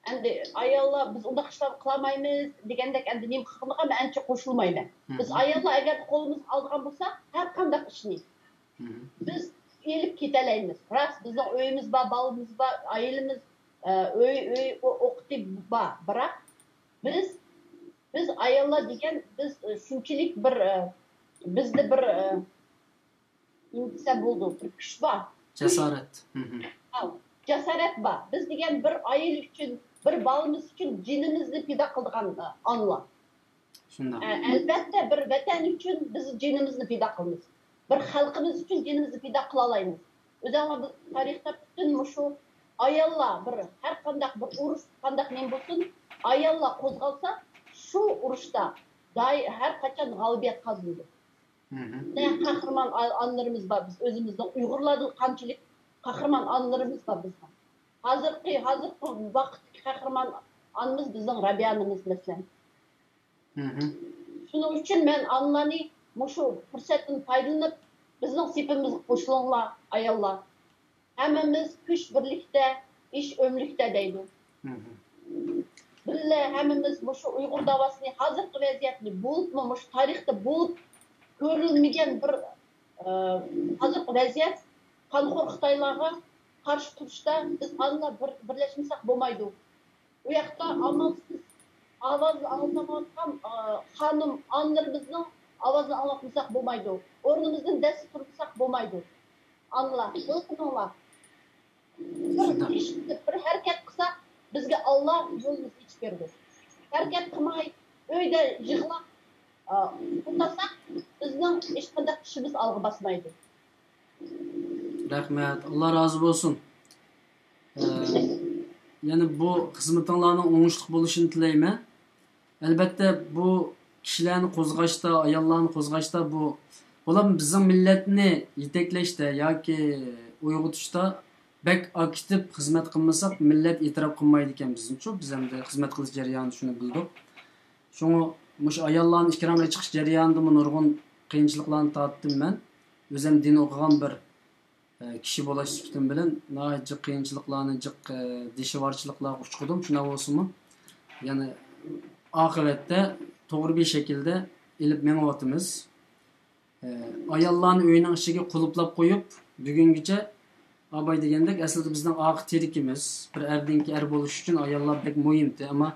ئەمدى ئاياللار بىز ئۇنداق ئىشلارنى قىلالمايمىز دېگەندەك ئەمدى نېمە قىلغىنىغا مەن ئانچە قوشۇلمايمەن. بىز ئاياللار ئەگەر قولىمىزغا ئالىدىغان بولساق، ھەر قانداق ئىشنى بىز ئېلىپ كېتەلەيمىز. راست، بىزنىڭ ئۆيىمىز بار، بالىمىز بار، ئائىلىمىز، ئە، ئۆي، ئۆي، ئو-، ئوقىتى بار. بىراق بىز، بىز ئاياللار دېگەن، بىز، ئە، شۇنچىلىك بىر، ئە، بىزدە بىر، ئە، نېمە دېسەم بولىدۇ، بىر كۈچ بار. جاسارەت. ھە، جاسارەت بار. بىز دېگەن بىر ئائىلە ئۈچۈن، بىر بالىمىز ئۈچۈن جېنىمىزنى پىدا قىلىدىغان، ئە، ئانىلار. شۇنداق. ئە، ئەلبەتتە، بىر ۋەتەن ئۈچۈن بىز جېنىمىزنى پىدا قىلىمىز. بىر خەلقىمىز ئۈچۈن جېنىمىزنى پىدا قىلالايمىز. ئۆزۈڭلار بىز تارىختا پۈتۈن مۇشۇ ئاياللار بىر، ھەر قانداق بىر ئۇرۇش، قانداق نېمە بولسۇن، ئاياللار قوزغالسا، شۇ ئۇرۇشتا دائىم ھەر قاچان غالىبىيەت قازىنىدۇ. نە قەھرىمان ئا-، ئانىلىرىمىز بار، بىز ئۆزىمىزنىڭ ئۇيغۇرلاردىن قانچىلىك قەھرىمان ئانىلىرىمىز بار بىزنىڭ. ھازىرقى، ھازىرقى ۋاقىتتىكى قەھرىمان ئانىمىز بىزنىڭ رەبىيە ئانىمىز، مەسىلەن. شۇنىڭ ئۈچۈن مەن ئانىلارنى مۇشۇ پۇرسەتتىن پايدىلىنىپ، بىزنىڭ سېپىمىزگە قوشۇلۇڭلار، ئاياللار. ھەممىمىز كۈچ بىرلىكتە، ئىش ئۆملۈكتە دەيدۇ. بىللە ھەممىمىز مۇشۇ ئۇيغۇر داۋاسىنى، ھازىرقى ۋەزىيەتنى، بولۇپمۇ مۇشۇ تارىختا بولۇپ كۆرۈلمىگەن بىر، ئە، ھازىرقى ۋەزىيەت، قانخور خىتايلارغا قارشى تۇرۇشتا بىز ئانىلار بىر، بىرلەشمىسەك بولمايدۇ. ئۇ ياقتا ئامالسىز ئاۋازنى ئاڭلىتالمايۋاتقان، ئا، خانىم، ئانىلىرىمىزنىڭ ئاۋازىنى ئاڭلاتمىساق بولمايدۇ. ئورنىمىزدىن دەستە تۇرمىساق بولمايدۇ. ئانىلار، ئويغىنىڭلار. بىر ئىش قىلىپ، بىر ھەرىكەت قىلساق، بىزگە ئاللا يولىمىزنى ئېچىپ بېرىدۇ. ھەرىكەت قىلماي، ئۆيدە يىغلاپ، ئا، ئولتۇرساق، بىزنىڭ ھېچقانداق ئىشىمىز ئالغا باسمايدۇ. رەھمەت، ئاللا رازى بولسۇن. ئە، يەنە بۇ خىزمىتىڭلارنىڭ ئوڭۇشلۇق بولۇشىنى تىلەيمەن. ئەلبەتتە، بۇ كىشىلەرنى قوزغاشتا، ئاياللارنى قوزغاشتا، بۇ، بۇلار بىزنىڭ مىللەتنى يېتەكلەشتە ياكى ئويغىتىشتا بەك ئاكتىپ خىزمەت قىلمىساق، مىللەت ئېتىراپ قىلمايدىكەن بىزنىچۇ. بىز ئەمدى خىزمەت قىلىش جەريانىدا شۇنى بىلدۇق. شۇڭا مۇشۇ ئاياللارنى ئېكرانغا چىقىش جەريانىدىمۇ نۇرغۇن قىيىنچىلىقلارنى تارتتىم مەن. ئۆزۈم دىن ئوقۇغان بىر، ئە، كىشى بولاش سۈپىتىم بىلەن ناھايىتى جىق قىيىنچىلىقلارنى، جىق، ئە، دىشۋارچىلىقلارغا ئۇچرىدىم. شۇنداق بولسىمۇ، يەنى ئاقىۋەتتە توغرا بىر شەكىلدە ئېلىپ مېڭىۋاتىمىز. ئاياللارنى ئۆينىڭ ئىچىگە قۇلۇپلاپ قويۇپ، بۈگۈنگىچە ئاباي دېگەندەك، ئەسلىدە بىزنىڭ ئارقا تىرىكىمىز، بىر ئەردىنكى ئەر بولۇش ئۈچۈن ئاياللار بەك مۇھىمتى. ئەمما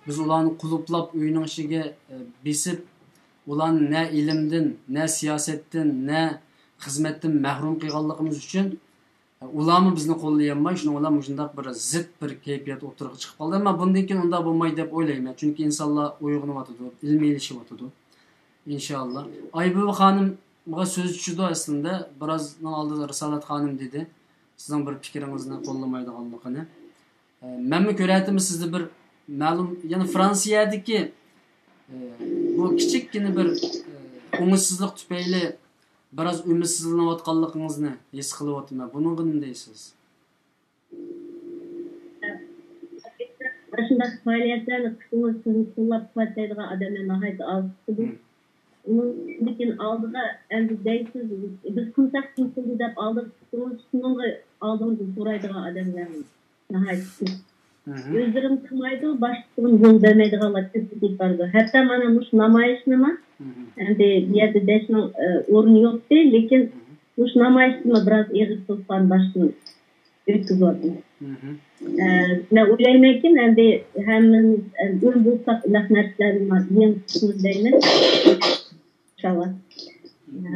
بىز ئۇلارنى قۇلۇپلاپ، ئۆينىڭ ئىچىگە، ئە، بېسىپ، ئۇلارنى نە ئىلىمدىن، نە سىياسەتتىن، نە خىزمەتتىن مەھرۇم قىلغانلىقىمىز ئۈچۈن، ئۇلارمۇ بىزنى قوللىيالماي، شۇنىڭ بىلەن مۇشۇنداق بىر زىت بىر كەيپىيات ئوتتۇرىغا چىقىپ قالدى. ئەمما بۇندىن كېيىن ئۇنداق بولمايدۇ دەپ ئويلايمەن، چۈنكى ئىنسانلار ئويغىنىۋاتىدۇ، ئىلمىيلىشىۋاتىدۇ. ئىنشاللا. ئايبىبى خانىمغا سۆز چۈشىدۇ ئەسلىندە، بىرازنىڭ ئالدىدا رىسالەت خانىم دېدى، سىزنىڭ بىر پىكرىڭىزنى قوللىمايدىغانلىقىنى. ئە، مەنمۇ كۆرەتتىم سىزدە بىر مەلۇم، يەنى فرانسىيەدىكى، ئە، بۇ كىچىككىنە بىر، ئە، ئوڭۇشسىزلىق تۈپەيلى بىراز ئۈمىدسىزلىنىۋاتقانلىقىڭىزنى ھېس قىلىۋاتىمەن. بۇنىڭغا نېمە دەيسىز؟ مۇشۇنداق پائالىيەتلەرنى قىلسىڭىز، سىزنى قوللاپ قۇۋۋەتلەيدىغان ئادەملەر ناھايىتى ئاز چىقىدۇ. ئۇنىڭدىن كېيىن ئالدىغا ئەمدى دەيسىز، بىز قىلساق كىم قىلدى دەپ ئالدىغا چىقسىڭىز، شۇنىڭغا ئالدىڭىزدا سورايدىغان ئادەملەر ناھايىتى كۆپ. ئۆزلىرىمۇ قىلمايدۇ، باشقىسىغىمۇ يول بەرمەيدىغانلار كۆپىيىپ بارىدۇ. ھەتتا مانا مۇشۇ نامايىشنىمۇ، ئەمدى بۇ يەردە دەشنىڭ، ئە، ئورنى يوقتى، لېكىن مۇشۇ نامايىشنىمۇ بىراز ئېغىر توسقان باشتىن ئۆتكۈزۈۋاتىمىز. ئە، مەن ئويلايمەنكى، ئەمدى ھەممىمىز، ئە، ئۆڭ بولساق، ئىللىق نەرسىلەرنى يېڭىشىمىز دەيمەن. ئىنشاللا.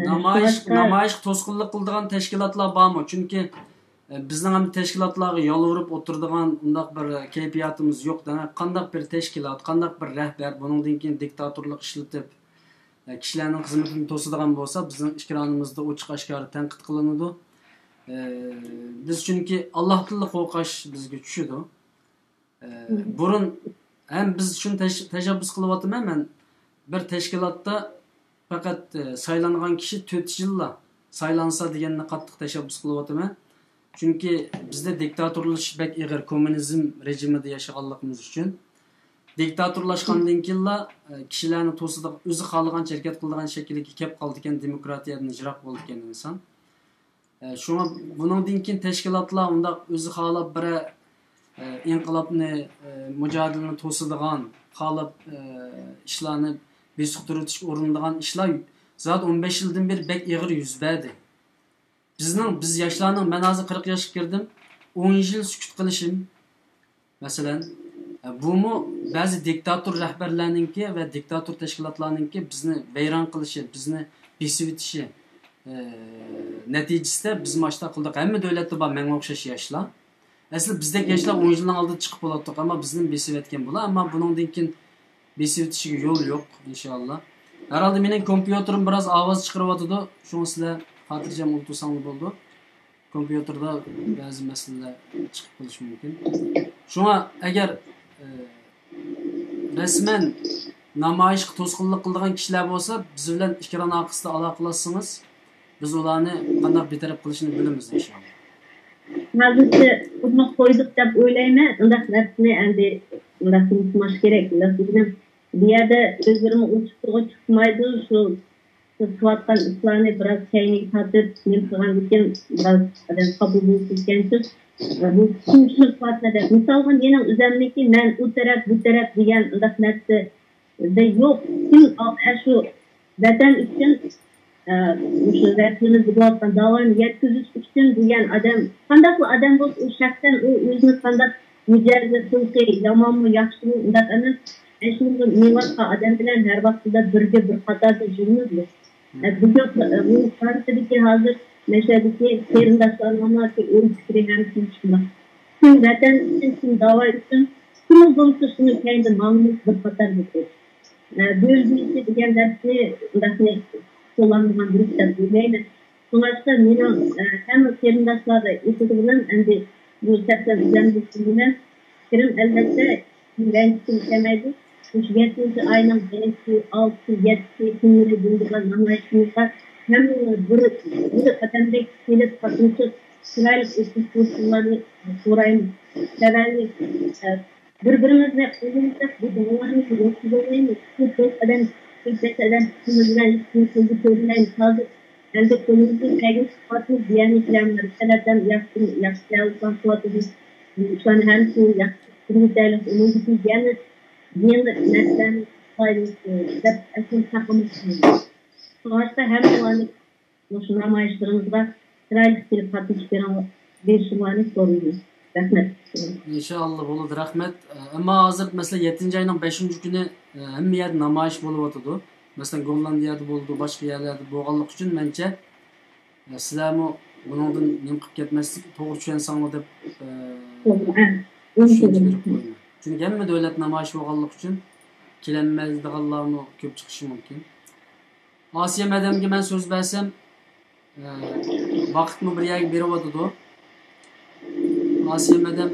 نامايىش، نامايىشقا توسقۇنلۇق قىلىدىغان تەشكىلاتلار بارمۇ؟ چۈنكى، ئە، بىزنىڭ ھەم تەشكىلاتلارغا يالۋۇرۇپ ئولتۇرىدىغان ئۇنداق بىر كەيپىياتىمىز يوق. دېمەك، قانداق بىر تەشكىلات، قانداق بىر رەھبەر بۇنىڭدىن كېيىن دىكتاتورلۇق ئىشلىتىپ، ئە، كىشىلەرنىڭ خىزمىتىنى توسىدىغان بولسا، بىزنىڭ ئېكرانىمىزدا ئوچۇق ئاشكارا تەنقىد قىلىنىدۇ. ئە، بىز چۈنكى ئاللاھتىنلا قورقۇش بىزگە چۈشىدۇ. ئە، بۇرۇن ھەم بىز شۇنى تەش-، تەشەببۇس قىلىۋاتىمەن مەن. بىر تەشكىلاتتا پەقەت، ئە، سايلانغان كىشى تۆت يىللا سايلانسا دېگەننى قاتتىق تەشەببۇس قىلىۋاتىمەن. چۈنكى بىزدە دىكتاتورلىشىش بەك ئېغىر، كوممۇنىزم رېجىمىدا ياشىغانلىقىمىز ئۈچۈن. دىكتاتورلاشقاندىن كېيىنلا، ئە، كىشىلەرنى توسىدىغان، ئۆزى خالىغانچە ھەرىكەت قىلىدىغان شەكىلگە كېلىپ قالىدىكەن، دېموكراتىيەدىن يىراق بولىدىكەن ئىنسان. ئە، شۇڭا بۇنىڭدىن كېيىن تەشكىلاتلار ئۇنداق ئۆزى خالاپ بىرەر، ئە، ئىنقىلابنى، ئە، مۇجادىلىنى توسىدىغان، خالاپ، ئە، ئىشلارنى بېسىقتۇرۇۋېتىشكە ئۇرۇنىدىغان ئىشلار زادى ئون بەش يىلدىن بېرى بەك ئېغىر يۈز بەردى. بىزنىڭ، بىز ياشلارنىڭ، مەن ھازىر قىرىق ياشقا كىردىم، ئون يىل سۈكۈت قىلىشىم، مەسىلەن، بۇمۇ بەزى دىكتاتور رەھبەرلەرنىڭكى ۋە دىكتاتور تەشكىلاتلارنىڭكى بىزنى ۋەيران قىلىشى، بىزنى بېسىۋېتىشى، ئە، نەتىجىسىدە بىز ماشۇنداق قىلدۇق. ھەممە دۆلەتتە بار ماڭا ئوخشاش ياشلار. ئەسلى بىزدەك ياشلار ئون يىلنىڭ ئالدىدا چىقىپ بولاتتۇق، ئەمما بىزدىن بېسىۋەتكەن بۇلار. ئەمما بۇنىڭدىن كېيىن بېسىۋېتىشىگە يول يوق، ئىنشائاللا. ھەرھالدا مېنىڭ كومپيۇتېرىم بىراز ئاۋاز چىقىرىۋاتىدۇ، شۇڭا سىلەر خاتىرجەم ئولتۇرساڭلار بولىدۇ. كومپيۇتېردا بەزى مەسىلىلەر چىقىپ قېلىشى مۇمكىن. شۇڭا ئەگەر، ئە، رەسمەن نامايىشقا توسقۇنلۇق قىلىدىغان كىشىلەر بولسا، بىز بىلەن ئېكران ئارقىسىدا ئالاقىلەشسىڭىز، بىز ئۇلارنى قانداق بىتەرەپ قىلىشنى بىلىمىز، ئىنشائاللا. ھازىرچە بۇنى قويدۇق دەپ ئويلايمەن. ئۇنداق نەرسىنى ئەمدى ئۇنداق ئۇنتۇماش كېرەك. ئۇنداق دېگىنىم، بۇ يەردە ئۆزلىرىمۇ ئوچۇقلۇقى چىقمايدۇ. شۇ سىز قىلىۋاتقان ئىشلارنى بىراز كەينىگە تارتىپ، نېمە قىلغاندىكىن بىراز ئادەم قابۇل بولسا ئىكەنچۇ. بۇ چۈشىنىشنى قىلىۋاتىمەن دەپ. مىسالغا، مېنىڭ ئۆزۈمنىڭكى مەن ئۇ تەرەپ، بۇ تەرەپ دېگەن ئۇنداق نەرسە دە يوق. كىم ئاشۇ ۋەتەن ئۈچۈن، ئە، مۇشۇ ۋەتىنىمىزدە بولۇۋاتقان داۋانى يەتكۈزۈش ئۈچۈن دېگەن ئادەم، قانداقلا ئادەم بولسا، ئۇ شەخسەن ئۇ ئۆزىنى قانداق مىجەزى، خۇلقى يامانمۇ، ياخشىمۇ، ئۇنداق ئەمەس. ئەشۇنداق مېڭىۋاتقان ئادەم بىلەن ھەر ۋاقتىدا بىرگە، بىر قاتاردا يۈرىمىزمۇ؟ ئە، بۇ، بۇ فرانسىيەدىكى ھازىر مەشەدىكى قېرىنداشلارنىڭ ئۆي پىكرى ھەممىسى شۇنداق. كىم ۋەتەن ئۈچۈن، كىم داۋا ئۈچۈن، كىممۇ بولسا شۇنى كەينىدە ماڭىمىز بىر قاتار دېدى. ئە، بۆلگۈسى دېگەن دەرسنى ئۇنداقنى قوللانمىغان دۇرۇس دەپ ئويلايمەن. شۇڭلاشقا مېنىڭ، ئە، ھەممە قېرىنداشلارغا ئېيتىدىغىنىم، ئەمدى بۇ سەپسەن ئۆزەمدىن سۆزلىمەم. كىرىم ئەلۋەتتە رەنجىتكۈم كەلمەيدۇ. مۇشۇ يەتتىنچى ئاينىڭ بەشى، ئالتىسى، يەتتىسى كۈنلىرى بولىدىغان نامايىشىمىزغا ھەممىڭلار بىر، بىر قەدەمدەك كېلىپ قاتنىشىپ، چىرايلىق ئۆتكۈزۈشۈڭلارنى سورايمەن. سەۋەبى، ئە، بىر-بىرىمىزنى ئويلىمىساق، بۇ داۋانى يوق قىلالمايمىز. بۇ بەش ئادەم، بىز بەش ئادەم ئىككىمىز بىلەن ھېچ كىمنى كۆزگە كۆرمەيمىز. ھازىر ئەمدى قولىمىزدىن كەلگەن قىلىۋاتىمىز، دېگەن كېلەمدۇ. تەلەپلەرنى ياخشى، ياخشى تەييارلىق قىلىۋاتىمىز. شۇلارنى ھەممىسىنى ياخشى تۈرگۈزەيلى. ئۇنىڭدىن كېيىن يەنە يېڭى نەرسىلەرنى قىلايلى، دەپ ئەسلىدە ساقلىماقچى. شۇڭلاشقا ھەممىڭلارنى مۇشۇ نامايىشلىرىمىزغا چىرايلىق كېلىپ قاتنىشىپ بېرىڭ-، بېرىشىڭلارنى سورايمەن. رەھمەت. ئىنشائاللا بولىدۇ، رەھمەت. ئەمما ھازىر، مەسىلەن، يەتتىنچى ئاينىڭ بەشىنچى كۈنى، ئە، ھەممە يەردە نامايىش بولۇۋاتىدۇ. مەسىلەن، گوللاندىيەدە بولىدۇ، باشقا يەرلەردە بولغانلىقى ئۈچۈن، مەنچە، ئە، سىلەرمۇ بۇنىڭدىن نېمە قىلىپ كەتمەسلىك، توغرا چۈشەنسەڭلار دەپ، ئە، توغرا، ئە، چۈشەنچە بېرىپ قويىمەن. چۈنكى ھەممە دۆلەت نامايىش بولغانلىقى ئۈچۈن كېلەلمەيدىغانلارمۇ كۆپ چىقىشى مۇمكىن. ئاسىيە مەدەمگە مەن سۆز بەرسەم، ئە، ۋاقىتمۇ بىر يەرگە بېرىۋاتىدۇ. ئاسىيە مەدەم،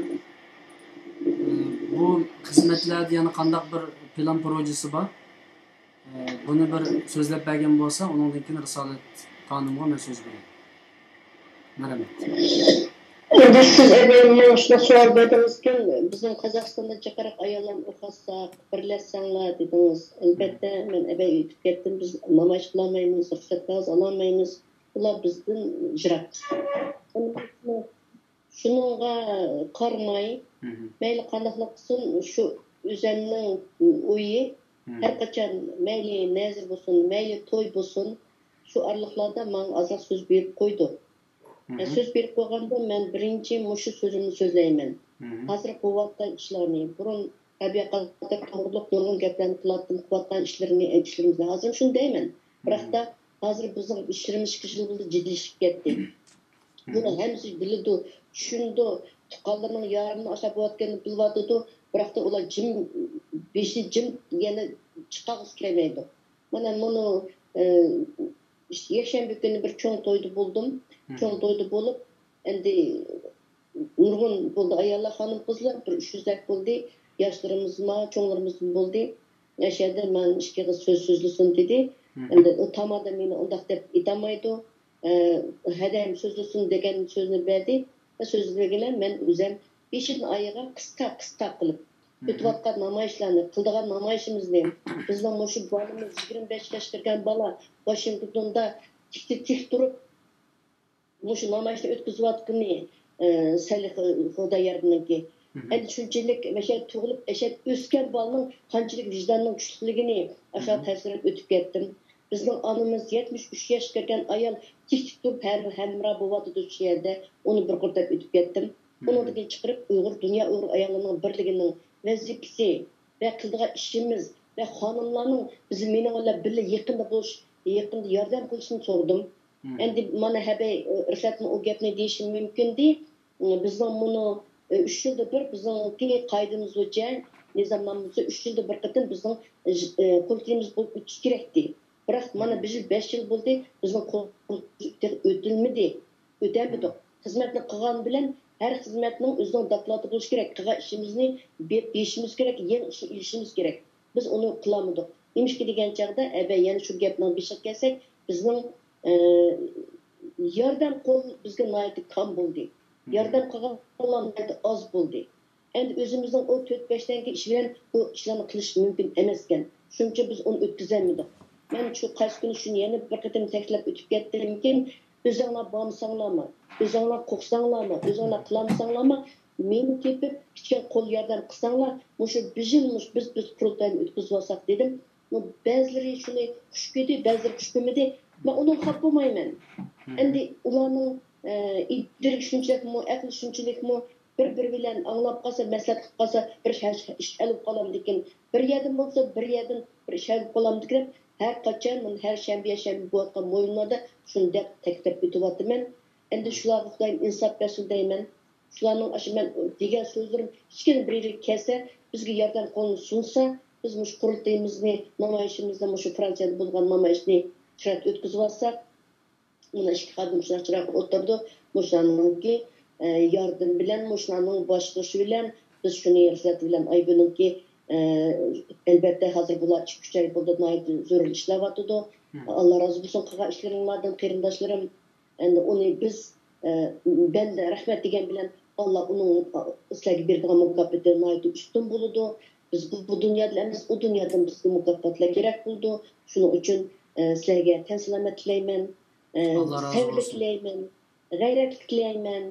ئە، بۇ خىزمەتلەردە يەنە قانداق بىر پىلان پروژىسى بار؟ ئە، بۇنى بىر سۆزلەپ بەرگەن بولسا، ئۇنىڭدىن كېيىن رىسالەت خانىمغا مەن سۆز بېرەي. مەرھەمەت. ئەمدى سىز ئەگەر ماڭا شۇنداق سوئال بەردىڭىزكەن، بىزنىڭ قازاقىستاندا جىقراق ئاياللارنى ئۇرغازساق، بىرلەشسەڭلار دېدىڭىز. ئەلۋەتتە، مەن ئەبەي ئۆتۈپ كەتتىم، بىز نامايىش قىلالمايمىز، رۇخسەتنامىسى ئالالمايمىز. ئۇلار بىزدىن يىراق. شۇنىڭغا قارىماي، مەيلى قانداقلا قىلسۇن، شۇ ئۆزەمنىڭ ئۆيى، ھەر قاچان مەيلى نەزىر بولسۇن، مەيلى توي بولسۇن، شۇ ئارىلىقلاردا ماڭا ئازراق سۆز بېرىپ قويدۇق. سۆز بېرىپ قويغاندا، مەن بىرىنچى مۇشۇ سۆزۈمنى سۆزلەيمەن. ھازىر قىلىۋاتقان ئىشلارنى، بۇرۇن رابىيە قادىر توغرۇلۇق نۇرغۇن گەپلەرنى قىلاتتىم، قىلىۋاتقان ئىشلىرىنى، ئىشلىرىمىزنى. ھازىر شۇنى دەيمەن. بىراقتا، ھازىر بىزنىڭ ئىشلىرىمىز ئىككى يىل بولدى، جىددىيلىشىپ كەتتى. بۇنى ھەممىسى بىلىدۇ، چۈشىنىدۇ. تۇغقانلىرىنىڭ يارىمىنى ئاشۇنداق بولۇۋاتقىنىنى بىلىۋاتىدۇ. بىراقتا ئۇلار جىم، بېشى جىم، يەنە چىقارغۇسى كەلمەيدۇ. مانا مۇنۇ، ئە، يەكشەنبە كۈنى بىر چوڭ تويدا بولدۇم. چوڭ تويدا بولۇپ، ئەمدى نۇرغۇن بولدى، ئاياللار، خانىم-قىزلار بىر ئۈچ يۈزدەك بولدى. ياشلىرىمىزمۇ، چوڭلىرىمىزمۇ بولدى. ئەشەدە مەن ئىككى قىز سۆز سۆزلىسۇن دېدى. ئەمدى ئۇ تامادا مېنى ئۇنداق دەپ ئېيتالمايدۇ. ئە، ھەدەم سۆزلىسۇن دېگەن سۆزنى بەردى. سۆزلىگىلى مەن ئۆزەم بېشىدىن ئايىغىغا قىسقا، قىسقا قىلىپ ئۆتۈۋاتقان نامايىشلارنى، قىلىدىغان نامايىشىمىزنى، بىزنىڭ مۇشۇ بالىمىز، يىگىرمە بەش ياشقا كىرگەن بالا، ۋاشىنگتوندا تىكتە تىك تۇرۇپ، مۇشۇ نامايىشنى ئۆتكۈزۈۋاتقىنى، ئە، سەلىخ خۇداياردنىڭكى. ئەمدى شۇنچىلىك مەشەدە تۇغۇلۇپ، ئەشەدە ئۆسكەن بالىنىڭ قانچىلىك ۋىجداننىڭ كۈچلۈكلۈكىنى ئاشۇ تەسۋىرلەپ ئۆتۈپ كەتتىم. بىزنىڭ ئانىمىز يەتمىش ئۈچ ياشقا كىرگەن ئايال تىك تۇرۇپ ھەر، ھەمراھ بولۇۋاتىدۇ شۇ يەردە. ئۇنى بىر قۇر دەپ ئۆتۈپ كەتتىم. ئۇنىڭدىن كېيىن چىقىرىپ ئۇيغۇر، دۇنيا ئۇيغۇر ئاياللىرىنىڭ بىرلىكىنىڭ ۋەزىپىسى ۋە قىلىدىغان ئىشىمىز ۋە خانىملارنىڭ بىز، مېنىڭ بىلەن بىللە يېقىندا بولۇش، يېقىندا ياردەم قىلىشىنى سورىدىم. ئەمدى مانا ھەبەي، ئە، رىفەتمۇ ئۇ گەپنى دېيىشى مۇمكىندى. ئە، بىزنىڭ مۇنۇ، ئە، ئۈچ يىلدا بىر بىزنىڭكى قائىدىمىز بويىچە، نىزامنامىمىز بويىچە ئۈچ يىلدا بىر قېتىم بىزنىڭ، ئە، قۇرۇلتىيىمىز بولۇپ ئۆتۈشى كېرەكتى. بىراق مانا بىر يىل، بەش يىل بولدى، بىزنىڭ قۇرۇلتىيىمىز تېخى ئۆتۈلمىدى. ئۆتەلمىدۇق. خىزمەتنى قىلغان بىلەن ھەر خىزمەتنىڭ ئۆزىنىڭ دوكلاتى بولۇشى كېرەك. قىلغان ئىشىمىزنى بېرىپ دېيىشىمىز كېرەك، يېڭى ئىشنى ئېلىشىمىز كېرەك. بىز ئۇنى قىلالمىدۇق. نېمىشقا دېگەن چاغدا، ئەبە يەنە شۇ گەپنىڭ بېشىغا كەلسەك، بىزنىڭ، ئە، ياردەم قول بىزگە ناھايىتى كام بولدى. ياردەم قىلغانلار ناھايىتى ئاز بولدى. ئەمدى ئۆزىمىزنىڭ ئۇ تۆت-بەش تەڭگە ئىشى بىلەن بۇ ئىشلارنى قىلىش مۇمكىن ئەمەسكەن. شۇنىڭ ئۈچۈن بىز ئۇنى ئۆتكۈزەلمىدۇق. مەن شۇ قايسى كۈنى شۇنى يەنە بىر قېتىم تەكىتلەپ ئۆتۈپ كەتتىمكىن، ئۆزۈڭلار بارمىساڭلارمۇ، ئۆزۈڭلار قورقساڭلارمۇ، ئۆزۈڭلار قىلالمىساڭلارمۇ، مېنى تېپىپ كىچىككىنە قول ياردەم قىلساڭلار، مۇشۇ بىر يىل مۇشۇ بىز قۇرۇلتاينى ئۆتكۈزۈۋالساق دېدىم. بەزىلىرى شۇنى خۇش كۆردى، بەزىلىرى خۇش كۆرمىدى. مەن ئۇنىڭغا خاپا بولمايمەن. ئەمدى ئۇلارنىڭ، ئە، ئىدرىكى شۇنچىلىكمۇ، ئەقلى شۇنچىلىكمۇ، بىر-بىرى بىلەن ئاڭلاپ قالسا، مەسلىھەت قىلىپ قالسا، بىر ئىش، ئىش ھەل بولۇپ قالامدىكىن. بىر يەردىن بولسا، بىر يەردىن بىر ئىش ھەل بولۇپ قالامدىكىن دەپ، ھەر قاچان مانا ھەر شەنبە، يەكشەنبە بولۇۋاتقان مۇھىتلاردا شۇنى دەپ تەكىتلەپ ئۆتۈۋاتىمەن. ئەمدى شۇلارغا خۇدايىم ئىنساپ بەرسۇن دەيمەن. شۇلارنىڭ ئاشۇ مەن دېگەن سۆزلىرىم كىچىككىنە بىر يىللىق كەلسە، بىزگە ياردەم قولىنى سۇنسا، بىز مۇشۇ قۇرۇلتىيىمىزنى، نامايىشىمىزنى، مۇشۇ فرانسىيەدە بولغان نامايىشنى چىرايلىق ئۆتكۈزۈۋالساق، مانا ئىككى خادىم شۇنداق چىرايلىق ئولتۇرىدۇ. مۇشۇلارنىڭكى، ئە، ياردىمى بىلەن، مۇشۇلارنىڭ باشلىشى بىلەن بىز شۇنى رىزات بىلەن ئايگۈلنىڭكى، ئە، ئەلۋەتتە ھازىر بۇلار ئىككى-ئۈچ ئاي بولدى، ناھايىتى زۆرۈر ئىشلەۋاتىدۇ. ئاللا رازى بولسۇن قىلغان ئىشلىرىڭلاردىن، قېرىنداشلىرىم. ئەمدى ئۇنى بىز، ئە، بەندە رەھمەت دېگەن بىلەن، ئاللا ئۇنىڭ، ئە، سىلەرگە بېرىدىغان مۇكاپاتى ناھايىتى ئۈستۈن بولىدۇ. بىز بۇ، بۇ دۇنيادا ئەمەس، ئۇ دۇنيادىن بىزگە مۇكاپاتلار كېرەك بولىدۇ. شۇنىڭ ئۈچۈن، ئە، سىلەرگە تەن سالامەت تىلەيمەن، ئە، ئاللا رازى سەۋرلىك بولسۇن. تىلەيمەن، غەيرەتلىك تىلەيمەن.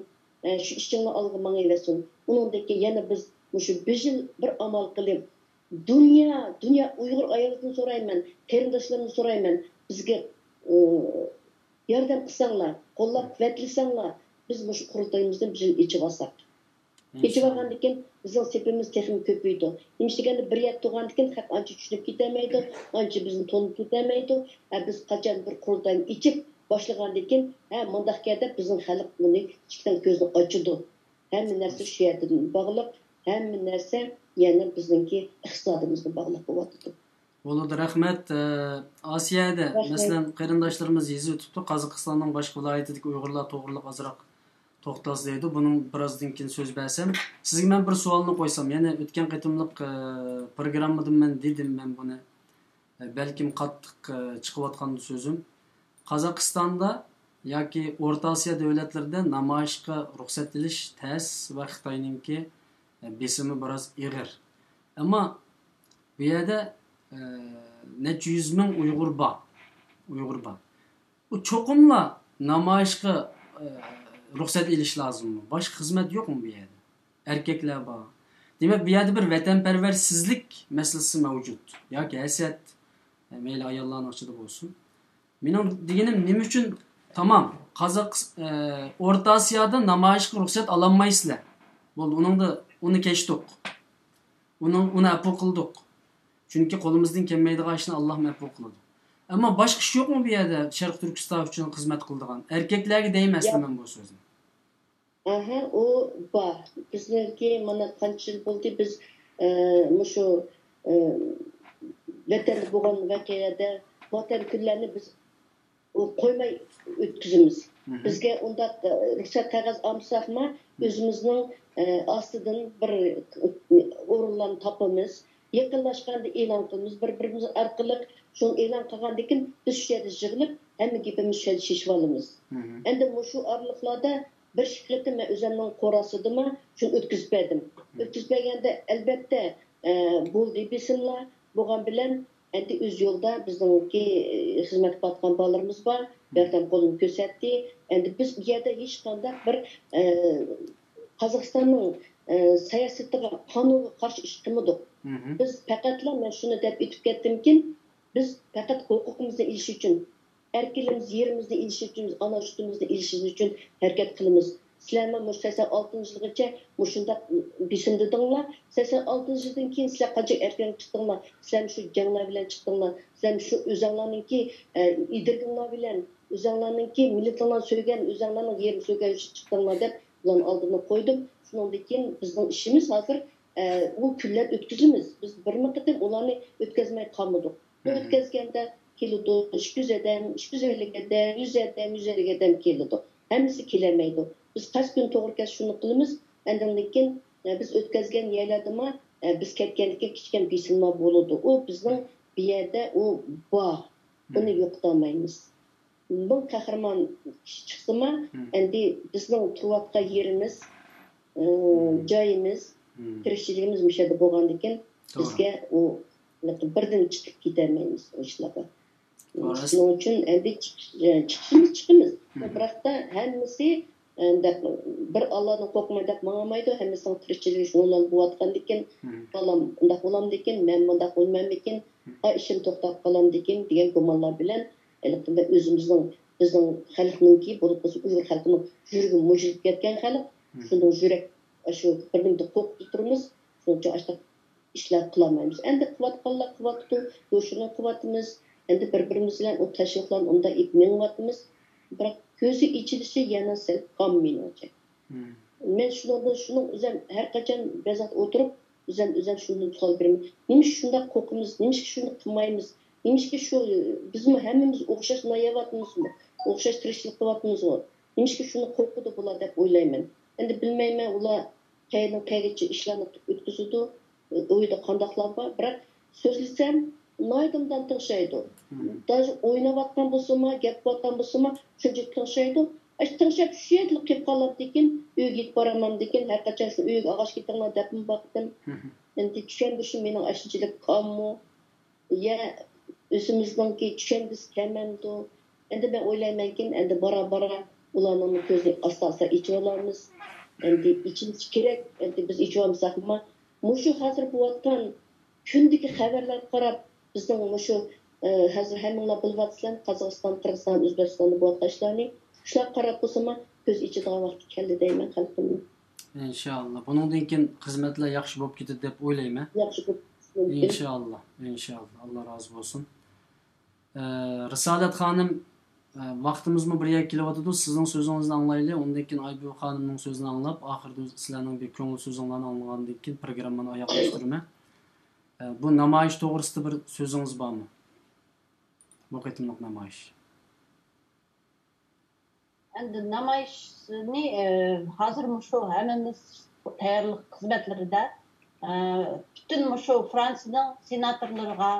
ئە، شۇ ئىشىڭلار ئالغا ماڭىۋەرسۇن. ئۇنىڭدىن كېيىن يەنە بىز مۇشۇ بىر يىل بىر ئامال قىلىپ، دۇنيا، دۇنيا ئۇيغۇر ئاياللىرىدىن سورايمەن، قېرىنداشلىرىمدىن سورايمەن، بىزگە، ئە، ياردەم قىلساڭلار، قوللاپ قۇۋۋەتلىسەڭلار، بىز مۇشۇ قۇرۇلتىيىمىزنى بىر يىل ئېچىۋالساق. ئېچىۋالغاندىن كېيىن بىزنىڭ سېپىمىز تېخىمۇ كۆپىيىدۇ. نېمىش دېگەندە، بىر يەردە تۇرغاندىن كېيىن خەق ئانچە چۈشىنىپ كېتەلمەيدۇ، ئانچە بىزنى تونۇپ كېتەلمەيدۇ. ھە، بىز قاچان بىر قۇرۇلتاينى ئېچىپ باشلىغاندىن كېيىن، ھە، مۇنداق گەپ دەپ بىزنىڭ خەلق بۇنى كىچىكتىن كۆزىنى ئاچىدۇ. ھەممە نەرسە شۇ يەردىن باغلىق، ھەممە نەرسە يەنە بىزنىڭكى ئىقتىسادىمىزغا باغلىق بولۇۋاتىدۇ. بولىدۇ، رەھمەت. ئە، ئاسىيەدە، رەھمەت. مەسىلەن، قېرىنداشلىرىمىز يېزىۋېتىپتۇ، قازاقىستاننىڭ باشقا ۋىلايىتىدىكى ئۇيغۇرلار توغرىلىق ئازراق توختالسا دەيدۇ. بۇنىڭ بىرازدىن كېيىن سۆز بەرسەم، سىزگە مەن بىر سوئالنى قويسام، يەنە ئۆتكەن قېتىملىق، ئە، پروگراممىدا مەن دېدىم، مەن بۇنى، ئە، بەلكىم قاتتىق، ئە، چىقىۋاتقاندۇ سۆزۈم. قازاقىستاندا ياكى ئورتا ئاسىيا دۆلەتلىرىدە نامايىشقا رۇخسەت ئېلىش تەس ۋە خىتاينىڭكى، ئە، بېسىمى بىراز ئېغىر. ئەمما بۇ يەردە، ئە، نەچچە يۈز مىڭ ئۇيغۇر بار. ئۇيغۇر بار. ئۇ چوقۇملا نامايىشقا، ئە، رۇخسەت ئېلىش لازىممۇ؟ باشقا خىزمەت يوقمۇ بۇ يەردە؟ ئەركەكلەر بار. دېمەك، بۇ يەردە بىر ۋەتەنپەرۋەرسىزلىك مەسىلىسى مەۋجۇت. ياكى ھەسەت، ئە، مەيلى ئاياللارنىڭ ئىچىدە بولسۇن. مېنىڭ دېگىنىم، نېمە ئۈچۈن، تامام، قازاق، ئە، ئورتا ئاسىيادا نامايىشقا رۇخسەت ئالالمايسىلەر. بولدى، ئۇنىڭدا، ئۇنى كەچتۇق. ئۇنىڭ، ئۇنى ئەپۇ قىلدۇق. چۈنكى قولىمىزدىن كەلمەيدىغان ئىشنى ئاللاھمۇ ئەپۇ قىلىدۇ. ئەمما باشقا ئىش يوقمۇ بۇ يەردە شەرقىي تۈركىستان ئۈچۈن خىزمەت قىلىدىغان؟ ئەركەكلەرگە دەيمەن ئەسلى مەن بۇ سۆزنى. ئەھە، ئۇ بار. بىزنىڭكى مانا قانچە يىل بولدى، بىز، ئە، مۇشۇ، ئە، ۋەتەندە بولغان ۋەقەلەردە ماتەم كۈنلەرنى بىز ئۇ قويماي ئۆتكۈزىمىز. بىزگە ئۇنداق، ئە، رۇخسەت قەغەز ئالمىساقمۇ، ئۆزىمىزنىڭ، ئە، ئاستىدىن بىر ئورۇنلارنى تاپىمىز. يېقىنلاشقاندا ئېلان قىلىمىز بىر بىرىمىز ئارقىلىق. شۇنى ئېلان قىلغاندىن كېيىن بىز شۇ يەردە يىغىلىپ، ھەممە گېپىمىز شۇ يەردە شېشىۋالىمىز. ئەمدى مۇشۇ ئارىلىقلاردا بىر ئىككى قېتىم مەن ئۆزۈمنىڭ قوراسىدىما شۇنى ئۆتكۈزۈپ بەردىم. ئۆتكۈزۈپ بەرگەندە، ئەلبەتتە، ئە، بولدى بېسىملار بولغان بىلەن، ئەمدى ئۆز يولىدا بىزنىڭكى، ئە، خىزمەت قىلىۋاتقان بالىلىرىمىز بار، ياردەم قولىنى كۆرسەتتى. ئەمدى بىز بۇ يەردە ھېچقانداق بىر، ئە، قازاقىستاننىڭ، ئە، سىياسىتىغا، قانۇنغا قارشى ئىش قىلمىدۇق. بىز پەقەتلا، مەن شۇنى دەپ ئۆتۈپ كەتتىمكىن، بىز پەقەت ھوقۇقىمىزنى ئېلىش ئۈچۈن، ئەركىنلىكىمىز، يېرىمىزنى ئېلىش ئۈچۈن، ئانا سۈتىمىزنى ئېلىشىمىز ئۈچۈن ھەرىكەت قىلىمىز. سىلەرمۇ مۇشۇ سەكسەن ئالتىنچى يىلغىچە مۇشۇنداق بېسىمدىدىڭلار. سەكسەن ئالتىنچى يىلدىن كېيىن سىلەر قانچىلىك ئەركىنلىك چىقتىڭلار؟ سىلەر مۇشۇ جەڭلەر بىلەن چىقتىڭلار. سىلەر مۇشۇ ئۆزۈڭلارنىڭكى، ئە، ئىدىرگىڭلار بىلەن، ئۆزۈڭلارنىڭكى مىللىتىڭلارنى سۆيگەن، ئۆزۈڭلارنىڭ يېرىنى سۆيگەن ئۈچۈن چىقتىڭلار دەپ ئۇلارنى ئالدىدا قويدۇم. شۇنىڭدىن كېيىن بىزنىڭ ئىشىمىز ھازىر، ئە، ئۇ كۈنلەرنى ئۆتكۈزىمىز. بىز بىرمۇ قېتىم ئۇلارنى ئۆتكۈزمەي قالمىدۇق. بۇ ئۆتكۈزگەندە كېلىدۇ، ئىككى يۈز ئادەم، ئىككى يۈز ئەللىك ئادەم، يۈز ئادەم، يۈز ئەللىك ئادەم كېلىدۇ. ھەممىسى كېلەلمەيدۇ. بىز قايسى كۈنى توغرا كەلسە شۇنى قىلىمىز. ئاندىن كېيىن، ئە، بىز ئۆتكۈزگەن يەرلەردىمۇ، ئە، بىز كەتكەندىن كېيىن كىچىككىنە بېسىملار بولىدۇ. ئۇ بىزنىڭ بۇ يەردە ئۇ بار. ئۇنى يوقىتالمايمىز. مىڭ قەھرىمان كىشى چىقسىمۇ، ئەمدى بىزنىڭ تۇرۇۋاتقان يېرىمىز، ئى، جايىمىز، تىرىكچىلىكىمىز مۇشۇ يەردە بولغاندىكىن، بىزگە ئۇ بىردىن چىقىپ كېتەلمەيمىز ئۇ ئىشلارغا. شۇنىڭ ئۈچۈن ئەمدى چىقىش-، ئى، چىقىشىمىز چىقىمىز. بىراقتا ھەممىسى، ئى، بىر ئاللادىن قورقىمەن دەپ ماڭالمايدۇ. ھەممىسىنىڭ تىرىكچىلىكى شۇنىڭ بىلەن بولۇۋاتقاندىكىن، بالام ئۇنداق بولامدىكىن، مەن مۇنداق بولمامدىكىن، ئا، ئىشىم توختاپ قالامدىكىن دېگەن گۇمانلار بىلەن ھېلىقى ئۆزىمىزنىڭ، بىزنىڭ خەلقنىڭكى، بولۇپ قالسا ئۇيغۇر خەلقىنىڭ يۈرىكى مۇجۇلۇپ كەتكەن خەلق. شۇنىڭ يۈرەك، شۇ بىر نېمىدە قورقۇپ تۇرىمىز. شۇنىڭ ئۈچۈن ئاشۇنداق ئىشلار قىلالمايمىز. ئەمدى قىلىۋاتقانلار قىلىۋاتىدۇ، يوشۇرۇن قىلىۋاتىمىز. ئەمدى بىر-بىرىمىز بىلەن ئۇ تەشۋىقلارنى ئۇنداق ئېلىپ مېڭىۋاتىمىز. بىراق كۆزى ئېچىلىشى يەنە سەل كام مېنىڭچە. مەن شۇنىڭدىن، شۇنىڭ ئۆزۈم ھەر قاچان بەزەكتە ئولتۇرۇپ، ئۆزۈم، ئۆزۈم شۇندىن سوئال بېرىمەن. نېمىشقا شۇنداق قورقىمىز؟ نېمىشقا شۇنى قىلمايمىز؟ نېمىشقا شۇ، بىزمۇ ھەممىمىز ئوخشاش ناياۋاتىمىزمۇ؟ ئوخشاش تىرىكچىلىك قىلىۋاتىمىزغۇ؟ نېمىشقا شۇنى قورقىدۇ بۇلار دەپ ئويلايمەن. ئەمدى بىلمەيمەن، ئۇلار قەيەردىن قەيەرگىچە ئىشلارنى ئۆتكۈزىدۇ، ئۇ يەردە قانداقلار بار، بىراق سۆزلىسەم، ناھايىتى ئوبدان تىڭشايدۇ. داژە ئويناۋاتقان بولسىمۇ، گەپ قىلىۋاتقان بولسىمۇ، شۇنچىلىك تىڭشايدۇ. ئاشۇ تىڭشاپ شۇ يەردىلا قېلىپ قالامدىكىن، ئۆيگە يېتىپ بارامامدىكىن، ھەر قاچان شۇ ئۆيگە ئاغاچ كېتىڭلار دەپمۇ باقتىم. ئەمدى چۈشەندۈرۈشۈم مېنىڭ ئاشۇنچىلىك كاممۇ؟ يا ئۆزىمىزنىڭكى چۈشەنگۈسى كەلمەمدۇ؟ ئەمدى مەن ئويلايمەنكىن، ئەمدى بارا-بارا ئۇلارنىڭ كۆزىنى ئاستا-ئاستا ئېچىۋالارمىز. ئەمدى ئېچىلىشى كېرەك، ئەمدى بىز ئېچىۋالمىساقمۇ، مۇشۇ ھازىر بولۇۋاتقان كۈندىكى خەۋەرلەرگە قاراپ، بىزنىڭ مۇشۇ، ئە، ھازىر ھەممىڭلار بىلىۋاتىسىلەر، قازاقىستان، قىرغىزىستان، ئۆزبېكىستاندا بولۇۋاتقان ئىشلارنى، شۇلارغا قاراپ بولسىمۇ، كۆز ئېچىدىغان ۋاقتى كەلدى دەيمەن خەلقىمنىڭ. ئىنشائاللا. بۇنىڭدىن كېيىن خىزمەتلەر ياخشى بولۇپ كېتىدۇ دەپ ئويلايمەن. ياخشى بولۇپ كېتىدۇ. ئىنشائاللا، ئىنشائاللا. ئاللا رازى بولسۇن. ئە، رىسالەت خانىم، ئە، ۋاقتىمىزمۇ بىر يەرگە كېلىۋاتىدۇ. سىزنىڭ سۆزىڭىزنى ئاڭلايلى. ئۇندىن كېيىن ئايبۈبى خانىمنىڭ سۆزىنى ئاڭلاپ، ئاخىرىدا سىلەرنىڭ بىر كۆڭۈل سۆزۈڭلارنى ئاڭلىغاندىن كېيىن پروگراممىنى ئاياغلاشتۇرىمەن. ئە، بۇ نامايىش توغرىسىدا بىر سۆزىڭىز بارمۇ؟ بۇ قېتىملىق نامايىش. ئەمدى نامايىشنى، ئە، ھازىر مۇشۇ ھەممىمىز تەييارلىق خىزمەتلىرىدە، ئە، پۈتۈن مۇشۇ فرانسىيەنىڭ سېناتورلىرىغا،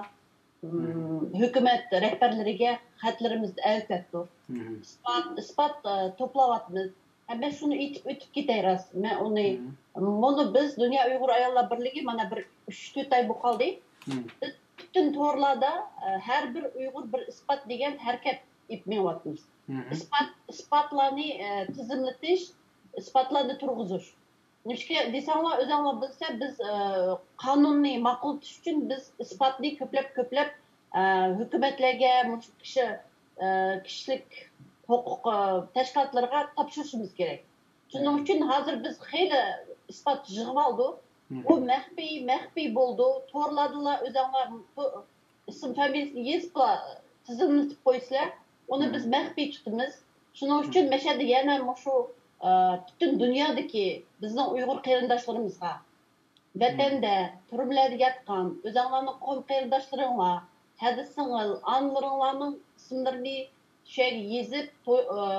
ھۆكۈمەت رەھبەرلىرىگە خەتلىرىمىزنى ئەۋەتەتتۇق. ئىسپات، ئىسپات، ئە، توپلاۋاتىمىز. ھە، مەن شۇنى ئېيتىپ ئۆتۈپ كېتەي راست. مەن ئۇنى، مۇنى بىز دۇنيا ئۇيغۇر ئاياللار بىرلىكى مانا بىر ئۈچ تۆت ئاي بولۇپ قالدى. بىز پۈتۈن تورلاردا، ئە، ھەر بىر ئۇيغۇر بىر ئىسپات دېگەن ھەرىكەت ئېلىپ مېڭىۋاتىمىز. ئىسپات، ئىسپاتلارنى، ئە، تىزىملىتىش، ئىسپاتلارنى تۇرغۇزۇش. نېمىشقا دېسەڭلار، ئۆزۈڭلار بىلسە، بىز، ئە، قانۇننى ماقۇللىتىش ئۈچۈن بىز ئىسپاتنى كۆپلەپ، كۆپلەپ، ئە، ھۆكۈمەتلەرگە، مۇشۇ كىشى، ئە، كىشىلىك ھوقۇق، ئە، تەشكىلاتلىرىغا تاپشۇرۇشىمىز كېرەك. شۇنىڭ ئۈچۈن ھازىر بىز خېلى ئىسپات يىغىۋالدۇق. ئۇ مەخپىي، مەخپىي بولىدۇ. تورلاردىلا ئۆزۈڭلار بۇ ئىسىم فامىلىسىنى يېزىپلا تىزىملىتىپ قويىسىلەر. ئۇنى بىز مەخپىي تۇتىمىز. شۇنىڭ ئۈچۈن مەشەدە يەنە مۇشۇ، ئە، پۈتۈن دۇنيادىكى بىزنىڭ ئۇيغۇر قېرىنداشلىرىمىزغا، ۋەتەندە، تۈرمىلەردە ياتقان ئۆزۈڭلارنىڭ قوم قېرىنداشلىرىڭلار، ھەدە سىڭىل، ئانىلىرىڭلارنىڭ ئىسىملىرىنى شۇ يەرگە يېزىپ، تو-، ئە،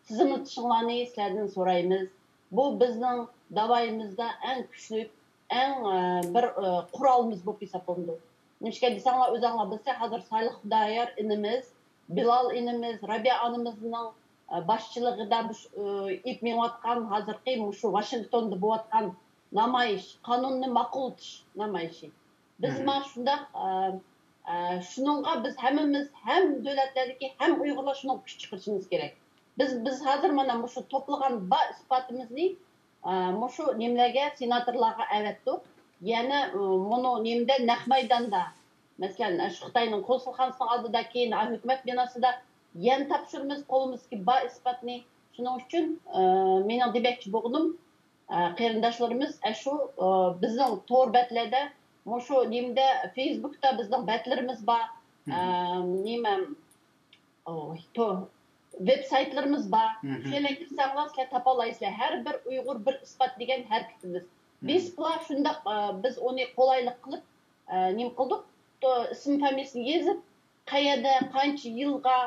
تىزىملىتىشىڭلارنى سىلەردىن سورايمىز. بۇ بىزنىڭ داۋايىمىزدا ئەڭ كۈچلۈك ئەڭ، ئە، بىر، ئە، قورالىمىز بولۇپ ھېسابلىنىدۇ. نېمىشقا دېسەڭلار، ئۆزەڭلار بىلسە، ھازىر سالىھ خۇدايار ئىنىمىز، بىلال ئىنىمىز، رابىيە ئانىمىزنىڭ، ئە، باشچىلىقىدا مۇش-، ئە، ئېلىپ مېڭىۋاتقان ھازىرقى مۇشۇ ۋاشىنگتوندا بولۇۋاتقان نامايىش، قانۇننى ماقۇللىتىش نامايىشى. بىز مانا شۇنداق، ئە، ئە، شۇنىڭغا بىز ھەممىمىز، ھەم دۆلەتلەردىكى، ھەم ئۇيغۇرلار شۇنىڭغا كۈچ چىقىرىشىمىز كېرەك. بىز، بىز ھازىر مانا مۇشۇ توپلىغان بار ئىسپاتىمىزنى، ئە، مۇشۇ نېمىلەرگە، سېناتورلارغا ئەۋەتتۇق. يەنە، ئە، مۇنۇ نېمىدە، نەق مەيداندا، مەسىلەن، شۇ خىتاينىڭ كونسۇلخانىسىنىڭ ئالدىدا، كېيىن ھۆكۈمەت بىناسىدا يەنە تاپشۇرىمىز قولىمىزدىكى بار ئىسپاتنى. شۇنىڭ ئۈچۈن، ئە، مېنىڭ دېمەكچى بولغىنىم، ئە، قېرىنداشلىرىمىز ئەشۇ، ئە، بىزنىڭ تور بەتلەردە، مۇشۇ نېمىدە، فېيسبۇكتا بىزنىڭ بەتلىرىمىز بار، ئە، نېمە، ئوي، تو-، ۋېب سايتلىرىمىز بار. شۇ يەرگە كىرسەڭلار، سىلەر تاپالايسىلەر. ھەر بىر ئۇيغۇر بىر ئىسپات دېگەن ھەرىكىتىمىز. بىسپلا شۇنداق، ئە، بىز ئۇنى قولايلىق قىلىپ، ئە، نېمە قىلدۇق؟ تو-، ئىسىم فامىلىسىنى يېزىپ، قەيەردە، قانچە يىلغا،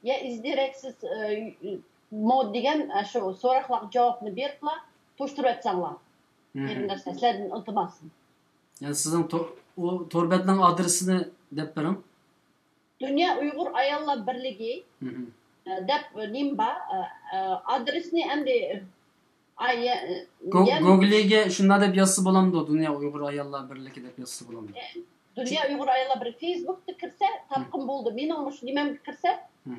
يا ئىز دېرەكسىز، ئە، مو دېگەن، ئە، شۇ سوراقلارغا جاۋابنى بېرىپلا توشتۇرۇۋەتسەڭلار. قېرىنداشلار، سىلەردىن ئىلتىماسىم. يەنى سىزنىڭ تو-، ئۇ تور بەتنىڭ ئادرېسىنى دەپ بېرىڭ. دۇنيا ئۇيغۇر ئاياللار بىرلىكى، ئە، دەپ نېمە بار؟ ئە، ئە، ئادرېسنى ئەمدى، ئا، يە-، گو-، يەنە گوگلىگە شۇنداق دەپ يازسا بولامدۇ؟ دۇنيا ئۇيغۇر ئاياللار بىرلىكى دەپ يازسا بولامدۇ؟ ئە، دۇنيا ئۇيغۇر ئاياللار بىرلىكى فېيسبۇكتا كىرسە تاپقىلى بولىدۇ. مېنىڭ مۇشۇ نېمەمگە كىرسە،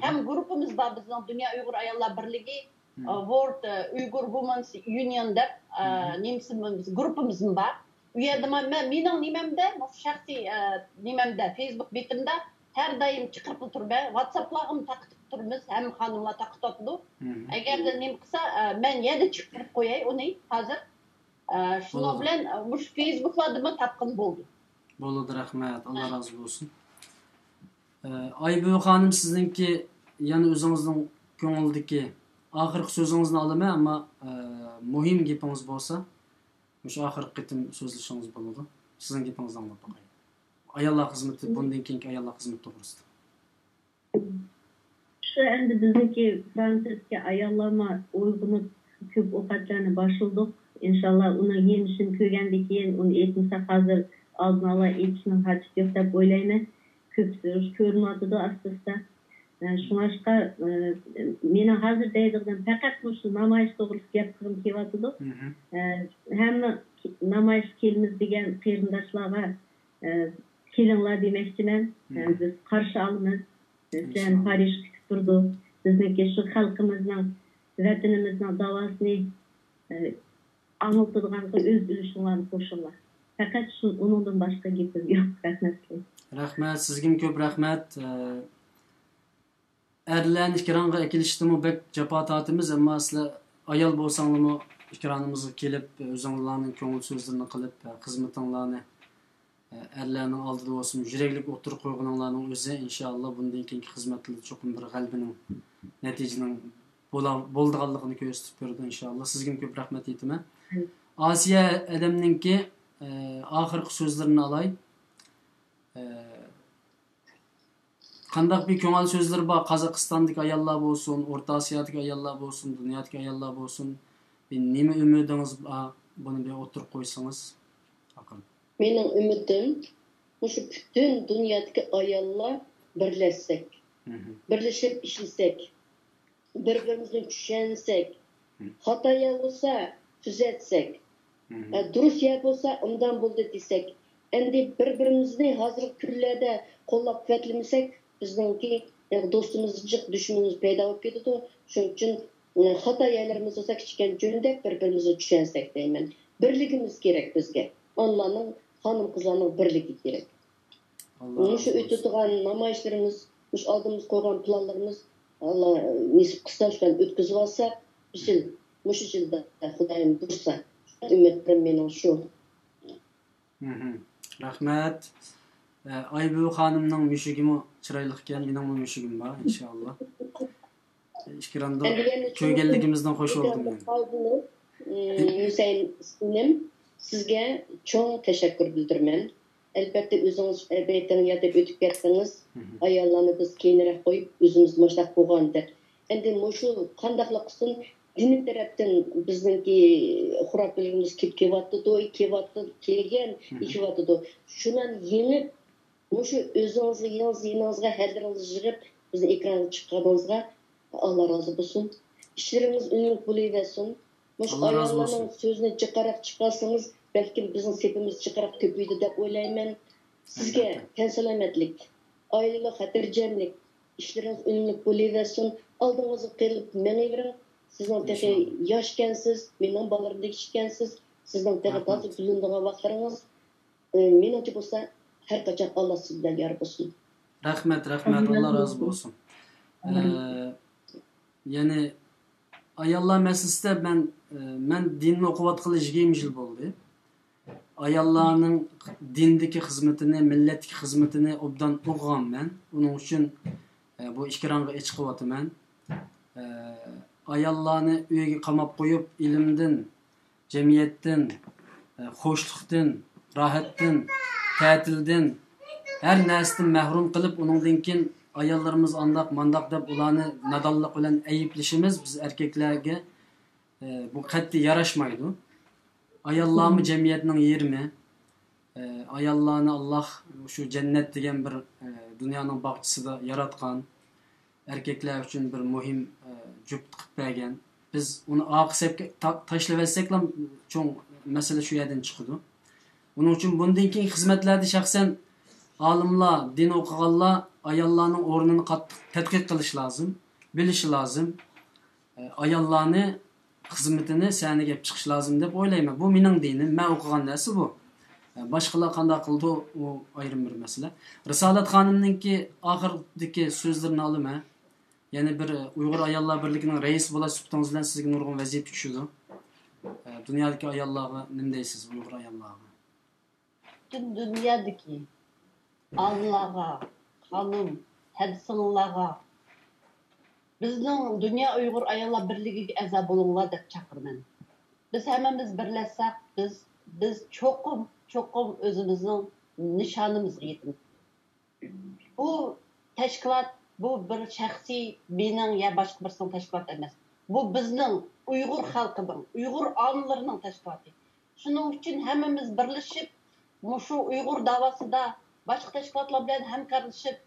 ھەم گۇرۇپپىمىز بار بىزنىڭ، دۇنيا ئۇيغۇر ئاياللار بىرلىكى، ئە، ۋورلد، ئە، ئۇيغۇر ۋۇمېنس يۇنىيون دەپ، ئە، نېمىسى، گۇرۇپپىمىزمۇ بار. ئۇ يەردە مەن، مەن، مېنىڭ نېمەمدە، مۇشۇ شەخسىي، ئە، نېمەمدە، فېيسبۇك بېتىمدە ھەر دائىم چىقىرىپلا تۇرىمەن. ۋاتساپلارغىمۇ تارقىتىپ تۇرىمىز، ھەممە خانىملار تارقىتىۋاتىدۇ. ئەگەردە نېمە قىلسا، ئە، مەن يەنە چىقىرىپ قوياي ئۇنى ھازىر. ئە، شۇنىڭ بىلەن، ئە، مۇشۇ فېيسبۇكلاردىمۇ تاپقىلى بولىدۇ. بولىدۇ، رەھمەت. ئاللا رازى بولسۇن. ئە، ئايبۈۋى خانىم، سىزنىڭكى يەنە ئۆزىڭىزنىڭ كۆڭلىدىكى ئاخىرقى سۆزىڭىزنى ئالىمەن، ئەمما، ئە، مۇھىم گېپىڭىز بولسا، مۇشۇ ئاخىرقى قېتىم سۆزلىشىڭىز بولىدۇ. سىزنىڭ گېپىڭىزنى ئاڭلاپ باقاي. ئاياللار خىزمىتى، بۇندىن كېيىنكى ئاياللار خىزمىتى توغرىسىدا. شۇ ئەمدى بىزنىڭكى فرانسىيەدىكى ئاياللارمۇ ئويغىنىپ، كۆپ ئوقەتلەرنى باشلىدۇق. ئىنشاللا ئۇنىڭ يېمىشىنى كۆرگەندىن كېيىن، ئۇنى ئېيتمىساق، ھازىر ئالدىن ئالا ئېيتىشنىڭ ھاجىتى يوق دەپ ئويلايمەن. كۆپسى كۆرۈنۈۋاتىدۇ ئاستا-ئاستا. ئە، شۇڭلاشقا، ئە، مېنىڭ ھازىر دەيدىغىنىم پەقەت مۇشۇ نامايىش توغرىلىق گەپ قىلغۇم كېلىۋاتىدۇ. ئە، ھەممە نامايىشقا كېلىمىز دېگەن قېرىنداشلارغا، ئە، كېلىڭلار دېمەكچىمەن. ئە، بىز قارشى ئالىمىز. سىلەرنى پارىژ كۈتۈپ تۇرىدۇ. بىزنىڭكى شۇ خەلقىمىزنىڭ، ۋەتىنىمىزنىڭ داۋاسىنى، ئە، ئاڭلىتىدىغانغا ئۆز ئۈلۈشۈڭلارنى قوشۇڭلار. پەقەت شۇ، ئۇنىڭدىن باشقا گېپىم يوق. رەھمەت سىلەرگە. رەھمەت، سىزگىمۇ كۆپ رەھمەت. ئە، ئەرلەرنى ئېكرانغا ئەكېلىشتىمۇ بەك جاپا تارتىمىز، ئەمما سىلەر ئايال بولساڭلارمۇ ئېكرانىمىزغا كېلىپ، ئۆزۈڭلارنىڭ كۆڭۈل سۆزلىرىنى قىلىپ، خىزمىتىڭلارنى، ئەرلەرنىڭ ئالدىدا بولسىمۇ يۈرەكلىك ئوتتۇرىغا قويغىنىڭلارنىڭ ئۆزى، ئىنشائاللا، بۇندىن كېيىنكى خىزمەتلىرىدە چوقۇم بىر غەلىبىنىڭ، نەتىجىنىڭ بولا-، بولىدىغانلىقىنى كۆرسىتىپ بېرىدۇ، ئىنشائاللا. سىزگىمۇ كۆپ رەھمەت ئېيتىمەن. ئاسىيە ئادەمنىڭكى، ئە، ئاخىرقى سۆزلىرىنى ئالاي. ئە، قانداق بىر كۆڭۈل سۆزلىرى بار؟ قازاقىستاندىكى ئاياللار بولسۇن، ئورتا ئاسىيادىكى ئاياللار بولسۇن، دۇنيادىكى ئاياللار بولسۇن، بىر نېمە ئۈمىدىڭىز بار؟ بۇنى بىر ئوتتۇرىغا قويسىڭىز. مېنىڭ ئۈمىدىم، مۇشۇ پۈتۈن دۇنيادىكى ئاياللار بىرلەشسەك، بىرلىشىپ ئىشلىسەك، بىر-بىرىمىزنى چۈشەنسەك، خاتا يەر بولسا تۈزەتسەك، ئە، دۇرۇس يەر بولسا ئوبدان بولدى دېسەك، ئەمدى بىر-بىرىمىزنى ھازىرقى كۈنلەردە قوللاپ-قۇۋۋەتلىمىسەك، بىزنىڭكى، ئە، دوستىمىز جىق، دۈشمىنىمىز پەيدا بولۇپ كېتىدۇ. شۇنىڭ ئۈچۈن، ئە، خاتا يەرلىرىمىز بولسا كىچىككىنە جۆندەپ بىر-بىرىمىزنى چۈشەنسەك دەيمەن. بىرلىكىمىز كېرەك بىزگە. ئانىلارنىڭ، خانىم-قىزلارنىڭ بىرلىكى كېرەك. مۇشۇ ئۆتىدىغان نامايىشلىرىمىز، مۇشۇ ئالدىمىزغا قويغان پىلانلىرىمىز، ئاللا نېسىپ قىلسا، شۇلارنى ئۆتكۈزۈۋالساق، بىر يىل، مۇشۇ يىلدا خۇدايىم بۇيرۇسا، ئۈمىدلىرىم مېنىڭ شۇ. رەھمەت. ئە، ئايبۈۋى خانىمنىڭ مۈشۈكىمۇ چىرايلىق ئىكەن، مېنىڭمۇ مۈشۈكۈم بار، ئىنشائاللا. ئېكراندا كۆرگەنلىكىمىزدىن خۇش بولدۇم. ھۈسەيىن ئىسمىم، سىزگە چوڭ تەشەككۈر بىلدۈرىمەن. ئەلبەتتە، ئۆزىڭىز بېيىتىڭ يا دەپ ئۆتۈپ كەتتىڭىز. ئاياللارنى بىز كېيىنرەك قويۇپ، ئۆزىمىز مۇشۇنداق بولغان دەپ. ئەمدى مۇشۇ قانداقلا قىلسۇن، دىنىي تەرەپتىن بىزنىڭكى خۇراپىلىرىمىز كۆپ كېلىۋاتىدۇ، كېلىۋاتىدۇ، كېلگەن، كېلىۋاتىدۇ. شۇلارنى يېڭىپ، مۇشۇ ئۆزىڭىزگە، يېڭىڭىز، يېنىڭىزغا ھەدىرىڭىزنى يىغىپ، بىزنى ئېكرانغا چىققىنىڭىزغا ئاللا رازى بولسۇن. ئىشلىرىڭىز ئۈنۈملۈك بولۇۋەرسۇن. مۇشۇ ئاياللارنىڭ سۆزىنى جىقراق چىقارسىڭىز، بەلكىم بىزنىڭ سېپىمىز جىقراق كۆپىيىدۇ دەپ ئويلايمەن. سىزگە تەن سالامەتلىك، ئائىلىلىك خاتىرجەملىك، ئىشلىرىڭىز ئۈنۈملۈك بولۇۋەرسۇن. ئالدىڭىزغا قېرىلىپ مېڭىۋېرىڭ. سىزنىڭ تېخى ياشكەنسىز، مېنىڭ بالىلىرىمدەك ئىكەنسىز. سىزنىڭ تېخى تازا گۈللىنىدىغان ۋاقىتلىرىڭىز. ئى، مېنىڭچە بولسا، ھەر قاچان ئاللا سىز بىلەن يار بولسۇن. رەھمەت، رەھمەت، ئاللا رازى بولسۇن. ئى، يەنى ئاياللار مەسىلىسىدە مەن، ئى، مەن دىننى ئوقۇۋاتقىلى يىگىرمە يىل بولدى. ئاياللارنىڭ دىندىكى خىزمىتىنى، مىللەتتىكى خىزمىتىنى ئوبدان ئوقۇغانمەن. ئۇنىڭ ئۈچۈن، ئى، بۇ ئېكرانغا ئېچىقىۋاتىمەن. ئى، ئاياللارنى ئۆيگە قاماپ قويۇپ، ئىلىمدىن، جەمئىيەتتىن، ئە، خۇشلۇقتىن، راھەتتىن، تەتىلدىن، ھەر نەرسىدىن مەھرۇم قىلىپ، ئۇنىڭدىن كېيىن ئاياللىرىمىز ئانداق، مانداق دەپ ئۇلارنى نادانلىق بىلەن ئەيىبلىشىمىز بىز ئەركەكلەرگە، ئە، بۇ قەتئىي ياراشمايدۇ. ئاياللارمۇ جەمئىيەتنىڭ يېرىمى. ئە، ئاياللارنى ئاللا شۇ جەننەت دېگەن بىر، ئە، دۇنيانىڭ باغچىسىدا ياراتقان. ئەركەكلەر ئۈچۈن بىر مۇھىم، ئە، جۈپ قىلىپ بەرگەن. بىز ئۇنى ئارقا سەپكە تا-، تاشلىۋەتسەكلا، چوڭ مەسىلە شۇ يەردىن چىقىدۇ. ئۇنىڭ ئۈچۈن بۇندىن كېيىنكى خىزمەتلەردە شەخسەن ئالىملار، دىن ئوقۇغانلار ئاياللارنىڭ ئورنىنى قاتتىق تەتقىق قىلىشى لازىم، بىلىشى لازىم. ئاياللارنى خىزمىتىنى سەھنىگە ئېلىپ چىقىش لازىم دەپ ئويلايمەن. بۇ مېنىڭ دىنىم، مەن ئوقۇغان نەرسە بۇ. باشقىلار قانداق قىلىدۇ، ئۇ ئايرىم بىر مەسىلە. رىسالەت خانىمنىڭكى ئاخىرىدىكى سۆزلىرىنى ئالىمەن. يەنە بىر ئۇيغۇر ئاياللار بىرلىكىنىڭ رەئىسى بولاش سۈپىتىڭىز بىلەن سىزگە نۇرغۇن ۋەزىپە چۈشىدۇ. دۇنيادىكى ئاياللارغا نېمە دەيسىز، ئۇيغۇر ئاياللارغا؟ پۈتۈن دۇنيادىكى ئانىلارغا، خانىم، ھەم سىڭىللارغا بىزنىڭ دۇنيا ئۇيغۇر ئاياللار بىرلىكىگە ئەزا بولۇڭلار دەپ چاقىرىمەن. بىز ھەممىمىز بىرلەشسەك، بىز، بىز چوقۇم، چوقۇم ئۆزىمىزنىڭ نىشانىمىزغا يېتىمىز. بۇ تەشكىلات، بۇ بىر شەخسىي مېنىڭ يا باشقا بىرسىنىڭ تەشكىلاتى ئەمەس. بۇ بىزنىڭ ئۇيغۇر خەلقىنىڭ، ئۇيغۇر ئانىلىرىنىڭ تەشكىلاتى. شۇنىڭ ئۈچۈن ھەممىمىز بىرلىشىپ، مۇشۇ ئۇيغۇر داۋاسىدا باشقا تەشكىلاتلار بىلەن ھەمكارلىشىپ،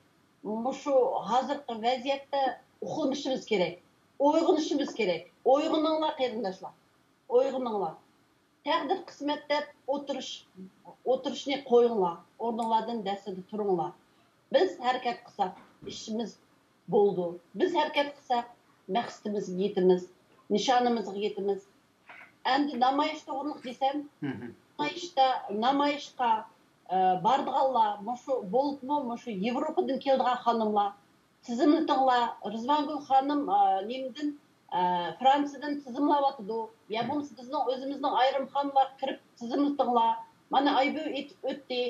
مۇشۇ ھازىرقى ۋەزىيەتتە ئۇخلىمىشىمىز كېرەك، ئويغىنىشىمىز كېرەك. ئويغىنىڭلار، قېرىنداشلار، ئويغىنىڭلار. تەقدىر قىسمەت دەپ ئولتۇرۇش، ئولتۇرۇشنى قويۇڭلار، ئورنۇڭلاردىن دەسسىدە تۇرۇڭلار. بىز ھەرىكەت قىلساق، ئىشىمىز بولىدۇ. بىز ھەرىكەت قىلساق، مەقسىتىمىزگە يېتىمىز، نىشانىمىزغا يېتىمىز. ئەمدى نامايىش توغرىلىق دېسەم، نامايىشتا، نامايىشقا، ئە، بارىدىغانلار، مۇشۇ، بولۇپمۇ مۇشۇ ياۋروپادىن كېلىدىغان خانىملار، تىزىملىتىڭلار. رىزۋانگۈل خانىم، ئە، نېمىدىن، ئە، فرانسىيەدىن تىزىملاۋاتىدۇ. يا بولمىسا بىزنىڭ ئۆزىمىزنىڭ ئايرىم خانىملار كىرىپ تىزىملىتىڭلار. مانا ئايبۈ ئېيتىپ ئۆتتى.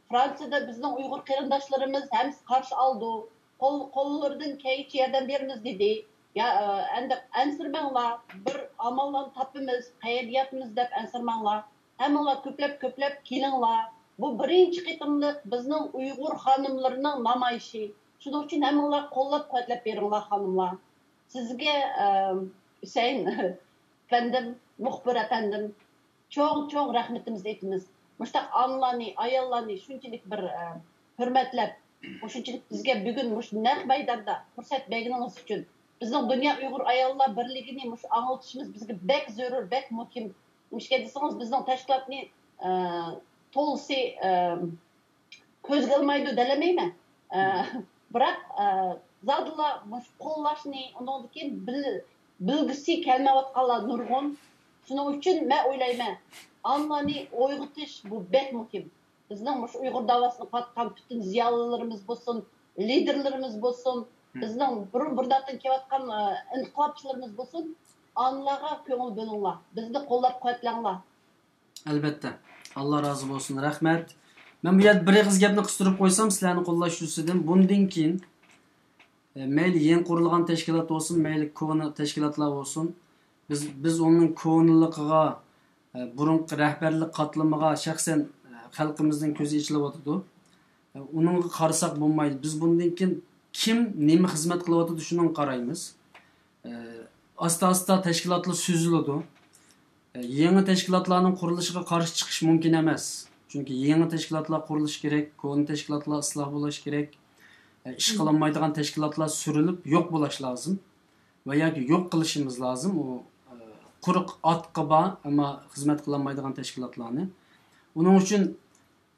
فرانسىيەدە بىزنىڭ ئۇيغۇر قېرىنداشلىرىمىز ھەممىسى قارشى ئالىدۇ. قول-، قوللىرىدىن كەلگىچە ياردەم بېرىمىز دېدى. يا، ئە، ئەندى ئەنسىرىمەڭلار، بىر ئاماللارنى تاپىمىز، قەيەردە ياتىمىز دەپ ئەنسىرىمەڭلار. ھەممىڭلار كۆپلەپ، كۆپلەپ كېلىڭلار. بۇ بىرىنچى قېتىملىق بىزنىڭ ئۇيغۇر خانىملىرىنىڭ نامايىشى. شۇنىڭ ئۈچۈن ھەممىڭلار قوللاپ-قۇۋۋەتلەپ بېرىڭلار، خانىملار. سىزگە، ئە، ھۈسەيىن ئەپەندىم، مۇخبىر ئەپەندىم، چوڭ، چوڭ رەھمىتىمىزنى ئېيتىمىز. مۇشۇنداق ئانىلارنى، ئاياللارنى شۇنچىلىك بىر، ئە، ھۆرمەتلەپ، مۇشۇنچىلىك بىزگە بۈگۈن مۇشۇ نەق مەيداندا پۇرسەت بەرگىنىڭىز ئۈچۈن، بىزنىڭ دۇنيا ئۇيغۇر ئاياللار بىرلىكىنى مۇشۇ ئاڭلىتىشىمىز بىزگە بەك زۆرۈر، بەك مۇھىم. نېمىشقا دېسىڭىز، بىزنىڭ تەشكىلاتنى، ئە، تولىسى، ئە، كۆزگە ئىلمايدۇ دېيەلمەيمەن. ئە، بىراق، ئە، زادىلا مۇشۇ قوللاشنى، ئۇنىڭدىن كېيىن بىل-، بىلگۈسى كەلمەيۋاتقانلار نۇرغۇن. شۇنىڭ ئۈچۈن مەن ئويلايمەن، ئانىلارنى ئويغىتىش بۇ بەك مۇھىم. بىزنىڭ مۇشۇ ئۇيغۇر داۋاسىنى قىلىۋاتقان پۈتۈن زىيالىيلىرىمىز بولسۇن، لىدېرلىرىمىز بولسۇن، بىزنىڭ بۇرۇن بۇرۇنداقتىن كېلىۋاتقان، ئە، ئىنقىلابچىلىرىمىز بولسۇن، ئانىلارغا كۆڭۈل بۆلۈڭلار، بىزنى قوللاپ قۇۋۋەتلەڭلار. ئەلۋەتتە. ئاللا رازى بولسۇن. رەھمەت. مەن بۇ يەردە بىر ئېغىز گەپنى قىستۇرۇپ قويسام، سىلەرنى قوللاش يۈزىسىدىن، بۇندىن كېيىن، ئە، مەيلى يېڭى قۇرۇلغان تەشكىلات بولسۇن، مەيلى كونا تەشكىلاتلار بولسۇن، بىز، بىز ئۇنىڭ كونىلىقىغا، ئە، بۇرۇنقى رەھبەرلىك قاتلىمىغا شەخسەن، ئە، خەلقىمىزنىڭ كۆزى ئېچىلىۋاتىدۇ. ئۇنىڭغا قارىساق بولمايدۇ. بىز بۇندىن كېيىن كىم نېمە خىزمەت قىلىۋاتىدۇ، شۇنىڭغا قارايمىز. ئە، ئاستا-ئاستا تەشكىلاتلار سۈزۈلىدۇ. يېڭى تەشكىلاتلارنىڭ قۇرۇلۇشىغا قارشى چىقىش مۇمكىن ئەمەس. چۈنكى يېڭى تەشكىلاتلار قۇرۇلۇشى كېرەك، كونا تەشكىلاتلار ئىسلاھ بولۇشى كېرەك. ئىش قىلالمايدىغان تەشكىلاتلار سۈرۈلۈپ يوق بولۇشى لازىم. ۋە ياكى يوق قىلىشىمىز لازىم. ئۇ، ئە، قۇرۇق ئاتىقى بار، ئەمما خىزمەت قىلالمايدىغان تەشكىلاتلارنى. ئۇنىڭ ئۈچۈن،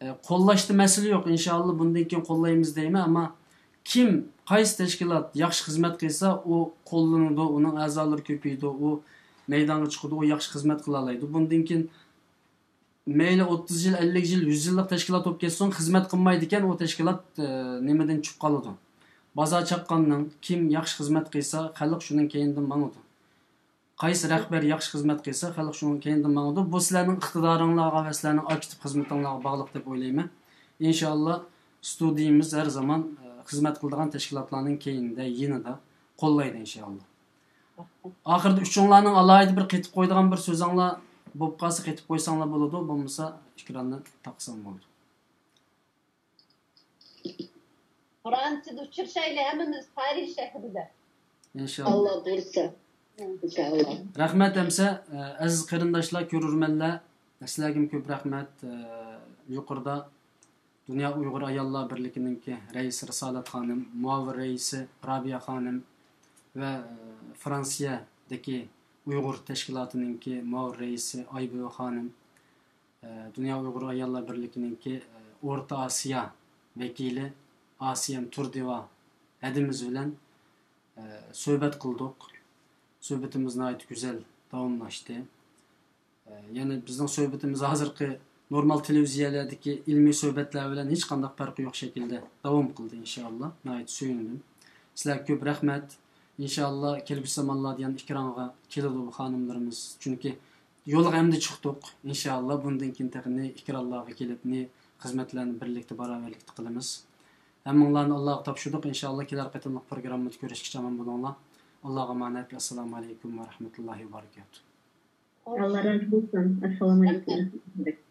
ئە، قوللاشتا مەسىلە يوق. ئىنشائاللا بۇندىن كېيىن قوللايمىز دەيمەن، ئەمما كىم، قايسى تەشكىلات ياخشى خىزمەت قىلسا، ئۇ قوللىنىدۇ، ئۇنىڭ ئەزالىرى كۆپىيىدۇ، ئۇ مەيدانغا چىقىدۇ، ئۇ ياخشى خىزمەت قىلالايدۇ. بۇندىن كېيىن مەيلى ئوتتۇز يىل، ئەللىك يىل، يۈز يىللىق تەشكىلات بولۇپ كەتسۇن، خىزمەت قىلمايدىكەن، ئۇ تەشكىلات، ئە، نېمىدىن چۈشۈپ قالىدۇ؟ بازار چاققاننىڭ، كىم ياخشى خىزمەت قىلسا، خەلق شۇنىڭ كەينىدىن ماڭىدۇ. قايسى رەھبەر ياخشى خىزمەت قىلسا، خەلق شۇنىڭ كەينىدىن ماڭىدۇ. بۇ سىلەرنىڭ ئىقتىدارىڭلارغا ۋە سىلەرنىڭ ئاكتىپ خىزمىتىڭلارغا باغلىق دەپ ئويلايمەن. ئىنشائاللا، ستۇدىيىمىز ھەر زامان، ئە، خىزمەت قىلىدىغان تەشكىلاتلارنىڭ كەينىدە، يېنىدا، قوللايدۇ ئىنشائاللا. ئاخىرىدا ئۈچۈڭلارنىڭ ئالاھىدە بىر قېتىپ قويىدىغان بىر سۆزۈڭلار بولۇپ قالسا، قېتىپ قويساڭلار بولىدۇ، بولمىسا ئېكراننى تاقىسام بولىدۇ. فرانسىيەدە ئۇچرىشايلى ھەممىمىز پارىژ شەھىرىدە. ئىنشائاللا. ئاللا بۇيرۇسا. ئىنشائاللا. رەھمەت ئەمسە، ئەزىز قېرىنداشلار، كۆرۈرمەنلەر، سىلەرگىمۇ كۆپ رەھمەت. يۇقىرىدا دۇنيا ئۇيغۇر ئاياللار بىرلىكىنىڭكى رەئىسى رىسالەت خانىم، مۇئاۋىن رەئىسى رابىيە خانىم ۋە، ئە، فرانسىيەدىكى ئۇيغۇر تەشكىلاتىنىڭكى مۇئاۋىن رەئىسى ئايبۈۋى خانىم، ئە، دۇنيا ئۇيغۇر ئاياللار بىرلىكىنىڭكى، ئە، ئورتا ئاسىيا ۋەكىلى ئاسىيەن تۇردىۋا ھەدىمىز بىلەن، ئە، سۆھبەت قىلدۇق. سۆھبىتىمىز ناھايىتى گۈزەل داۋاملاشتى. يەنى بىزنىڭ سۆھبىتىمىز ھازىرقى نورمال تېلېۋىزىيەلەردىكى ئىلمىي سۆھبەتلەر بىلەن ھېچقانداق پەرقى يوق شەكىلدە داۋام قىلدى، ئىنشائاللا. ناھايىتى سۆيۈندۈم. سىلەرگە كۆپ رەھمەت. ئىنشائاللا، كەلگۈسى زامانلاردا يەنە ئېكرانغا كېلىدۇ بۇ خانىملىرىمىز. چۈنكى يولغا ئەمدى چىقتۇق. ئىنشائاللا، بۇندىن كېيىن تېخى نى ئېكرانلارغا كېلىپ، نى خىزمەتلەرنى بىرلىكتە، باراۋەرلىكتە قىلىمىز. ھەممىڭلارنى ئاللاغا تاپشۇردۇق. ئىنشائاللا، كېلەر قېتىملىق پروگراممىدا كۆرۈشكىچە ئامان بولۇڭلار. ئاللاغا ئامانەت. ئەسسالامۇ ئەلەيكۇم ۋە رەھمەتۇللاھى ۋە بەرىكاتۇھ. ئاللا رازى بولسۇن. ئەسسالامۇ ئەلەيكۇم.